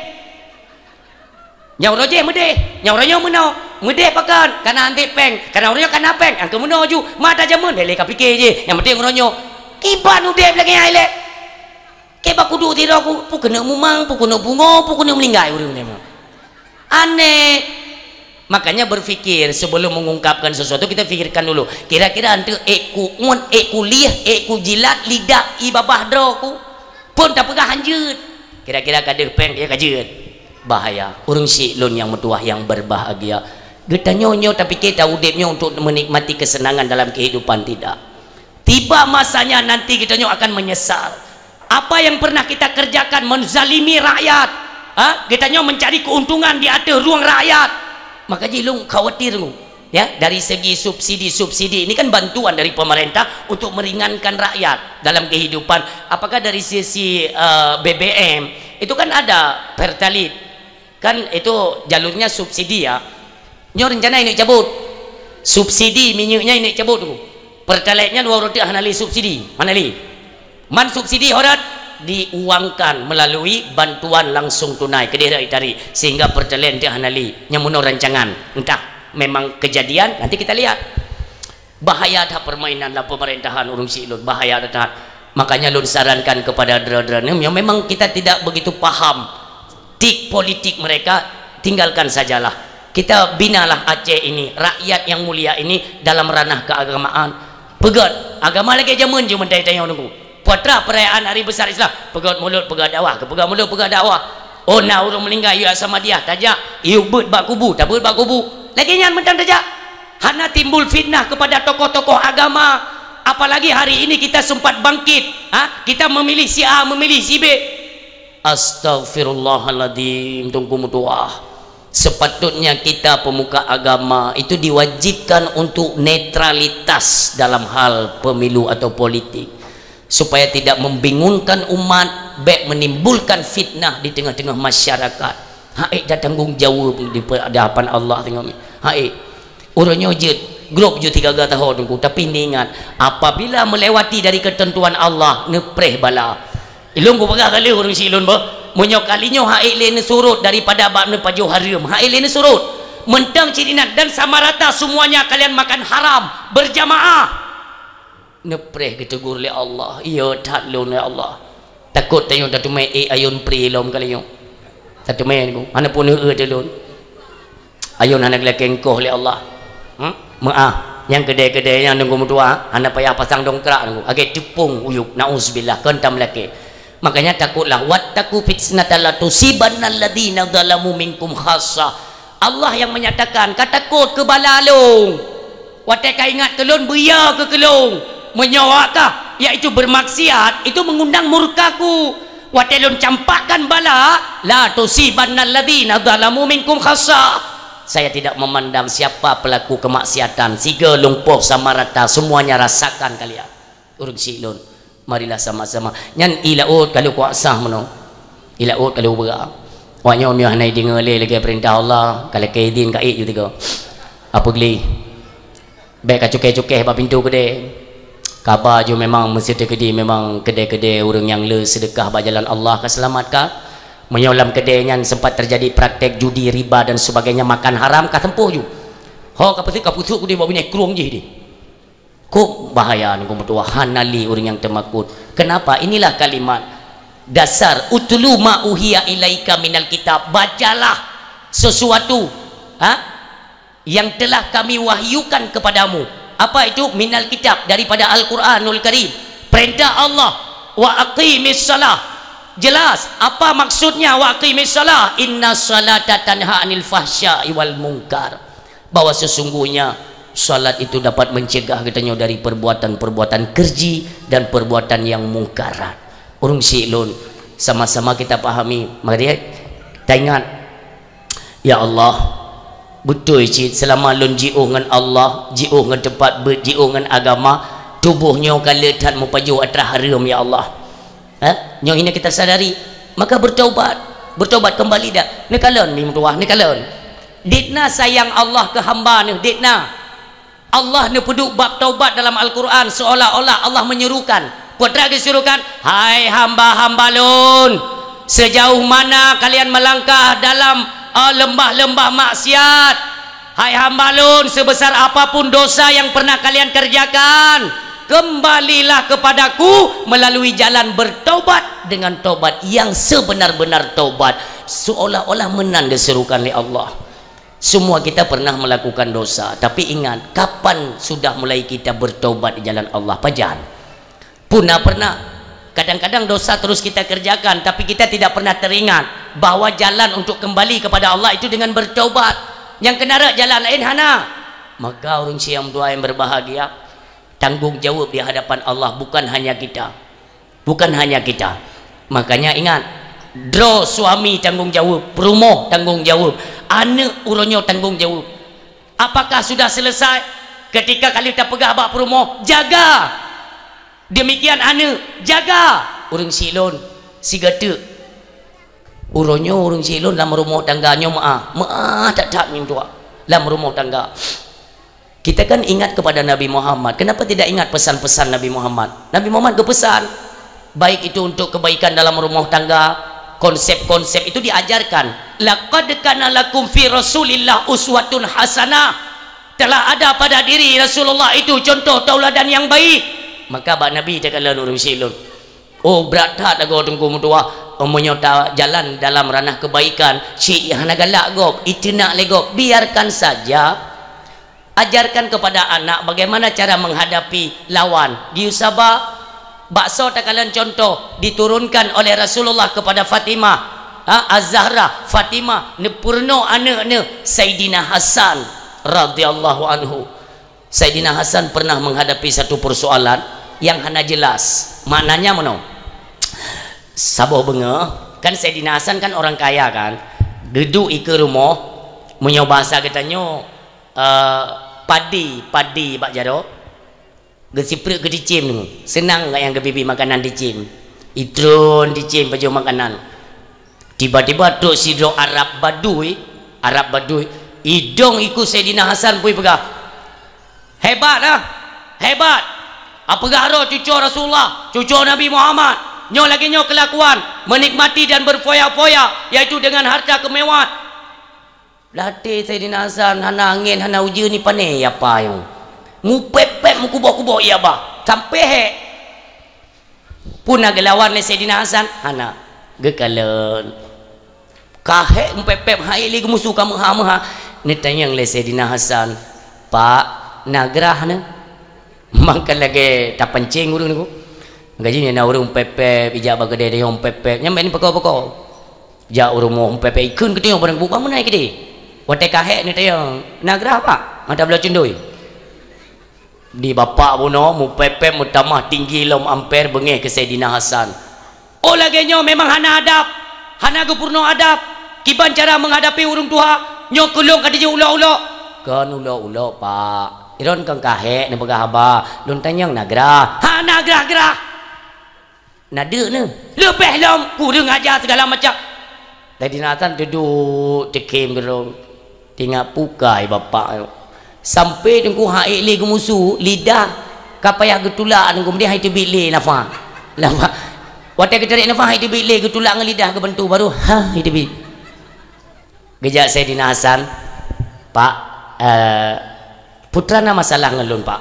Nyang uroe jéh meudéh, nyang uroe nyoe meunoe. Meudéh pakon? Kana hanté péng. Kana uroe nyoe kana péng. Nyang keu meunoe ju, mata jameun, bèk lé ka piké jéh. Nyang penting uroe nyoe. Kiban udép lagèe nyan ilèe. Kèe bak kuduek sidroe ku, peue keuneuk mumang, peue keuneuk pungo, peue keuneuk meuninggai ureueng nyan. Aneh. Makanya berpikir sebelum mengungkapkan sesuatu, kita pikirkan dulu. Kira-kira antu ék ku uet, ék ku lieh, ék ku jilat, lidak i babah droe ku. Pun tapeugah hanjeuet. Kira-kira ka deuh péng, ya ka jeuet. Bahaya. Ureuëng syiek lôn nyang meutuwah nyang berbahagia. Geutanyoe nyoe tapike taudeb nyoe untuk menikmati kesenangan dalam kehidupan, tidak. Tiba masanya nanti geutanyoe akan menyesal. Apa yang pernah kita kerjakan menzalimi rakyat, ha? Geutanyoe mencari keuntungan di ateueh rueng rakyat. Maka jih lôn khawatir lôn. Ya, dari segi subsidi-subsidi, ini kan bantuan dari pemerintah untuk meringankan rakyat dalam kehidupan. Apakah dari sisi, eh, B B M, itu kan ada Pertalite. Kan itu jalurnya subsidi, ya. Nyoe rencana ini cabut. Subsidi minyaknya ini cabut tu. Pertalite-nya dua roti hana lé subsidi, hana lé. Man subsidi horat diuangkan melalui bantuan langsung tunai, keudeh dak ditarik, sehingga Pertalite teuh hana lé. Nyang meunoe rancangan, entah memang kejadian, nanti kita lihat. Bahaya that permainan dalam pemerintahan ureuëng syiek lôn, bahaya that. Makanya lôn sarankan kepada dara-dara nyoe, memang kita tidak begitu paham tik politik mereka, tinggalkan sajalah. Kita binalah Aceh ini, rakyat yang mulia ini dalam ranah keagamaan. Peugét agama lagée jameun jih meuntang tanyoe nunggu. Putra perayaan hari besar Islam, peugét mulut peugét dakwah, peugét mulut peugét dakwah. Oh, na ureuëng meuninggai, yue Samadiyah, tajak, yue beuet bak kubu, tabeuet bak kubu. Lagée nyan mantong tajak. Hana timbul fitnah kepada tokoh-tokoh agama. Apalagi hari ini kita sempat bangkit, ha? Kita memilih si A, memilih si B. Astaghfirullahaladzim, Teungku meutuwah. Sepatutnya kita pemuka agama itu diwajibkan untuk netralitas dalam hal pemilu atau politik, supaya tidak membingungkan umat, bék menimbulkan fitnah di tengah-tengah masyarakat. Hai, dak tanggung jawab di pe-, di hadapan Allah tengok ni. Hai, ureuëng nyoe jeuet, grob jeuet tiga-tiga tahun Teungku, tapi ingat, apabila melewati dari ketentuan Allah, neupreh bala. Ilôn kupeugah kali ureuëng syiek lôn beuh, meunyoe kali nyoe hai lé neusurot daripada bab neupajoh hareuem, hai lé neusurot. Mantong cit inan dan sama rata semuanya kalian makan haram berjamaah. Neupreh geutegur lé Allah, "Iya that lôn, ya Allah." Takot tanyoe tateumé ék ayôn pri lom kali nyoe. Tateumé nyoe, hana pun eu-eu lôn. Ayôn hana geulakée engkoh lé Allah. Hmm? Meuah, nyang keudée-keudée nyan Teungku meutuwah, hana payah pasang dongkrak Teungku. Agée teupông uyueb, nauzubillah, kon tam lakée. Makanya takutlah, "Wattaqu fitnatan la tusibanna alladzina zalamu minkum khassah." Allah yang menyatakan, "Ka takot keu bala lôn." Watée ka ingat keu lôn, beuya keu keu lôn. Meunyoe awak kah, yaitu bermaksiat, itu mengundang murka-Ku. Watée lôn campakkan bala, "La tusibanna alladzina zalamu minkum khassah." Saya tidak memandang siapa pelaku kemaksiatan, sigoe lumpoh sama rata, semuanya rasakan kalian. Ureuëng syiek lôn, marilah sama-sama. Nyan ié laôt ka lheueh kuasa meunoe. Ié laôt ka lheueh beurang. Awak nyoe meunyoe hana ideungoe lé lagée peurintah Allah, ka lakée idin ka ék ju tiga. Apa geuli? Bék ka cukée-cukée bak pintoe keudée. Kaba ju memang meusti teukeudi memang keudée-keudée ureuëng nyang le seudeukah bak jalan Allah ka seulamat ka. Meunyoe lam keudée nyan sempat terjadi praktek judi, riba dan sebagainya, makan haram ka sempôh ju. Ho ka peuseuek, ka peuseuek keudée bak binéh krueng jih deh. Kok bahaya Teungku meutuwah, hana lé ureuëng nyang teumakot. Kenapa? Inilah kalimat dasar, "Utlu ma uhiya ilaika minal kitab." Bacalah sesuatu, ha, yang telah Kami wahyukan kepadamu. Apa itu? Minal kitab, daripada Al-Quranul Karim. Perintah Allah, "Wa aqimis shalah." Jelas, apa maksudnya "Wa aqimis shalah"? "Inna shalata tanha anil fahsya'i wal munkar." Bahwa sesungguhnya salat itu dapat mencegah geutanyoe dari perbuatan-perbuatan keureuji dan perbuatan nyang mungkarat. Ureuëng syiek lôn, sama-sama kita pahami, mari taingat, ya Allah, beutôi cit seulama lôn jiôh ngon Allah, jiôh ngon teumpat beuet, jiôh ngon agama, tuboh nyoe ka le that meupajoh atra hareuem, ya Allah. Ha? Nyoe hina kita sadari, maka bertaubat. Bertaubat kembali dah. Neukalon, mi meutuwah, neukalon. Ditna sayang Allah keu hamba neuh, ditna. Allah neupeuduek bab taubat dalam Al-Quran seolah-olah Allah menyuruhkan. Peue teuma geuseuruhkan, "Hai hamba-hamba Lôn, sejauh mana kalian melangkah dalam, eh, leumbah-leumbah maksiat?" Hai hamba Lôn, sebesar apapun dosa yang pernah kalian kerjakan, kembalilah kepada-Ku melalui jalan bertobat dengan tobat yang sebenar-benar tobat. Seolah-olah meunan geuseurukan lé Allah. Semua kita pernah melakukan dosa, tapi ingat, kapan sudah mulai kita bertobat di jalan Allah? Pajan? Puna pernah. Kadang-kadang dosa terus kita kerjakan, tapi kita tidak pernah teringat bahwa jalan untuk kembali kepada Allah itu dengan bertobat. Nyang keunarak jalan laén hana. Maka ureuëng siang dua yang berbahagia, tanggung jawab di hadapan Allah bukan hanya kita. Bukan hanya kita. Makanya ingat, droe suami tanggung jawab, peurumoh tanggung jawab, aneuëk uroe nyoe tanggung jawab. Apakah sudah selesai? Ketika kali tapeugah bak peurumoh, jaga. Demikian aneuëk, jaga. Ureuëng silon, sigateuk. Uroe nyoe ureuëng silon lam rumoh tangga nyoe meuah, meuah that-that mintuak lam rumoh tangga. Kita kan ingat kepada Nabi Muhammad. Kenapa tidak ingat pesan-pesan Nabi Muhammad? Nabi Muhammad geupesan, baik itu untuk kebaikan dalam rumah tangga, konsep-konsep itu diajarkan. "Laqad kana lakum fi Rasulillah uswatun hasanah." Telah ada pada diri Rasulullah itu contoh tauladan yang baik. Maka bak Nabi takalon ureuëng silon. Oh, brat that lagoe Teungku meutuah. Oh, meunyoe ta jalan dalam ranah kebaikan, cit hana galak gob, iteunak lé gob, biarkan saja. Ajarkan kepada anak bagaimana cara menghadapi lawan. Geuyue saba, baksoe takalon contoh diturunkan oleh Rasulullah kepada Fatimah, ha, Az-Zahra, Fatimah, neupeurunoe aneuëk neuh, Saidina Hasan radhiyallahu anhu. Saidina Hasan pernah menghadapi satu persoalan yang hana jelas. Maknanya meunoe. Saboh beungoh, kan Saidina Hasan kan orang kaya kan. Geuduek ikeue rumoh, meunyoe bahasa geutanyoe, eh, padi, padi bak jaroe, geusipreuk geuticém deungoe. Seunang gak nyang geubi-bi makanan ticém. Itron ticém pajoh makanan. Tiba-tiba trok sidroe Arab Badui, Arab Badui, idong ikeue Saidina Hasan pui peugah, "Hebat ah! Hebat! Apeugah droe cucoe Rasulullah, cucoe Nabi Muhammad, nyoe lagée nyoe keulakuan, menikmati dan berfoya-foya, yaitu dengan harta kemewahan." Lam até Saidina Hasan hana angén, hana ujeuen, ni pané ya apa nyoe. Mupép-pép, meukuboh-kuboh ia bah, sampai hék. Puna geulawan lé Saidina Hasan? Hana. Geukalon. Ka hék mupép-pép, han ék lé geumusu, ka meuha-meuha. Neutanyong lé Saidina Hasan, "Pak, na grah neuh?" Mangka lagée tapancéng ureuëng nyoe. Gaji nyan na ureuëng mupép-pép, ijak bak keudè dayong mupép-pép. Nyan bèk neupeukô-peukô. Jak u rumoh mupép-pép, ikheun keu tanyoe barang buet, "Bang, meunan keudè?" Watée ka hék neutanyong, "Na grah, Pak?" Mata beulah cundoi. Di bapak bunoe mupép-pép meutamah tinggi lom amper beungéh keu Saidina Hasan. Oh lagée nyoe memang hana adab, hana geupeurunoe adab. Kiban cara menghadapi ureuëng tuha, nyoe keu lôn ka dijeuet ulok-ulok. Kon ulok-ulok, Pak. Droen kon ka hék neupeugah haba, lôn tanyong na grah. Hana grah-grah. Na deuk neuh. Leubeh lom kureueng aja segala macam. Saidina Hasan duduek teukhém keudroe. Teuingat pukai bapak nyoe. Sampai teungku han ék lé geumusu, lidah ka payah geutulak teungku, meudiah han teubiet lé nafah. Nafah. Watée geutarek nafah han teubiet lé, geutulak ngon lidah geubantu baru ha han teubiet. Geujak Saidina Hasan, "Pak, eh, peue teuma na masalah ngon lôn, Pak?"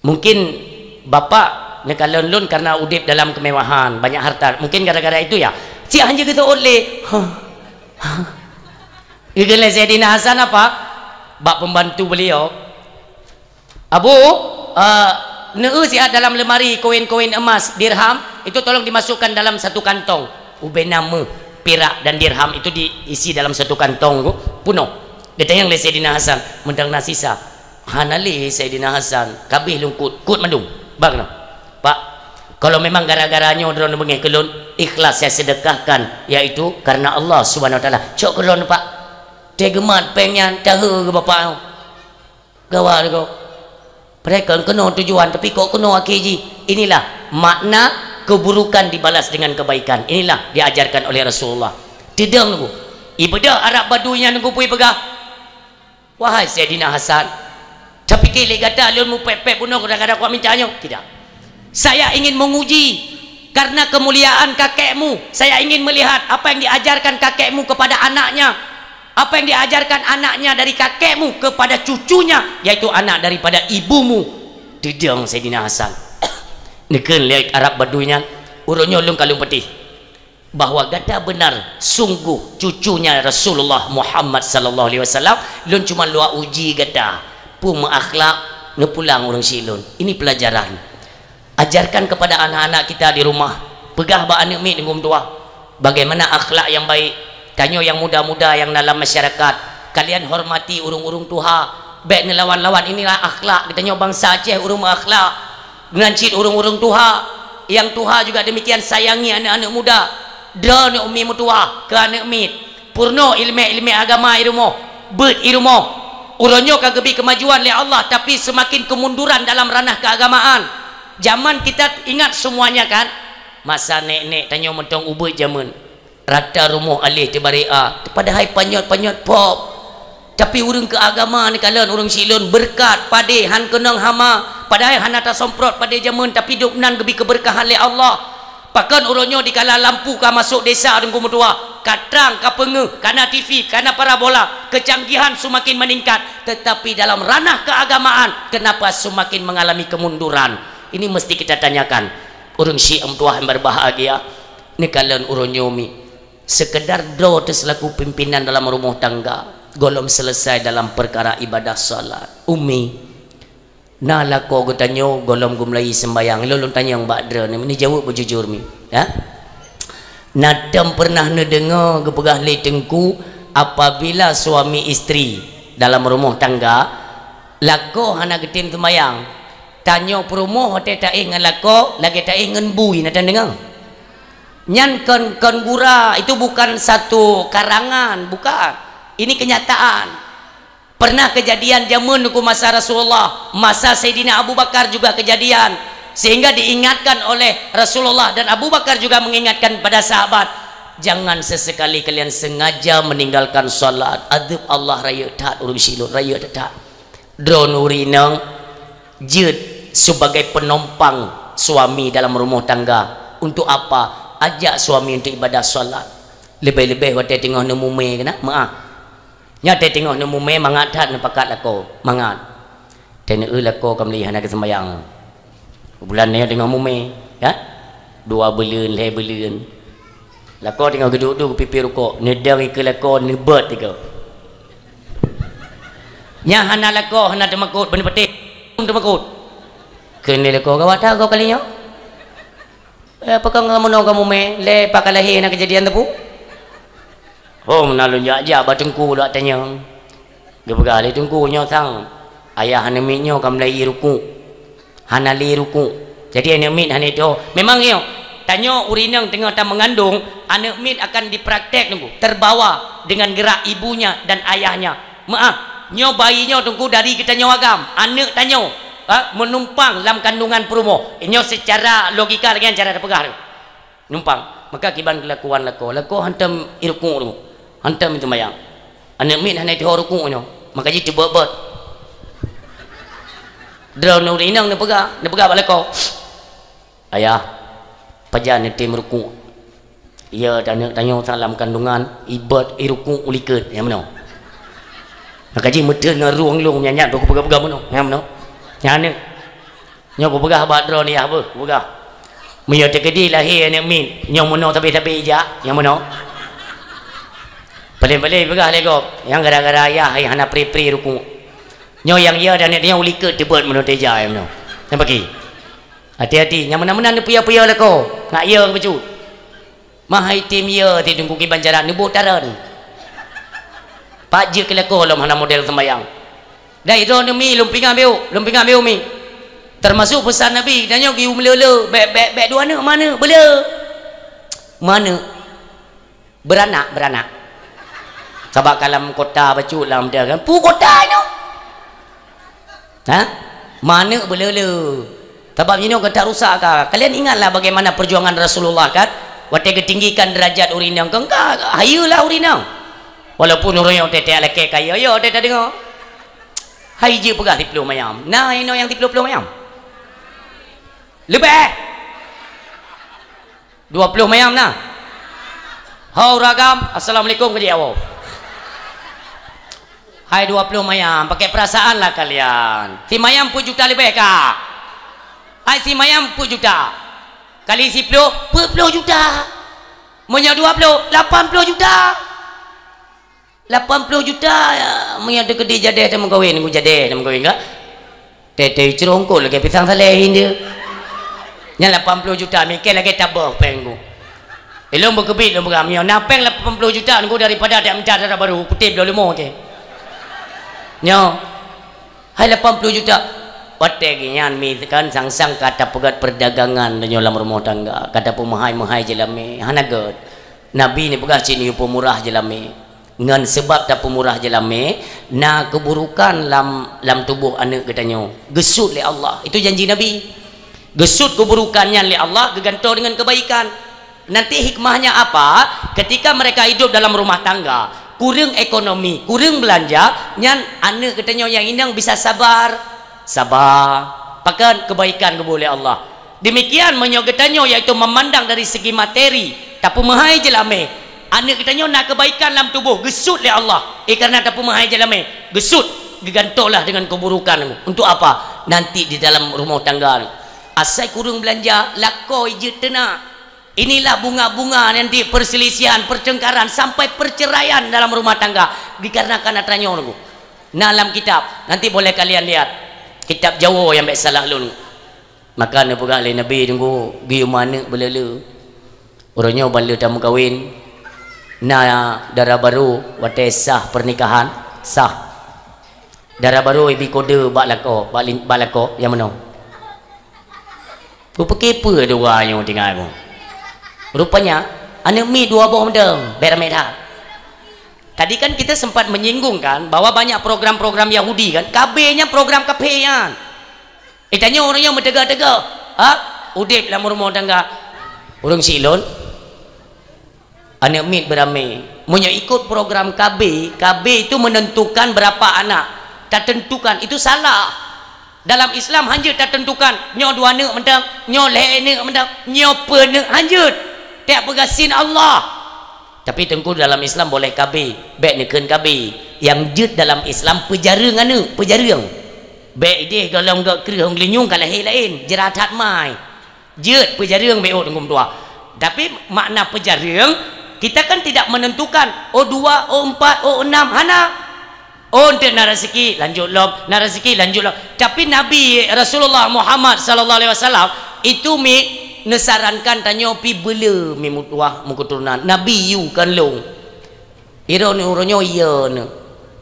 Mungkin bapak neukalon lôn karena udeb dalam kemewahan, banyak harta. Mungkin gara-gara itu ya. Siat han jeuet geuseuôt lé. Ha. Ha. Geukheun lé Saidina Hasan apa? Bak pembantu beliau, "Abu, eh, neueu siat dalam lemari koin-koin emas, dirham, itu tolong dimasukkan dalam satu kantong." Ubena meuh, pirak dan dirham itu diisi dalam satu kantong, punoh. Geutanyong lé Saidina Hasan, "Meudang na sisa?" "Hana lé, Saidina Hasan, ka abéh lôn kôt, kôt mandum." "Bang noh, Pak, kalau memang gara-gara nyoe droeneuh beungéh keu lôn, ikhlas saya sedekahkan, yaitu karena Allah Subhanahu Wa Taala. Cok keu droeneuh, Pak." Teugeumah péng nyan, tahe keu bapak nyoe. Gawat kok. Padahai kon keunoe tujuan, tapi kok keunoe akhé jih. Inilah makna keburukan dibalas dengan kebaikan. Inilah diajarkan oleh Rasulullah. Teudong, Bu. Ibeudôh Arab Badui nyan, Teungku, peue peugah, "Wahai Saidina Hasan, tapike lé gata lôn mupép-pép bunoe gara-gara kuat minta nyoe?" "Tidak. Saya ingin menguji karena kemuliaan kakekmu. Saya ingin melihat apa yang diajarkan kakekmu kepada anaknya, apa yang diajarkan anaknya dari kakekmu kepada cucunya, yaitu anak daripada ibumu." Teudong Saidina Hasan. Neukheun lé Arab Badui nyan, "Uroe nyoe lôn ka lôn patéh." bahwa gata benar sungguh cucunya Rasulullah Muhammad sallallahu alaihi wasallam, lôn cuma luwa uji gata. Peue meuakhlak neupulang ureuëng syiek lôn. Ini pelajaran. Ajarkan kepada anak-anak kita di rumah. Peugah bak aneuëk miet ngon tuha, bagaimana akhlak yang baik. Tanyoe nyang muda-muda nyang na lam masyarakat, kalian hormati ureuëng-ureuëng tuha. Bék neulawan-lawan. Inilah akhlak geutanyoe bansa Aceh, ureuëng meuakhlak. Meunan cit ureuëng-ureuëng tuha. Nyang tuha juga demikian, sayangi aneuëk-aneuëk muda. Droeneuh umi meutuwah keu aneuëk miet. Peurunoe iéleumé-iéleumé agama i rumoh. Beuet i rumoh. Uroe nyoe ka geubri keumajuan lé Allah, tapi seumaken keumunduran dalam ranah keuagamaan. Jameun kita ingat semuanya kan? Masa nék-nék tanyoe mantong ubeuet jameun. Rata rumoh aléh teubarek a, padahai panyöt-panyöt pop. Tapi ureuëng keu agama neukalon ureuëng syiek lôn, beureukat, padé, han keunong hama, padahai hana tasomprot padé jameun, tapi dum nan geubri keubeureukahan lé Allah. Pakon uroe nyoe dikala lampu ka masôk desa Teungku meutuwah, ka trang, ka peungeuh, ka na T V, ka na parabola, keucanggihan seumaken meuningkat, teutapi dalam ranah keuagamaan, keunapa seumaken meungalami keumunduran? Ini meusti kita tanyakan. Ureuëng syiek meutuwah nyang berbahagia, neukalon uroe nyoe mi. Seukeudar droe teuh seulaku pimpinan dalam rumoh tangga, gohlom seuleusai dalam peukara ibadah salat. Umi, na lakoe geutanyoe gohlom geumeulayeue seumbahyang, lôn lôn tanyong bak droeneuh, neujaweueb beujujur mi, ya? Na tom peureunah neudeungoe geupeugah lé Teungku, apabila suami istri dalam rumoh tangga, lakoe hana geutem seumbahyang, tanyoe peurumoh watée taéh ngon lakoe lagée taéh ngon bui, na tom deungoe? Nyan kon, kon gura, itu bukan satu karangan, bukan. Ini kenyataan. Pernah kejadian jameun Teungku masa Rasulullah, masa Saidina Abu Bakar juga kejadian. Sehingga diingatkan oleh Rasulullah dan Abu Bakar juga mengingatkan pada sahabat, "Jangan sesekali kalian sengaja meninggalkan salat. Azab Allah rayeuk that, ureuëng syiek lôn, rayeuk that." Droeneuh ureuëng inong jeuet sebagai penumpang suami dalam rumah tangga. Untuk apa? Ajak suami untuk ibadah salat. Leubeh-leubeh watée teungoh neumumé keunan, meuah. Nyan watée teungoh neumumé mangat that neupakat lakoe, mangat. Teuneuk lakoe ka meuli hana geuseumbahyang. Bulan nyoe teungoh mumé, ya? Dua buleuen, lhée buleuen. Lakoe teungoh geuduek-duek pipi rukok, neudong ikeue lakoe neubeuet ikeue. Nyan hana lakoe, hana teumakot, beuneupeutéh teumakot. Kheun lé lakoe, "Gawat that goe kali nyoe." "Eh, pakon kamoe meunoe kamoe mé, lé pakon lahé na keujadian teupeu?" "Oh, meunan lôn jak-jak bak teungku lôn tanyong." Geupeugah lé teungku, "Nyoe sang, ayah aneuk miet nyoe ka meulayeue rukuk. Hana lé rukuk. Jadi aneuk miet hana jiteuho." Memang nyoe, tanyoe ureuëng inong teungoh tameungandong, aneuk miet akan dipraktek teungku, terbawa dengan gerak ibunya dan ayahnya. Meuah, nyoe bayi nyoe teungku dari geutanyoe agam, aneuk tanyoe, ha, meunumpang lam kandungan peurumoh. Nyoe seucara logika lagée nyan cara tapeugah tu. Numpang. Maka kiban keulakuan lakoe. Lakoe hantom irukuk tu. Hantom itu mayang. Aneuk miet hana jiteuho rukuk nyoe. Maka jiteubeut-beut. Droeneuh ureuëng inong neupeugah, neupeugah bak lakoe. "Ayah, pajan neutem rukuk?" "Iya, aneuk tanyoe salam kandungan, ibot irukuk ulikot, nyang meunoe." Maka jih meuteun ngon rueng lôn nyan, nyan, peugah-peugah meunoe, nyang meunoe. Nyan aneuk. Nyoe kupeugah bak droeneuh, yah beuh, kupeugah. Meunyoe teukeudi lahé aneuk miet, nyang meunoe sabe-sabe ijak, nyang meunoe. Paléng-paléng peugah lé gob, nyang gara-gara ayah hana pri-pri rukuk. Nyoe nyang iya dan aneuk nyoe ulikot teubeut meunoe teujak, nyang meunoe. Nyang paki. Hati-hati, nyang meunan-meunan neupeue-peue lakoe, ngat iya keu bacut. Mah hai tem iya ti teungku kiban jarak neuboh taran. Pat jeuet keu lakoe lom hana model sembayang. Dai droeneuh mi lôn pingan beu, lôn pingan beu mi. Termasuk pesan Nabi, tanyoe geuyue meuleu-leu, bèk, bèk, bèk dua aneuk, meuaneuk, beuleu. Meuaneuk. Beuranak, beuranak. Sabab ka lam kota bacut lam dia kan. Pu kota nyoe. Ha? Meuaneuk beuleu-leu. Sabab jinoe gata rusak ka. Kalian ingatlah bagaimana perjuangan Rasulullah kan? Watée geutinggikan derajat ureuëng inong, keu ka hayeue lah ureuëng inong. Walaupun ureuëng nyang teutek lakée kaya, ya, watée tadeungoe. Hai jeuet peugah siplôh mayam. Na inoe nyang siplôh-plôh mayam? Leubeh. Dua ploh mayam na? Ho ureuëng agam, assalamualaikum keu jih awak. Hai dua ploh mayam, pakai perasaan lah kalian. Si mayam peuet juta leubeh ka? Hai si mayam peuet juta? Kali siplôh, peuet ploh juta. Meunyoe dua ploh, lapan ploh juta. Lapan ploh juta, ya, meunyoe teukeudi jadeh tameukawen, ku jadeh tameukawen ka. Tete icrongkot lagèe pisang saleh indeu. Nyan lapan ploh juta, mikir lagèe taboh pèng ku. Ilôn beukeubiet lôn peugah, meunyoe na pèng lapan ploh juta ku daripada dak mita dara barô, kutém dua leumo ke. Nyoe. Hai lapan ploh juta. Watèe geuh nyan mi kan sang-sang ka tapeugèt perdagangan tanyoe lam rumoh tangga, ka tapeumeuhai-meuhai jeulamé, hana gèt. Nabi neupeugah cit neuyue peumurah jeulamé. Ngon seubab tapeumurah jeulamé, na keuburukan lam, lam tuboh aneuk geutanyoe. Geusut lé Allah. Itu janji Nabi. Geusut keuburukan nyan lé Allah, geugantoe deungon keubaikan. Nanti hikmahnya apa? Ketika mereka hidup dalam rumah tangga, kureueng ekonomi, kureueng beulanja, nyan aneuk geutanyoe nyang inong bisa sabar. Saba. Pakon keubaikan geuboh lé Allah. Demikian meunyoe geutanyoe, yaitu memandang dari segi materi, tapeumeuhai jeulamé. Aneuk geutanyoe na keubaikan lam tuboh, geusut lé Allah. Eh, karena tapeumeuhai jeulamé, geusut, geugantoe lah deungon keuburukan. Untuk apa? Nanti di dalam rumoh tangga. Asai kureueng beulanja, lakoe jeuet teunak. Inilah bunga-bunga nanti perselisihan, pertengkaran, sampai perceraian dalam rumah tangga dikarenakan atra nyoe, Teungku. Na lam kitab, nanti boleh kalian lihat. Kitab Jawoe nyang bèk salah lôn. Maka neupeugah lé Nabi, Teungku, geuyue meuaneuk beuleu-leu. Uroe nyoe ban lheueh tameukawen, na dara barô watèe sah pernikahan, sah. Dara barô ibi kode bak lakoe, bak lin-, bak lakoe, nyang meunoe. Kupeue-peue dua nyoe tinggai ku. Rupanya, aneuk miet dua boh mantong, bèk ramé that. Tadi kan kita sempat menyinggung kan, bahwa banyak program-program Yahudi kan, K B nyan program kafé nyan. Eh, tanyoe ureueng nyoe meuteuga-teuga, ha? Udép lam rumoh tangga. Ureueng si lôn, aneuk miet beuramé. Meunyoe ikot program K B, K B itu menentukan berapa anak. Tatentukan, itu salah. Dalam Islam hanjeuet tatentukan, nyoe dua neuk mantong, nyoe lhèe neuk mantong, nyoe peuet neuk, hanjeuet. Tiep peugah sin Allah. Tapi Teungku, dalam Islam boleh K B, bèk neukheun K B. Nyang jeuet dalam Islam peujareueng aneuk, peujareueng. Bèk idéh gohlom gèt kreueh ôn geulinyueng ka lahé laén, jrat that mai. Jeuet peujareueng bèk ôt Teungku meutuah. Tapi makna peujareueng, kita kan tidak menentukan, oh dua, oh empat, oh enam, hana. Oh, enteuk na raseuki, lanjut lom, na raseuki, lanjut lom. Tapi Nabi Rasulullah Muhammad sallallahu alaihi wasallam itu mi neusarankan tanyoe pi beuleu mi meutuah meuketurunan. Nabi yue kon lôn. Droeneuh uroe nyoe, iya,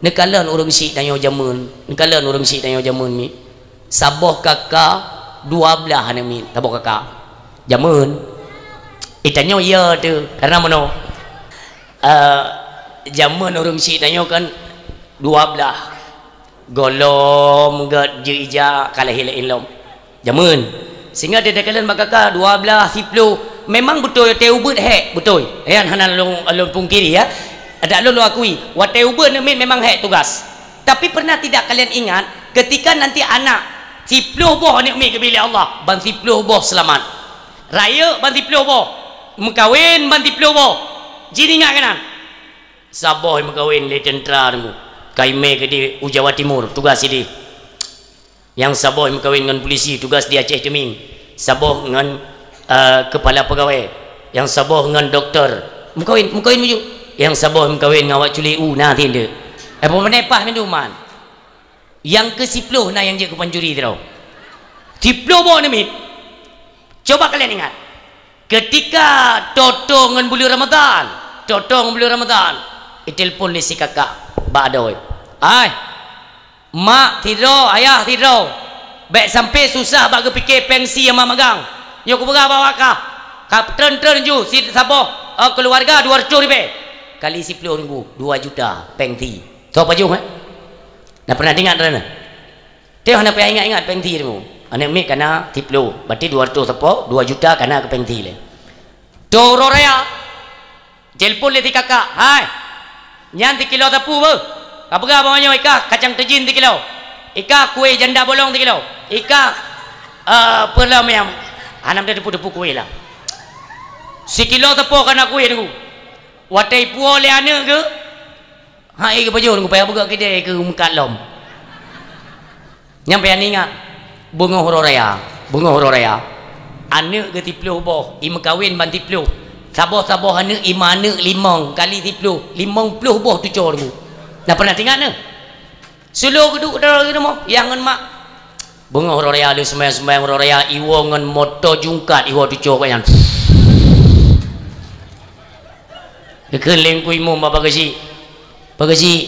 neukalon ureueng syiek tanyoe jameun. Neukalon ureueng syiek tanyoe jameun mi. Saboh kaka, dua blaih aneuk miet, saboh kaka. Jameun. Eh, tanyoe iya teuh, karena meunoe. Eh, jameun ureueng syiek tanyoe kan dua blaih. Gohlom gèt jeuet ija ka lahé laén lom. Jameun. Sehingga takalon bak kaka dua blaih, siploh. Memang beutôi watèe ubeut hék, beutôi. Nyan hana lôn, lôn pungkiri, ya. Adak lôn, lôn akui, watèe ubeut aneuk miet memang hék tugas. Tapi pernah tidak kalian ingat, ketika nanti anak siploh boh aneuk miet geubri lé Allah, ban siploh boh seulamat. Rayeuk ban siploh boh, meukawen ban siploh boh. Jih ingat keunan. Saboh meukawen lé teuntra Teungku. Ka imè keudéh u Jawa Timur, tugas sidéh. Nyang saboh meukawen ngon pulisi, tugas di Aceh Teumieng. Saboh ngon, eh, keupala peugawai. Nyang saboh ngon doktor. Meukawen, meukawen maju. Nyang saboh meukawen ngon awak culé u na tindeuek. Eh, peue panèh paih mandum man. Nyang keusiploh na nyang jeuet keu pancuri sidroe. Siploh boh aneuk miet. Coba kalian ingat. Ketika toto ngon buleuen Ramadhan, toto ngon buleuen Ramadhan, itelepon lé si kakak bak adoe. "Hai, mak sidroe, ayah sidroe, bèk sampé susah bak geupiké péng si nyang mak magang. Nyoe kupeugah bak awak kah, ka treun-treun ju si saboh, eh, keuluwarga dua reutôh ribèe. Kali siploh Teungku, dua juta péng si. Soe pajoh, eh?" Na pernah ingat droeneuh? Teuh hana payah ingat-ingat péng si Teungku. Aneuk miet kana siploh, berarti dua reutôh sapo, dua juta kana keu péng si lé. Tô uroe raya. Telepon lé si kakak, "Hai, nyan sikilo sapeue beuh? Kapeugah bak nyoe ikah kacang teujin sikilo, ikah kueh janda bolong sikilo, ikah, eh, peue lom nyang hana meuteupeu-teupeu kueh lah. Sikilo sapo kana kueh Teungku." Watèe ipuwoe lé aneuk geuh, hai geupajoh Teungku, payah beugöt keudè keu meukat lom. Nyan payah ingat, beungoh uroe raya, beungoh uroe raya. Aneuk geuh siploh boh, imeukawen ban siploh. Saboh-saboh aneuk, lima aneuk, limong kali siploh, limong ploh boh tuco teungku. Nah, pernah teuingat neuh? Sulo geuduek droe geuduek mo, nyang ngon mak. Beungoh uroe raya lheueh seumayang-seumayang uroe raya, iwoe ngon moto jungkat, iwoe tuco keu nyan. Geukheun lé Teungku Imum bak Pak Geuchik, "Pak Geuchik,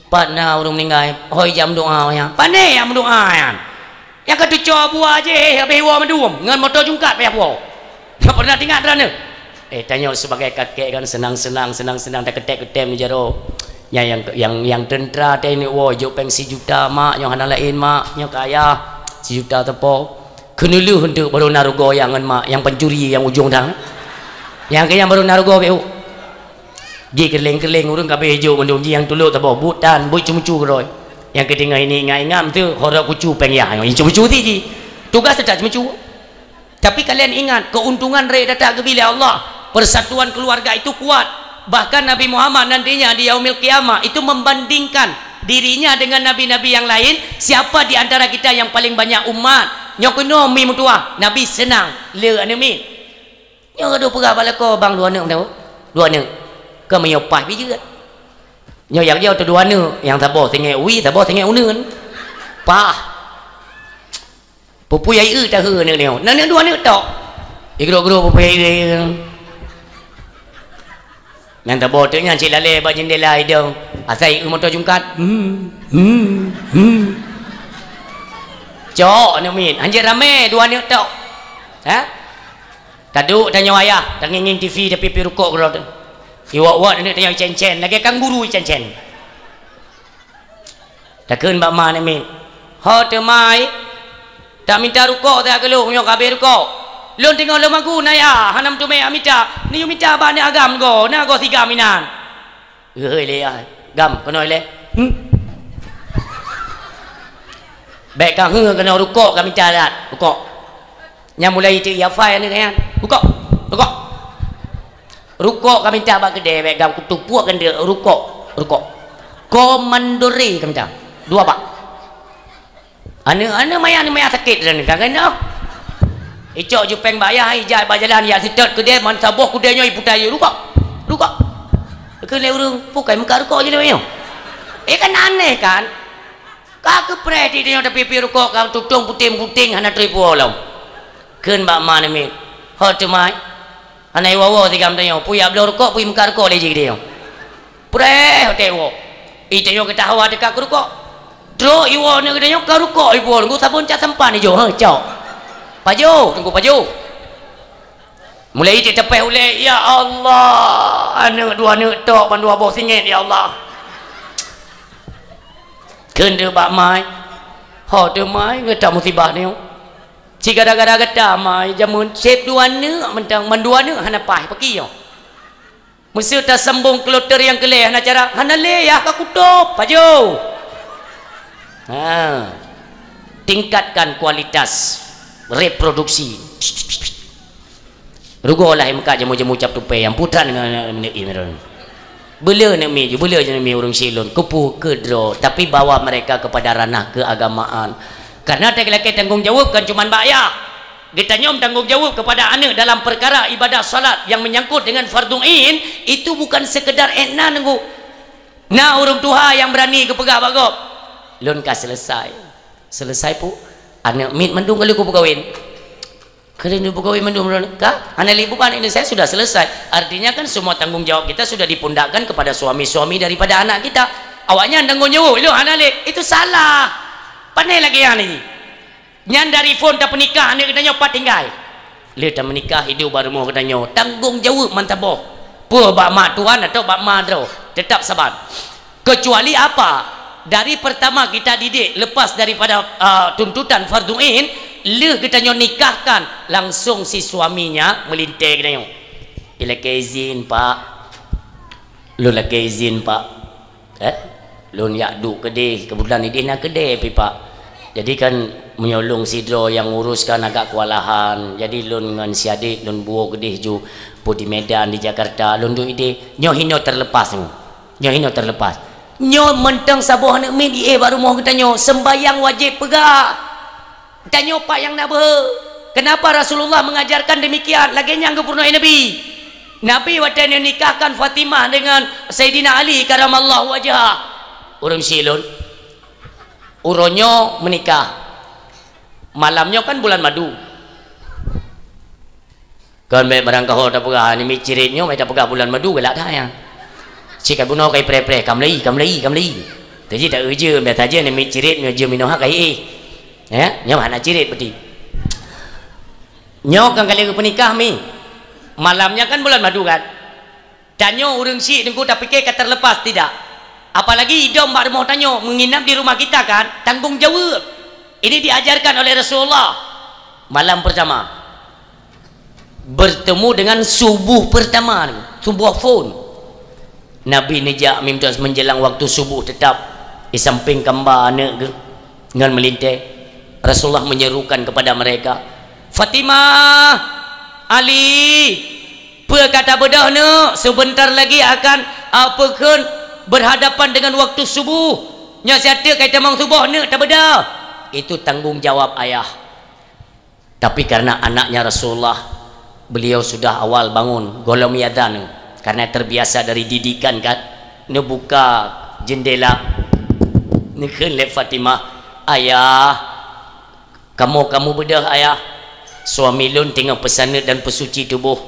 pat na ureueng meuninggai, hôi jak meudoa nyan." "Pane nyang meudoa nyan?" "Nyang ka tuco buah jih, habéh iwoe mandum, ngon moto jungkat payah puwoe." Pernah teuingat droeneuh? Eh, tanyoe sibagai kakek kan seunang-seunang, seunang-seunang, takeutém-keutém di jaroe. Nyan nyang, nyang, nyang teuntra teuh neuk woe, jok péng sijuta, "Mak, nyoe hana laén, Mak, nyoe keu ayah, sijuta teupok." Keuneulheueh eunteuk baru na rugoe nyang ngon mak, nyang pancuri nyang ujong dang. Nyang keu nyan baru na rugoe beu. Jikeuléng-keuléng ureueng ka abéh jok mandum jih nyang tulok saboh, buet tan, buet ceumeucue keudroe. Nyang keudeungoe ini ingat-ingat meuteuk, horok kucu péng yah, nyoe ceumeucue ti jih. Tugaih teutap ceumeucue. Tapi kalian ingat, keuntungan rayeuk that-that geubri lé Allah. Persatuan keluarga itu kuat. Bahkan Nabi Muhammad nantinya di Yaumil Qiyamah itu membandingkan dirinya dengan nabi-nabi yang lain, siapa di antara kita yang paling banyak umat? Nyoe keunoe mi meutuah, Nabi seunang, le aneuk miet. Nyoe ka dua peugah bak lakoe, bang, dua aneuk meunan. Dua aneuk. Keu meunyoe paih pih jeuet. Nyoe nyang jauh tu dua aneuk, nyang saboh teungoh wie, saboh teungoh uneuen. Pah. Pupui ai eu tahe aneuk nyoe. Na aneuk dua aneuk tok. Igrok-grok pupui ai eu. Nyang teuboh teuk nyan cit lalée bak jeundela idong. Asai eu moto jungkat. Hmm, hmm, hmm. Cok aneuk miet, hanjeuet ramé dua aneuk tok. Ha? Taduek tanyoe ayah, tangieng-ngieng T V tapi pih rukok keudroe teuh. Iwak-wak aneuk tanyoe icen-cen, lagée kanguru icen-cen. Takheun bak ma aneuk miet, "Ho teuma ai, tamita rukok teuh keu lôn nyoe ka abéh rukok. Lôn teungoh lôn magun ayah, hana meuteumé mita. Neuyue mita bak aneuk agam go, na go sigam inan." "Hei lé ai, gam keunoe lé." Hmm. Bék ka heueh keunoe rukok ka mita that, rukok. Nyan mulai teuk yafai aneuk nyan. Rukok, rukok. Rukok ka mita bak keudè, bék gam kutupuak keuneuk rukok, rukok. Komandore ka mita. Dua bak. Aneuk-aneuk maya, aneuk maya sakét dan ka keunoe. Icok jupeng bak ayah, ijak bak jalan, ijak seutôt keudè, man saboh keudè nyoe iputa yue, "Rukok, rukok." Keu lé ureueng, "Pukai meukat rukok jih lé nyoe?" Eh, kan aneh kan? Ka keupreh di nyoe tapi pih rukok ka tutong puténg-puténg hana trép woe lom. Kheun bak ma aneuk miet, "Ho teuma ai, hana iwoe-woe sigam tanyoe, peue jak bloe rukok, peue meukat rukok lé jih keudè nyoe." Preh watée woe. Ih, tanyoe geutah hawa teuka keu rukok. Trok iwoe aneuk geutanyoe ka rukok iwoe, teungku sabon cap sampan ijo, ha, cok. Pajoh, teungku pajoh. Mulai ijak teupeh ulée, "Ya Allah, aneuk dua aneuk tok ban dua boh singét, ya Allah." Kheun teuk bak ma ai, "Ho teuma ai, gata musibah nyoe. Cit gara-gara gata ma ai, jameun seb dua aneuk mantong, man dua aneuk hana paih, pakri nyoe?" Meuseu tasambong kloter nyang keu lhée hana cara, "Hana lé, yah ka kutôb, pajoh." Ha. Tingkatkan kualitas reproduksi. Rugoe lah meukat jamu-jamu cap tupée nyang putra ngon aneuk miet. Beuleu aneuk miet, beuleu aneuk miet ureueng syik lôn, keupeue, keudroe, tapi bawa mereka kepada ranah keagamaan. Karena lakée tanggong jaweueb kan cuman bak ayah. Geutanyoe tanggong jaweueb kepada aneuk dalam perkara ibadah salat yang menyangkut dengan fardhu ain, itu bukan sekedar ék na neunggu. Na ureueng tuha nyang beurani geupeugah bak gob, "Lôn ka selesai." "Selesai, Pu?" "Aneuk miet mandum ka lheueh kupeukawen." "Ka lheueh kupeukawen mandum lôn?" "Ka, hana lé buban, ini saya sudah selesai." Artinya kan semua tanggung jawab kita sudah dipundakkan kepada suami-suami daripada anak kita. Awaknyan tanggong jaweueb, "Lôn hana lé." Itu salah. Pane lagée nyan lagée. Nyan dari phon tapeunikah aneuk geutanyoe pat tinggai. Lheueh tameunikah hidup bak rumoh geutanyoe, tanggong jaweueb mantong boh. Peue bak mak tuan atawa bak ma droe, teutap saban. Kecuali apa? Dari pertama kita didik lepas daripada, ah, tuntutan fardhu ain, lheueh geutanyoe nikahkan, langsung si suaminya meulintée geutanyoe. "Ilakée izin, Pak. Lôn lakée izin, Pak." Eh? Lôn jak duek keudeh, keubeutulan ideh na keudè pih, Pak. Jadi kan meunyoe lôn sidroe nyang ngurus kan agak keuwalahan. Jadi lôn ngon si adek lôn buok keudeh ju, peue di Medan, di Jakarta, lôn duek ideh. Nyoe hinoe terlepas nyoe. Nyoe hinoe terlepas. Nyoe mantong saboh aneuk miet jiéh bak rumoh geutanyoe, seumbahyang wajéb peugah. Tanyoe pat nyang na beuhe. Kenapa Rasulullah mengajarkan demikian? Lagée nyan geupeurunoe Nabi. Nabi watée neunikahkan Fatimah dengan Saidina Ali karamallahu wajhah. Ureuëng syiek lôn. Uroe nyoe meunikah. Malam nyoe kan bulan madu. Kon bék barangkaho tapeugah, namiet cirit nyoe, bék tapeugah bulan madu, galak that nyan. Cit ka bunoe kai preh-preh, "Ka meulai, ka meulai, ka meulai." Teujih tak ujeuen, biasa aja namiet cirit, nyoe jeuem inoe ha kai éh. Ya, nyoe hana cirit berarti. Nyoe kan kali peunikah mi. Malam nyan kan bulan madu kan. Tanyoe ureuëng syiek teungku tapike ka terlepas tidak. Apalagi idong bak rumoh tanyoe, menginap di rumah kita kan, tanggung jawab. Ini diajarkan oleh Rasulullah. Malam pertama. Bertemu dengan subuh pertama, subuh phon. Nabi neujak mim menjelang waktu subuh tetap di samping kamba aneuk geuh ngon meulintée. Rasulullah menyerukan kepada mereka, "Fatimah, Ali, peue ka tabeudôh neuk? Sebentar lagi akan, apa kheun, berhadapan dengan waktu subuh. Nyoe siat teuk ka tamong suboh neuk tabeudôh." Itu tanggung jawab ayah. Tapi karena anaknya Rasulullah, beliau sudah awal bangun, gohlom iazan, karena terbiasa dari didikan kan, neubuka jendela, neukheun lé Fatimah, "Ayah, kamoe ka mubeudôh, Ayah. Suami lôn teungoh peusaneut dan peusuci tuboh.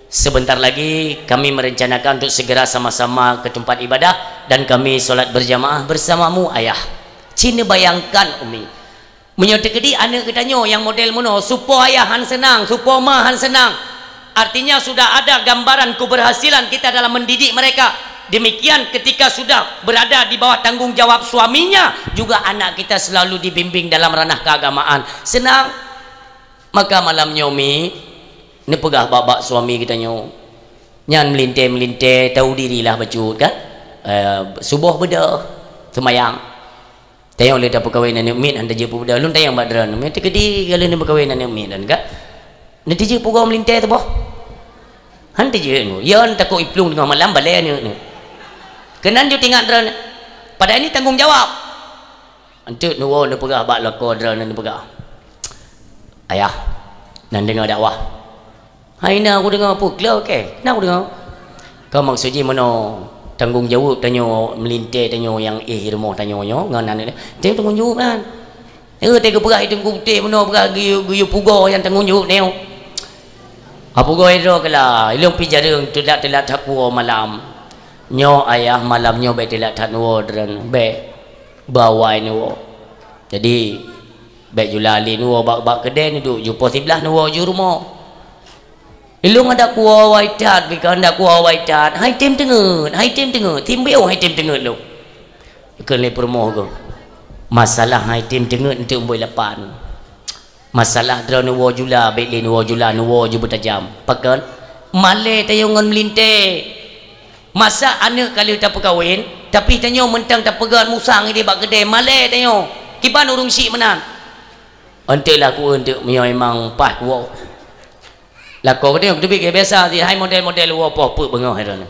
Sebentar lagi kami merencanakan untuk segera sama-sama ke tempat ibadah dan kami sholat berjamaah bersamamu, Ayah." Ci neubayangkan, Umi. Meunyoe teukeudi aneuk geutanyoe nyang model meunoe, supo ayah han seunang, supo ma han seunang. Artinya sudah ada gambaran keberhasilan kita dalam mendidik mereka. Demikian ketika sudah berada di bawah tanggung jawab suaminya, juga anak kita selalu dibimbing dalam ranah keagamaan. Seunang. Maka malam nyoe mi, neupeugah bak-bak suami geutanyoe. Nyan meulintée-meulintée, tahu dirilah bacut kan. Eh, suboh beudôh, seumayang. Tayong lé tapeukawén aneuk miet, han tajeuet peubeudôh. Lôn tayong bak droeneuh, teukeudi ka lheueh neupeukawén aneuk miet, dan ka neutijeuet pugoe meulintée teuboh. Han tajeuet nyoe. Yon takot iplueng teungoh malam balée aneuk nyoe. Keunan jeuet ingat droeneuh. Padahai nyoe tanggung jawab. Enteuk neuwoe neupeugah bak lakoe droeneuh neupeugah, "Ayah, nan deungoe dakwah." "Hai na kudeungoe peue klo keh? Na kudeungoe." Ka maksud jih meunoe, tanggung jaweueb tanyoe, meulintée tanyoe nyang éh rumoh tanyoe nyoe ngon aneuk, teuh tanggung jaweueb nyan. Eh, teuh geupeugah i teungku putéh meunoe, peugah geuyue, geuyue pugoe nyang tanggung jaweueb nyoe. Apugoe droe keulah, ilong pi jareueng teulat-teulat that puwoe malam. Nyoe ayah, malam nyoe bék teulat that neuwoe droeneuh, bék bawai neuwoe. Jadi, bék jula lé neuwoe bak, bak keudée neuduek, ju poh siblaih neuwoe ju rumoh. Ilong adak kuwoe awai that, bika adak kuwoe awai that. Hai tem teungeut, hai tem teungeut, timbéo hai tem teungeut lom. Kheun lé peurumoh geuh. Masalah hai tem teungeut enteuk boi lapan. Masalah droeneuh woe jula, bék lé neuwoe jula, neuwoe ju beutajam. Pakon? Malée tayong ngon meulintée. Masa aneuk ka lheueh tapeukawén, tapi tanyoe mantong tapeugét musang idéh bak keudée, malée tanyoe. Kiban ureuëng syiek meunan. Enteuk lah ku enteuk meunyoe memang paih kuwoe. Lakoe geutanyoe teubiet biasa sit, hai model-model woe poh peuet beungoh hai droeneuh.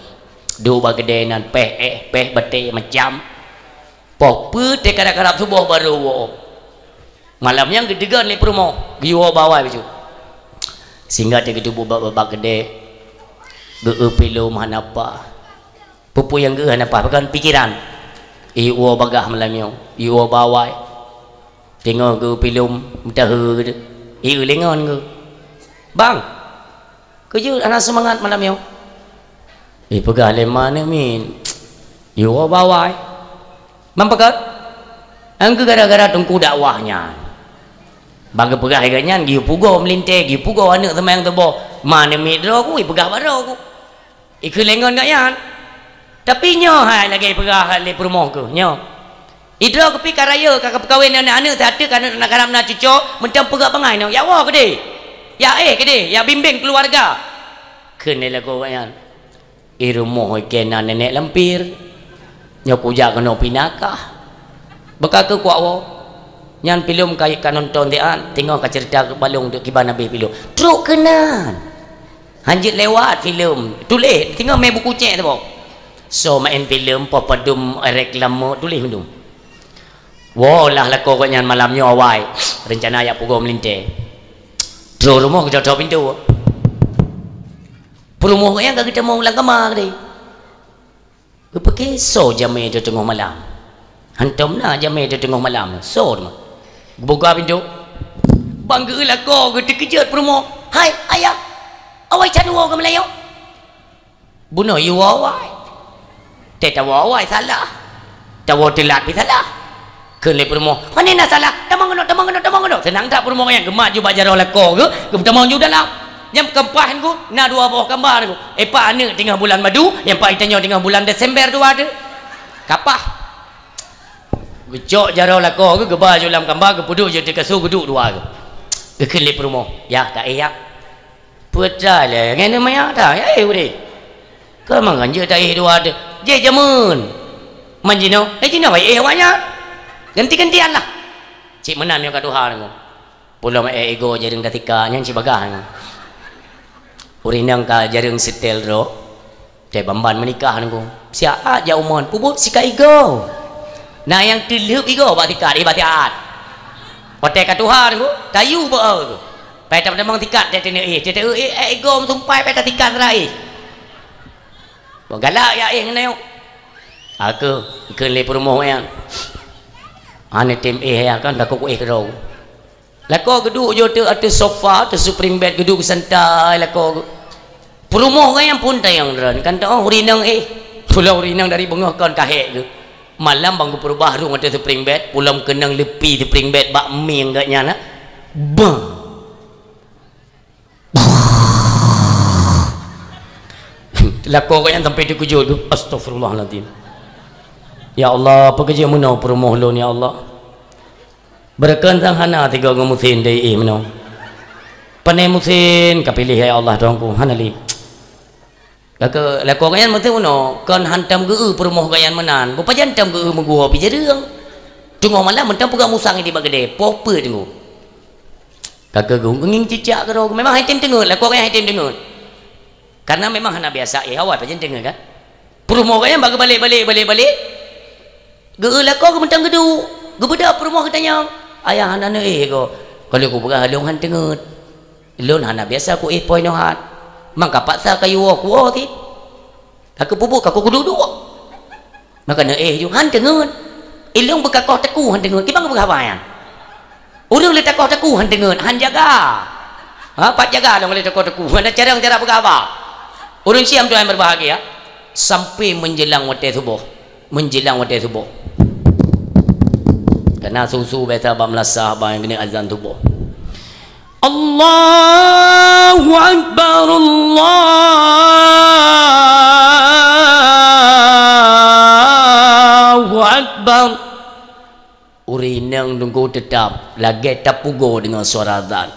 Duek bak keudée nan péh éh, péh batée macam. Poh peuet teuh karab-karab suboh barô woe. Malam nyan geuteugon lé peurumoh, geuyue woe bawai bacut. Sehingga teuh geuteubiet bak, bak keudée, geu-eu pilom hana paih. Peue-peue nyang geu-eu hana paih, pakon pikeran. Iyue woe bagah malam nyoe, iyue woe bawai. Teungoh geu-eu pilom, meuteue geuh. Iyue lé ngon geuh. "Bang, keu jeuet hana seumangat malam nyoe?" Ipeugah lé ma aneuk miet, "Iyue woe bawai." "Ban pakon?" "Nyan keuh gara-gara teungku dakwah nyan. Ban geupeugah lagée nyan, geuyue pugoe meulintée, geuyue pugoe aneuk seumayang suboh. Ma aneuk miet droe ku, ipeugah bak droe ku. Ikheun lé ngon gobnyan. Tapi nyoe hai lagée ipeugah lé peurumoh keuh, nyoe. Idroe keuh pi ka rayeuk, ka, ka peukawén aneuk-aneuk, siat teuk aneuk na karab na cucoe, mantong peugét bangai nyoe, 'Jak woe keudeh. Jak éh keudeh, jak bimbéng keuluwarga.'" Kheun lé lakoe gobnyan. I rumoh ikée na nenek lampir. Nyoe kujak keunoe pih nakah. Beuka keu kuak woe. Nyan pilom ka, ka nonton siat, teungoh ka ceurita keu balong teuk kiban habéh pilom. Trok keunan. Han jeuet lewat pilom. Tuléh, teungoh mé buku cek teuboh. Soe maén pilom, poh padum, reklame, tuléh mandum. Woe lah lakoe gobnyan malam nyoe awai. Reuncana jak pugoe meulintée. Trok rumoh geutoe-toe pintoe. Peurumoh gobnyan ka geutamong lam kama tadi. Geupike soe jamé teuh teungoh malam. Hantom na jamé teuh teungoh malam. Soe teuma? Geubuka pintoe. Bang geu-eu lakoe geuh teukeujot peurumoh. "Hai, ayah! Awai can woe keu meulayeue?" "Bunoe yue woe awai. Teuh tawoe awai salah. Tawoe teulat pih salah." Kheun lé peurumoh, "Pane na salah? Tamong keunoe, tamong keunoe, tamong keunoe." Seunang that peurumoh nyan, geumat ju bak jaroe lakoe geuh, geutamong ju dalam. Nyan keumpah nyan geuh, na dua boh kamba nyan geuh. Epa aneuk teungoh bulan madu, nyang pat tanyoe teungoh bulan Desember dua teuh. Kapah. Geucok jaroe lakoe geuh, geuba ju lam kamba, geupeuduek ju di kasô, geuduek dua geuh. Geukheun lé peurumoh, "Yah, taéh yah." "Peue teuma lé, ngon maya ta, ya, eh, udeh. Keu mangat jeuet taéh dua teuh. Jih jameun. Man jinoe, eh, jinoe, eh, awaknyan. Ganti-gantian lah." Cit meunan nyoe ka tuha nyoe. Pulom eh, igoe jareueng tatika, nyan cit bagah nyoe. Ureueng inong ka jareueng seutèl droe. Teuh ban-ban meunikah nyoe. Siat jak umon, peubuet sikat igoe. Na nyang teulheueb igoe bak sikat, eh, bak siat. Watèe ka tuha nyoe, tayue bak, eh. Pai tamong-tamong sikat, teuh teuneuk éh, teuh teuneuk éh, eh, igoe meusumpai pai tasikat sira éh. Boh galak ya éh ngon nyoe. Aku, kheun lé peurumoh nyan. Hana tem éh ya kan, takot ku éh keudroe. Lakoe geuduek ju ateueh, ateueh sofa, ateueh spring bed geuduek santai lakoe geuh. Peurumoh gobnyan phôn tanyong droen, kan teuh ureueng inong éh. Pulom ureueng inong dari beungoh kon ka hék geuh. Malam bang geupeurubah rhueng ateueh spring bed, pulom keunong leupi spring bed bak mieng gobnyan, ha. Bang. Lakoe gobnyan sampai teukeujot geuh. Astagfirullahalazim. Ya Allah, peue keuh jeuet meunoe peurumoh lôn, ya Allah. Beureukan sang hana tiga ngon musen dai éh meunoe. Pane musen ka piléh, ya Allah, Tuhanku, hana lé. Ka keu lakoe gobnyan meuteumeunoe, kon hantom geu-eu peurumoh gobnyan meunan. Beupajan tom geu-eu meuguwoe pih jareueng. Teungoh malam mantong peugah musang di bak keudè, poh peuet teungku. Ka keu geu-, ngieng cicak keudroe, memang han tem teungeut, lakoe gobnyan han tem teungeut. Karena memang hana biasa, eh, awai pajan teungeut kan. Peurumoh gobnyan bak geubalek-balek, balek-balek. Geu-eu lakoe geuh mantong geuduek, geubeudôh peurumoh geutanyong, "Ayah, hana neuéh goe?" "Ka lheueh kupeugah lôn han teungeut. Lôn hana biasa kuéh po inoe hat. Mangka paksa kayue woe kuwoe cit. Ka keu peubuet ka kuduek-duek. Maka neuéh ju han teungeut. Ilôn beukakoh teukue han teungeut." Kiban geupeugah haba nyan? Ureueng le takoh teukue han teungeut, han jaga. Ha, pat jaga lôn le takoh teukue. Hana carông cara peugah haba. Ureueng siam tuan berbahagia, sampai menjelang watèe suboh. Menjelang watèe suboh. Kana su-su biasa bak meulasah bak nyang keuneuk azan suboh. Allahu Akbar, Allahu Akbar. Ureueng inong teungku teutap lagèe tapugo deungon suara azan.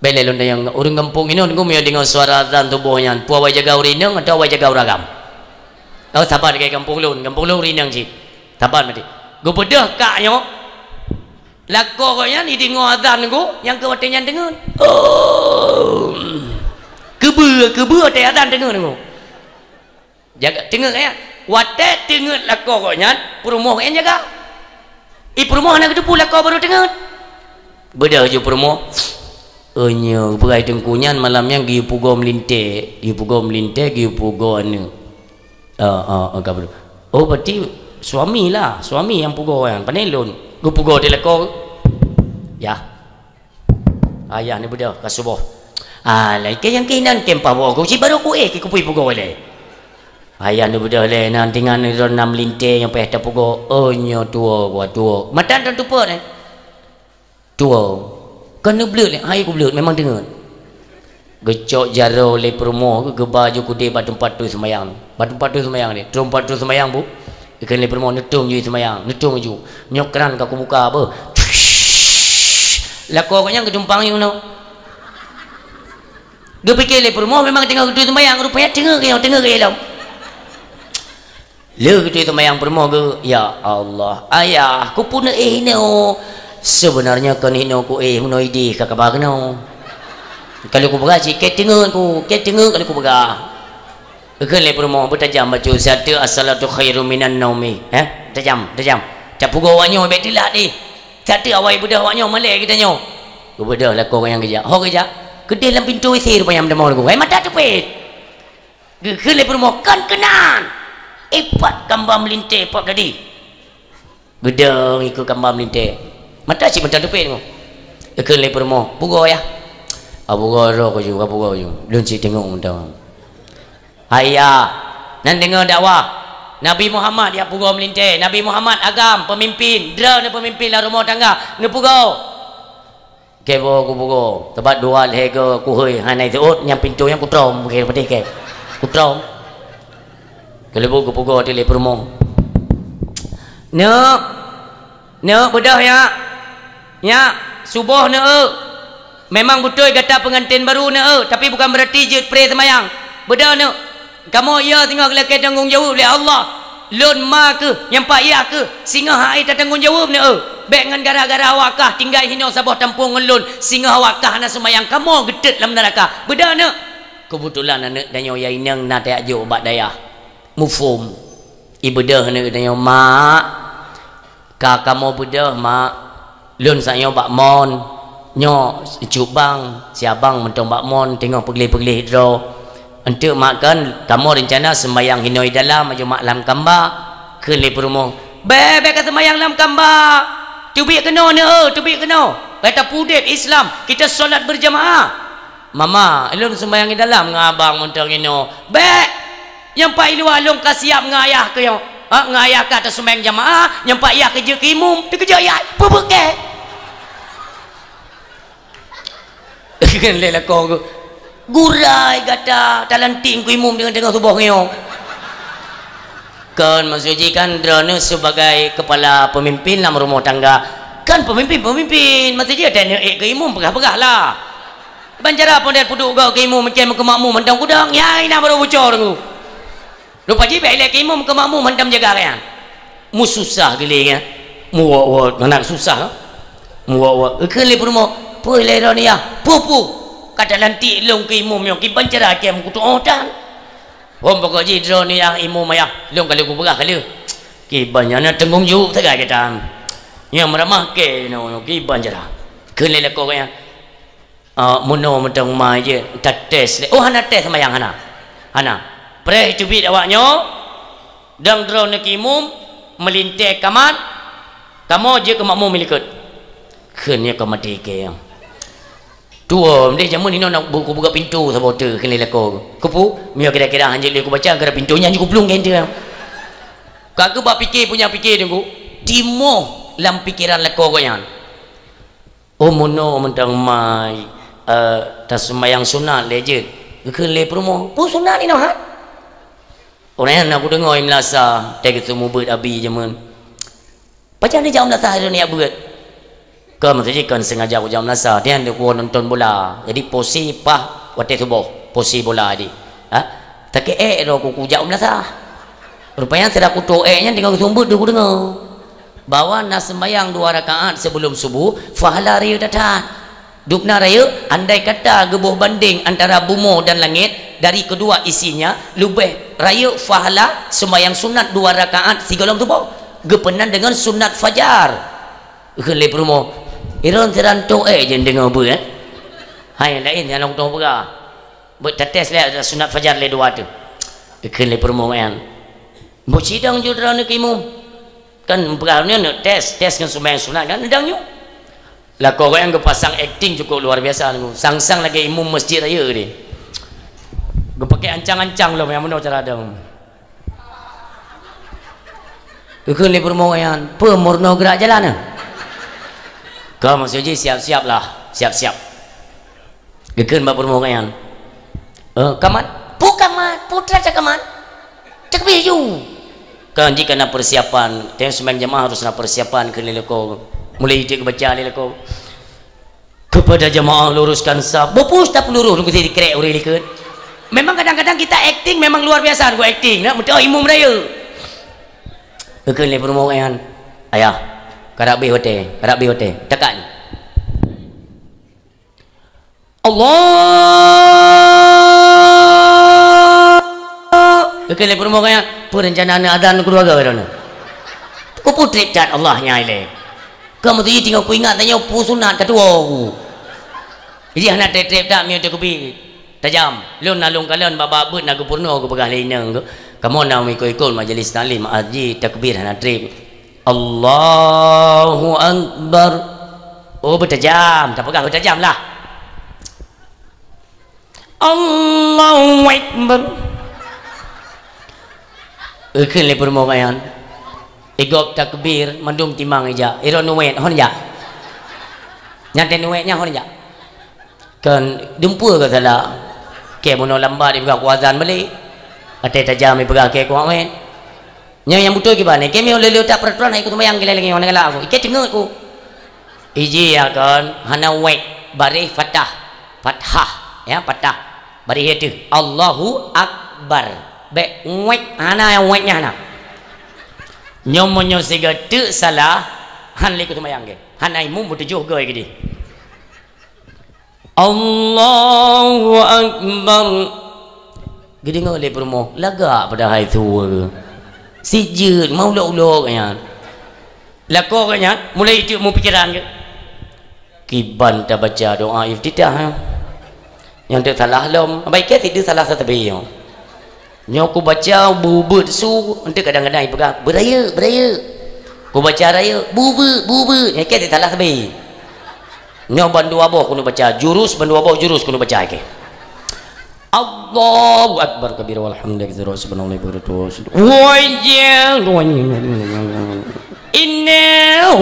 Bèk lé lôn tanyong, ureueng gampông inoe teungku meunyo deungon suara azan suboh nyan, peue awai jaga ureueng inong atawa awai jaga ureueng agam? Oh, saban lagèe gampông lôn, gampông lôn ureueng inong cit. Saban maté. Geubeudôh kak nyoe. Lakoe gobnyan ideungoe azan teungku, nyang keu watèe nyan teungeut. Oh. Keubeue, keubeue watèe azan teungeut teungku. Jaga teungeut, ya. Watèe teungeut lakoe gobnyan, peurumoh gobnyan jaga. I peurumoh hana geuteupeue lakoe barô teungeut. Beudôh ju peurumoh. Oh, nyoe, peugah teungku nyan malam nyan geuyue pugo meulintèe, geuyue pugo meulintèe, geuyue pugo aneuk. Ah, ah, ah, ka beudôh. Oh, berarti suami lah, suami nyang pugo nyan. Pane lôn geupugo di lakoe. Yah. Ayah neubeudôh ka suboh. Ah, lakèe nyang keunan keu paboh ku, cit barô kuéh keu kupeupugo lé. Ayah neubeudôh lé, nan tingan droeneuh na meulintèe nyang payah tapugo. Oh, nyoe tuwo, gua tuwo. Mata droeneuh teupeue nyan. Tuwo. Kon neubleuet lé, hai kubleuet, memang teungeut. Geucok jaroe lé peurumoh, geuba ju keudéh bak teumpat teuh seumayang. Bak teumpat teuh seumayang deh. Teumpat teuh seumayang, Bu. Geukheun lé peurumoh, "Neutông ju seumayang, neutông ju. Nyoe kran ka kubuka beuh." Lakoe gobnyan geutumpang ju nyoe. Geupike lé peurumoh memang teungoh geuteuh seumayang, rupanya teungeut keu nyoe, teungeut keu ilông. Lheueh geuteuh seumayang peurumoh geuh, "Ya Allah, Ayah, kupeue neuéh inoe? Seubeunarnya kon inoe kuéh, meunoe idéh ka kaba keunoe. Ka lheueh kupeugah cit, keu teungeut ku, keu teungeut ka lheueh kupeugah." Geukheun lé peurumoh, beutajam bacut, siat teuk as-salatu khairum minan naumi. Eh? Tajam, tajam. Tapugo awak nyoe bèk teulat deh. Siat teuk awai beudôh awak nyoe malèe geutanyoe. Geubeudôh lakoe nyang geujak. Ho geujak. Keudéh lam pintoe W C rupanya meutamong lakoe. Hai mata teupet. Geukheun lé peurumoh, "Kon keunan! Ipat kamba meulintèe, ipat gadi." Geudong ikôt kamba meulintèe. Mata cit mantong teupet nyoe. Geukheun lé peurumoh, "Pugoe yah." "Ah, pugoe droe kujak, ah, pugoe kujak. Lôn cit teungoh mantong." Hai yah, nan deungoe dakwah. Nabi Muhammad jak pugoe meulintèe. Nabi Muhammad agam, peumimpin. Droeneuh peumimpin lam rumoh tangga. Neupugoe. Kèe boh kupugoe, sabab dua lhèe goe kuhôi hana jiseuôt, nyang pintoe nyan kutrom, bukée peudeh kèe. Kutrom. Keuleubuk kupugoe teuk lé peurumoh. Neuk, neuk beudôh nyak. Nyak, suboh neuk eu. Memang beutôi gata peunganten baru neuk eu, tapi bukan beurati jeuet pré seumayang. Beudôh neuk. Kamoe yö singoh geulakèe tanggông jaweueb lé Allah. Lôn ma kheueh, nyang pat yah kheueh, singoh hai tatanggông jaweueb neuk eu. Bèk ngon gara-gara awak kah tinggai hinoe saboh tampueng ngon lôn, singoh awak kah hana seumayang kamoe geutot lam neuraka. Beudôh neuk. Keubeutulan aneuk tanyoe nyang inong na tajak jok bak dayah. Muphom. Ibeudôh aneuk tanyoe, "Mak, ka kamoe beudôh, Mak." Lôn sa'at nyoe bak mon. Nyoe cut bang, si abang mantong bak mon teungoh peugleh-peugleh droe. Eunteuk mak kon, kamoe reuncana seumbahyang hinoe dalam, ajoh mak lam kamba. Kheun lé peurumoh, "Bèk, bèk kaseumbahyang lam kamba. Teubiet keunoe neueu, teubiet keunoe. Gata peudeb Islam, kita sholat berjamaah." "Mama, lôn seumbahyang di dalam ngon abang mantong inoe." "Bèk! Nyang pat i luwa lôn ka siab ngon ayah keuh nyoe. Ha, ngon ayah ka taseumayang jamaah, nyang pat yah keuh jeuet keu imum, teukeujot yah, peubeuet kèe." Kheun lé lakoe geuh, "Gurèe gata, talantik keu imum deungon teungoh suboh nyoe." Kon, maksud jih kan droeneuh sebagai kepala pemimpin lam rumoh tangga. Kan pemimpin-pemimpin, maksud jih tanyoe ék keu imum peugah-peugah lah. Ban cara pondét peuduek goe keu imum, meucen keu makmum mantong kudong, nyan inan barô bucor teungku. Rupa jih bèk ilèe keu imum keu makmum mantong jaga gobnyan. Meususah geuh lé nyan. Meuwot-wot, mangat susah. Meuwot-wot. Geukheun lé peurumoh, "Peue lé droeneuh yah? Peue-peue? Ka talantik lôn keu imum nyoe, kiban cara cam kutu'oh tan." "Hom pokok jih droeneuh yah imum ayah, lôn ka lheueh kupeugah ka lheueh. Kiban nyan na teunggông jaweueb sagai gata. Nyang meuramah kèe nyoe, kiban cara." Kheun lé lakoe gobnyan. Ah, meunoe mantong ma jeuet, tates lé. Oh, hana tes seumayang, hana. Hana. Preh teubiet awak nyoe, dang droeneuh keu imum, meulintèe kamat, kamoe jeuet keu makmum likot. Kheun nyoe ka maté kèe. Tuwo, meunan jameun inoe na bu-, kubuka pintoe saboh teuk kheun lé lakoe. Keupeue? Meunyoe kira-kira hanjeuet lé kubaca, gara pintoe nyan jih kuplueng kèe teuh. Ka geuba pike punya pike teungku, timoh lam pikeran lakoe gobnyan. Oh, meunoe mantong ma, eh, taseumayang sunat lé jeuet. Geukheun lé peurumoh, "Peue sunat inoe, ha?" Ureueng nyan na kudeungoe i meulasa, teuh geuseumeubeuet abi jameun. "Pajan neujak u meulasa droeneuh jak beuet?" Kon, maksud jih kon sengaja kujak u meulasa, nyan lé kuwoe nonton bola. Jadi posisi paih watèe suboh, posisi bola jih. Ha? Takeuh ék droe ku kujak u meulasa. Rupanya sira kutoh ék nyan teungoh geuseumeubeuet deuh kudeungoe. Bahwa na seumbahyang dua rakaat sebelum subuh, pahala rayeuk that-that. Dubna rayeuk, andai kata geuboh bandeng antara bumoe dan langét dari kedua isinya, leubeh rayeuk pahala seumbahyang sunat dua rakaat sigohlom suboh, geupeunan deungon sunat fajar. Kheun lé peurumoh, "Droeneuh sira toh ék jeuet deungoe beuet, eh? Hai, laén nyang lôn tutoe peugah. Beuet tates lé sunat fajar lé dua teuk." Kheun lé peurumoh nyan, "Boh sidang jeuet droeneuh keu imum." Kan peugah nyoe, nyoe tes, tes ngon seumayang sunat kan, dang nyoe. Lakoe gobnyan geupasang akting cukup luar biasa, sang-sang lagèe imum masjid rayeuk deh. Geupakè ancang-ancang lom nyang meunoe cara dong. Geukheun lé peurumoh nyan, "Peue meurunoe geurak jalan, eh?" Ka maksud jih siap-siap lah, siap-siap. Geukheun bak peurumoh gobnyan, "Eh, kamat?" "Peue kamat? Peue teuma kamat? Takbir ju!" Kan jih ka na persiapan, tiep seumayang jamaah harus na persiapan kheun lé lakoe. Mulai jih geubaca lé lakoe. "Kepada jamaah luruskan saf." Bupus tapeurunoe lungkut sikrek ureueng likot. Memang kadang-kadang kita akting memang luar biasa, geuakting, nak meutuah imum rayeuk. Geukheun lé peurumoh gobnyan, "Ayah, karab beh watèe, karab beh watèe. Takat." Allah! Geukheun lé peurumoh gobnyan, "Peue rencana aneuk azan keuluwarga droeneuh? Kupeue trép that Allah nyan ilèe. Ka meuteujih teungoh kuingat tanyoe peue sunat ka tuwoe ku." Jadi hana trép-trép that meunyoe takbir. Tajam. Lôn na lôn kalon bak-bak beuet na geupeurunoe geupeugah lé inong geuh, "Kamoe na meuikot-ikot majlis taklim, aji takbir hana treb." "Allahu Akbar." Oh, beutajam. Tapeugah beutajam lah. "Allahu Akbar." Eukheun lé peurumoh nyan. Igob takbir, mandum timang ijak. Iroh nuet, hon jak. Nyang teunuet nyan hon jak. Kan dumpeue ka salah. Kèe bunoe lambat ipeugah ku azan balek. Até tajam ipeugah kèe ku awet. Nyoe nyang beutôi kiban, kèe meunyoe le-le utak peraturan hai ku seumayang kèe lagèe nyoe galak ku. Ikèe teungeut ku. Iji ya kan, hana wet, baréh fathah. Fathah, ya, fathah. Baréh ateueh. Allahu Akbar. Bèk wet, hana nyang wet nyan hana. Nyoe meunyoe sigoe teuk salah, han lé ku seumayang kèe. Hana imum beutujoh goe keudeh. Allahu Akbar. Geudeungoe lé peurumoh, lagak padahai su. Sijeuet, meuulok-ulok nyan. Lakoe nyan, mulai teuk meupikiran geuh. Kiban tabaca doa iftitah, ha? Nyang teuk salah lom, baik kèe sideh salah sateubé nyoe. Nyoe kubaca beubeuet su, eunteuk kadang-kadang ipeugah, "Beurayeuk, beurayeuk." Kubaca rayeuk, "Beubeuet, beubeuet." Nyan kèe salah sabe. Nyoe bandua boh keuneuk baca, jurus bandua boh jurus keuneuk baca kèe. Allahu Akbar kabira walhamdulillahi katsira wa subhanallahi bukratan wa asila. Wa iyyakum. Inna.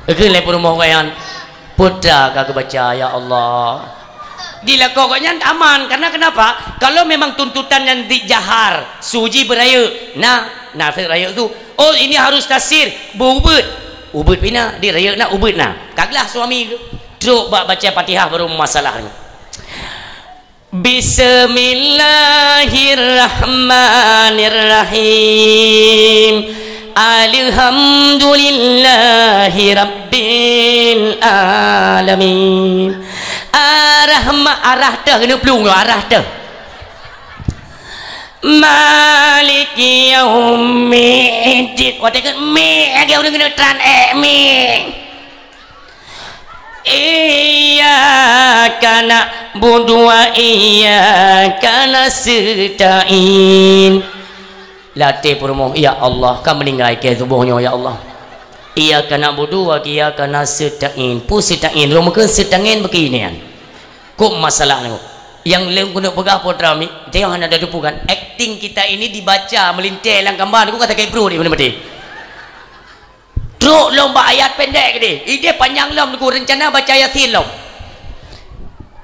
Eukheun lé peurumoh nyan. Peue teuma ka geubaca, ya Allah. Di lakoe gobnyan aman, karena kenapa? Kalau memang tuntutan nyan di jahar, su ji beurayeuk, na, na rayeuk su. Oh, ini harus tasir, beubeuet. Ubeuet pih na, di rayeuk na, ubeuet na. Ka glah suami tu. Trok bak baca Fatihah baru masalah nyoe. Bismillahirrahmanirrahim. Alhamdulillahi rabbil alamin. Arah ma-, arah teuh keuneuk plueng, arah teuh. Maliki yaumiddin. Watèe keuneuk mi, lagèe ureueng keuneuk tran, eh, mi. Iyyaka na'budu wa iyyaka nasta'in. Lam até peurumoh, ya Allah, ka meuninggai kèe suboh nyoe, ya Allah. Iyyaka na'budu wa iyyaka nasta'in. Peue sita'in, lôn meukeun sita'in bukon nyan. Kok masalah nyoe? Nyang lôn keuneuk peugah, putra mi, teuh hana tateupeue kan? Akting kita ini dibaca meulintèe lam kamba, kok ka sakét pruet di mana mati. Trok lom bak ayat pendek keudeh. Ideh panyang lom, Teungku, rencana baca Yasin lom.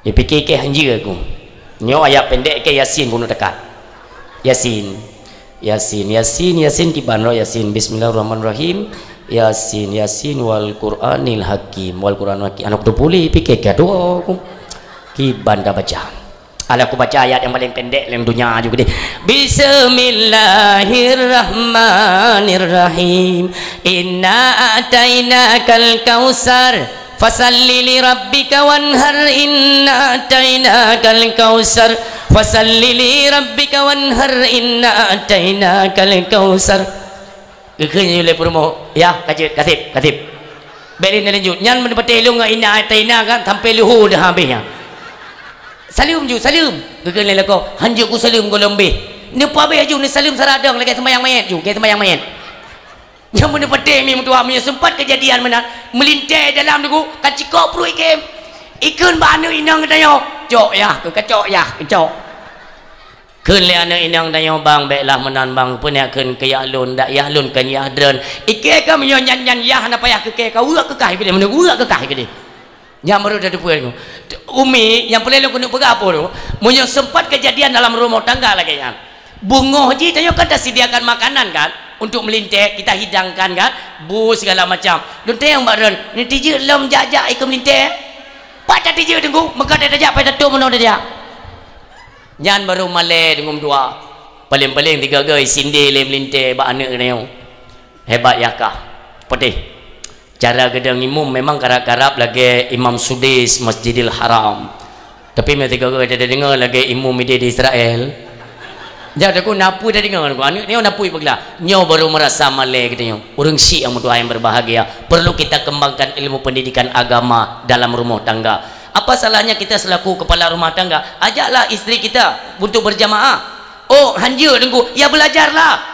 Ipike kèe hanjeuet aku. Nyoe ayat pendek kèe Yasin bunoe takat. Yasin. Yasin, Yasin, Yasin kiban roh Yasin. Bismillahirrahmanirrahim. Yasin, Yasin wal Qur'anil Hakim. Wal Qur'anil Hakim. Aneuk tu pulih pike kèe dua aku. Kiban tabaca. Alah, kubaca ayat nyang paleng pendek lam donya ju keudeh. Bismillahirrahmanirrahim. Inna a'tainakal kautsar. Fasalli li rabbika wanhar. Inna a'tainakal kautsar. Fasalli li rabbika wanhar. Inna a'tainakal kautsar. Geukheun lé peurumoh, "Yah, ka jeuet, ka sép, ka sép." Bèk lé neulanjut. Nyan meuneupatéh lôn ngon inna a'taina kan, sampoe luhô dah habéh nyan. "Saleuem ju, saleuem." Geukheun lé lakoe, "Hanjeuet kusaleuem gohlom beh." Neupeuhabéh aju, neusaleuem saradong lagèe seumayang manyèt ju, lagèe seumayang manyèt. Nyan meuneupatéh mi meutuah, meunyoe seumpat keujadian meunan, meulintèe dalam Teungku, ka cikok pruet kèe. Ikheun bak aneuk inong geutanyoe, "Cok yah, keu ka cok yah, keu cok." Kheun lé aneuk inong tanyoe, "Bang, bèk lah meunan, Bang. Peue neuk kheun keu yah lôn, dak yah lôn kon yah droen." Ikèe ka meunyoe nyan, nyan yah hana payah keu kèe, ka weuek keu kah keudeh, meuneuk weuek keu kah keudeh. Nyan baru tateupeue nyoe. Umi, nyang peureulèe lôn keuneuk peugah peue nyoe, meunyoe seumpat keujadian dalam rumoh tangga lagèe nyan, beungoh jih tanyoe kan tasediakan makanan kan, untuk meulintèe, kita hidangkan kan, bu segala macam. Lôn tanyong bak droen, "Neutijeuet lom jak-jak ikeu meulintèe?" Pat tatijeuet Teungku, meukat tajak pat tatôp meunoe tajak. Nyan baru malèe deungon dua. Paleng-paleng tiga goe sindé lé meulintèe bak aneuk geutanyoe. Hebat yah kah. Peudeh. Cara geudong imum memang karab-karab lagèe Imam Sudais Masjidil Haram. Tapi meunyoe tiga goe tadeungoe lagèe imum idéh di Israel. Jak Teungku, na peue tadeungoe Teungku? Aneuk nyoe na peue peugah? Nyoe baru meurasa malèe geutanyoe. Ureueng syiek nyang meutuah nyang berbahagia, perlu kita kembangkan ilmu pendidikan agama dalam rumoh tangga. Apa salahnya kita selaku kepala rumah tangga? Ajaklah istri kita untuk berjamaah. Oh, hanjeuet Teungku, ya belajarlah.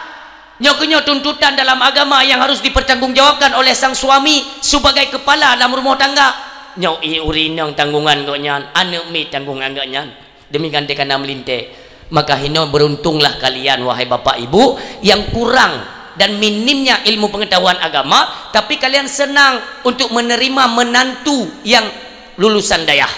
Nyoe keuh nyoe tuntutan dalam agama yang harus dipertanggungjawabkan oleh sang suami sebagai kepala dalam rumah tangga. Nyoe i ureueng inong tanggungan gobnyan, aneuk miet tanggungan gobnyan. Demikian dikana meulintèe. Maka hinoe beruntunglah kalian, wahai bapak ibu, yang kurang dan minimnya ilmu pengetahuan agama, tapi kalian senang untuk menerima menantu yang lulusan dayah.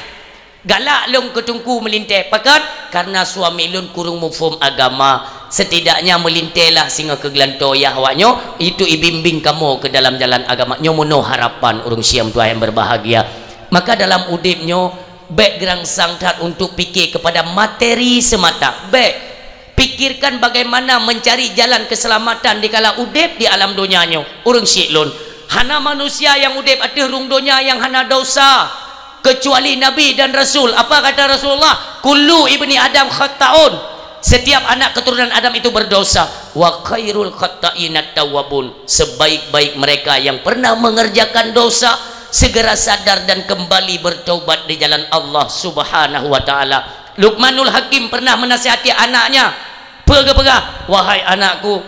Galak lôn keu Teungku meulintèe, pakon? Karena suami lôn kurang muphom agama. Setidaknya meulintèelah singoh keu geulantoe yah awak nyoe, itu ibimbing kamoe ke dalam jalan agama. Nyoe meunoe harapan ureueng syiek tuha yang berbahagia. Maka dalam udép nyoe, bèk geurangsang that untuk pikir kepada materi semata. Bèk. Pikirkan bagaimana mencari jalan keselamatan dikala udép di alam donya nyoe. Ureueng syiek lôn, hana manusia nyang udép ateueh rhueng donya nyang hana desya, kecuali nabi dan rasul. Apa kata Rasulullah? "Kullu ibni Adam khatta'un." Setiap anak keturunan Adam itu berdosa. "Wa khairul khatta'inat tawwabun." Sebaik-baik mereka yang pernah mengerjakan dosa, segera sadar dan kembali bertaubat di jalan Allah Subhanahu wa Ta'ala. Luqmanul Hakim pernah menasihati anaknya, peugah-peugah, "Wahai anakku,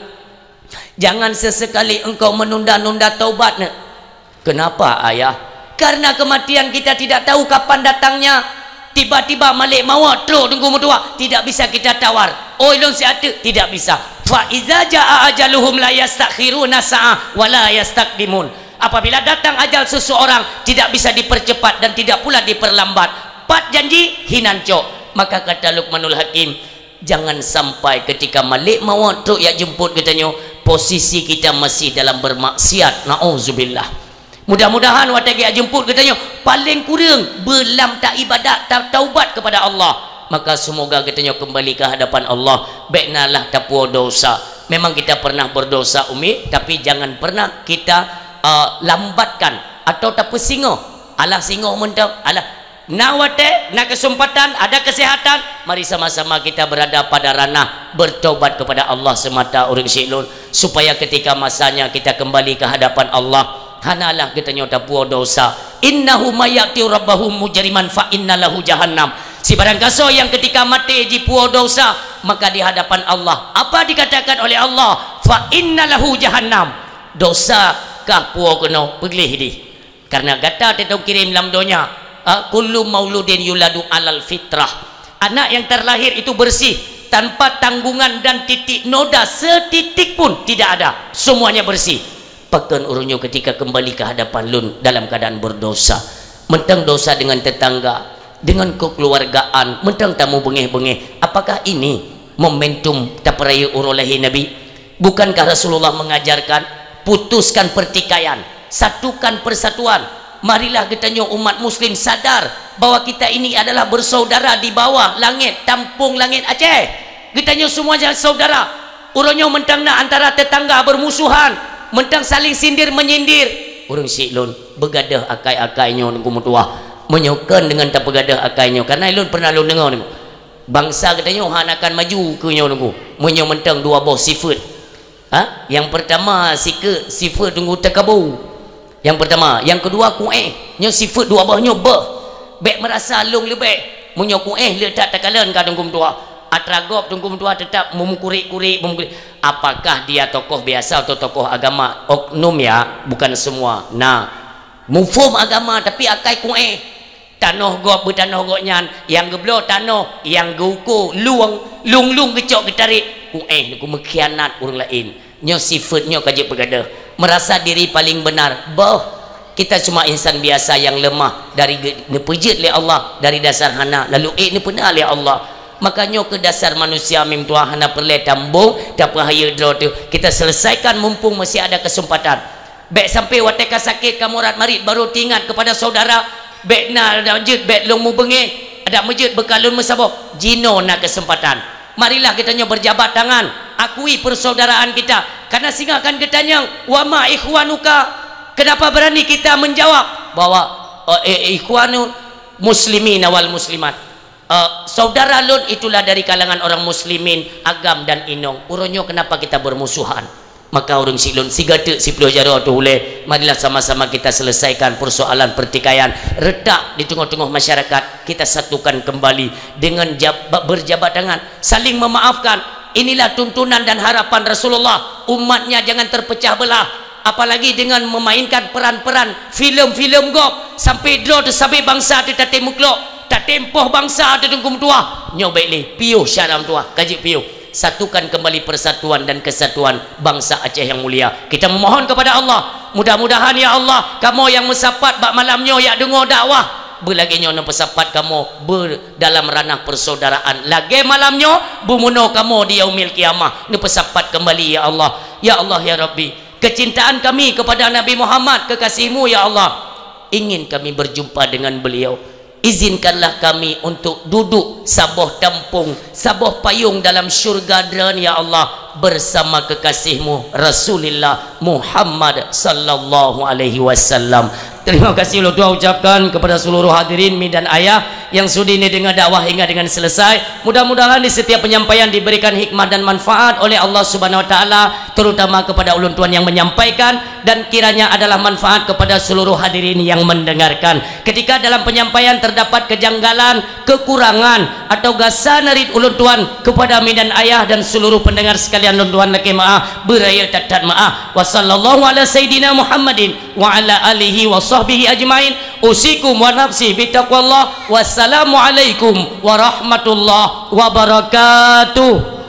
jangan sesekali engkau menunda-nunda taubat, nak." "Kenapa, Ayah?" "Karena kematian kita tidak tahu kapan datangnya. Tiba-tiba malek maut trok Teungku meutuah, tidak bisa kita tawar. Oi lôn siat teuk, tidak bisa. Fa iza jaa ajaluhum la yastakhiruna sa'ah wa la yastaqdimun." Apabila datang ajal seseorang, tidak bisa dipercepat dan tidak pula diperlambat. Pat janji, hinan cok. Maka kata Luqmanul Hakim, jangan sampai ketika malek maut trok jak jemput geutanyoe, posisi kita masih dalam bermaksiat. Nauzubillah. Mudah-mudahan watèe geujak jemput geutanyoe, paleng kureueng beulam taibadat, ta-, taubat kepada Allah. Maka semoga geutanyoe kembali ke hadapan Allah. Bèk na lah tapuwoe dosa. Memang kita pernah berdosa, Umi, tapi jangan pernah kita, eh, lambatkan atau tapeusingoh. Alah singoh mantong, alah. Na watèe, na kesempatan, ada kesehatan, mari sama-sama kita berada pada ranah bertobat kepada Allah semata, ureueng syiek lôn, supaya ketika masanya kita kembali ke hadapan Allah, hanalah geutanyoe tapuwoe dosa. "Innahu may ya'ti rabbahu mujriman fa inna lahu jahannam." Sibarang gasoe nyang ketika maté jipuwoe dosa, maka di hadapan Allah, apa dikatakan oleh Allah? "Fa inna lahu jahannam." Dosa kah puwoe keunoe, peugleh dih. Karena gata teutong kirém lam donya, ah, kullu mauludin yuladu alal fitrah. Anak yang terlahir itu bersih, tanpa tanggungan dan titik noda setitik pun tidak ada. Semuanya bersih. Pakon ureueng nyoe ketika kembali ke hadapan lôn dalam keadaan berdosa. Mantong dosa dengan tetangga, dengan kekeluargaan, mantong tamu beungéh-beungéh. Apakah ini momentum tapeurayeuk uroe lahé Nabi? Bukankah Rasulullah mengajarkan, putuskan pertikaian, satukan persatuan? Marilah geutanyoe umat muslim sadar bahwa kita ini adalah bersaudara di bawah langét, tampong langét Aceh. Geutanyoe semuanya saudara. Uroe nyoe mantong na antara tetangga bermusuhan, mantong saling sindir menyindir. Ureueng syiek lôn, beugadôh akai-akai nyoe Teungku meutuah. Meunyoe kon deungon tapeugadôh akai nyoe, karena lôn pernah lôn deungoe nyoe. Bangsa geutanyoe hana akan maju keu nyoe Teungku. Meunyoe mantong dua boh sifeuet. Ha? Nyang pertama, sikeue sifeuet Teungku teukabu. Nyang pertama, nyang keudua kuéh. Nyoe sifeuet dua boh nyoe beuh. Bèk meurasa lôn leubeh. Meunyoe kuéh le that takalon ka Teungku meutuah. Atra gob Teungku meutuah teutap meumeukurek-kurek, meumeukurek. Apakah dia tokoh biasa atau tokoh agama? Oknum ya, bukan semua. Nah, muphom agama tapi akai kuéh. Tanoh gob beutanoh gobnyan, nyang geubloe tanoh, nyang geuuko lueng, lueng-lueng geucok geutarek, kuéh Teungku meukhianat ureueng laén. Nyoe sifeuet nyoe ka jeuet beugadôh. Meurasa diri paleng beunar. Boh, kita cuma insan biasa nyang leumah dari ge-, neupeujeuet lé Allah dari dasar hana, lalu ék neupeuna lé Allah. Maka nyoe keuh dasar manusia meutuah hana peureulée tambong, tapeuhayeue droe teuh. Kita selesaikan mumpung masih ada kesempatan. Bèk sampai watée ka sakét, ka murat marit, baru teuingat kepada saudara. Bèk na adak jeuet, bèk lôn mubeungéh. Adak meujeuet beukalon meusaboh. Jinoe na kesempatan. Marilah geutanyoe berjabat tangan, akui persaudaraan kita. Karena singoh akan geutanyong, "Wa ma ikhwanuka?" Kenapa berani kita menjawab bahwa, eh, eh, ikhwanu muslimin wal muslimat? Eh, saudara lôn itulah dari kalangan orang muslimin, agam dan inong. Uroe nyoe kenapa kita bermusuhan? Maka ureuëng siklon sigateuk siploh jaroe teuh ulée, marilah sama-sama kita selesaikan persoalan pertikaian retak di teungoh-teungoh masyarakat. Kita satukan kembali dengan jab-, berjabat tangan, saling memaafkan. Inilah tuntunan dan harapan Rasulullah. Umatnya jangan terpecah belah, apalagi dengan memainkan peran-peran filem-filem gob sampai droe teuh sabe bansa teuh tatem meuklok, tatem poh bansa teuh teungku meutuah. Nyoe baik lé piôh syaram tuah, kaji piôh. Satukan kembali persatuan dan kesatuan bangsa Aceh yang mulia. Kita memohon kepada Allah, mudah-mudahan ya Allah, kamoe nyang meusapat bak malam nyoe yak deungoe dakwah, beulagée nyoe neupeusapat kamoe be dalam ranah persaudaraan. Lagée malam nyoe, beumeunoe kamoe di yaumil qiyamah neupeusapat kembali ya Allah. Ya Allah ya Rabbi, kecintaan kami kepada Nabi Muhammad, kekasih-Mu ya Allah, ingin kami berjumpa dengan beliau. Izinkanlah kami untuk duduk saboh tampung, saboh payung dalam syurga Droen, ya Allah, bersama kekasih-Mu Rasulullah Muhammad sallallahu alaihi wasallam. Terima kasih ulôn tuan ucapkan kepada seluruh hadirin mi dan ayah yang sudi ni dengar dakwah hingga dengan selesai. Mudah-mudahan di setiap penyampaian diberikan hikmah dan manfaat oleh Allah Subhanahu wa taala, terutama kepada ulôn tuan yang menyampaikan, dan kiranya adalah manfaat kepada seluruh hadirin yang mendengarkan. Ketika dalam penyampaian terdapat kejanggalan, kekurangan, atau gasa narit ulôn tuan kepada mi dan ayah dan seluruh pendengar sekalian, ulôn tuan lakée meu'ah, beuraya that-that meu'ah. Wa sallallahu ala sayyidina Muhammadin wa ala alihi wa sahbihi ajmain. Usikum wa nafsi bitaqwallah. Wassalamualaikum warahmatullahi wabarakatuh.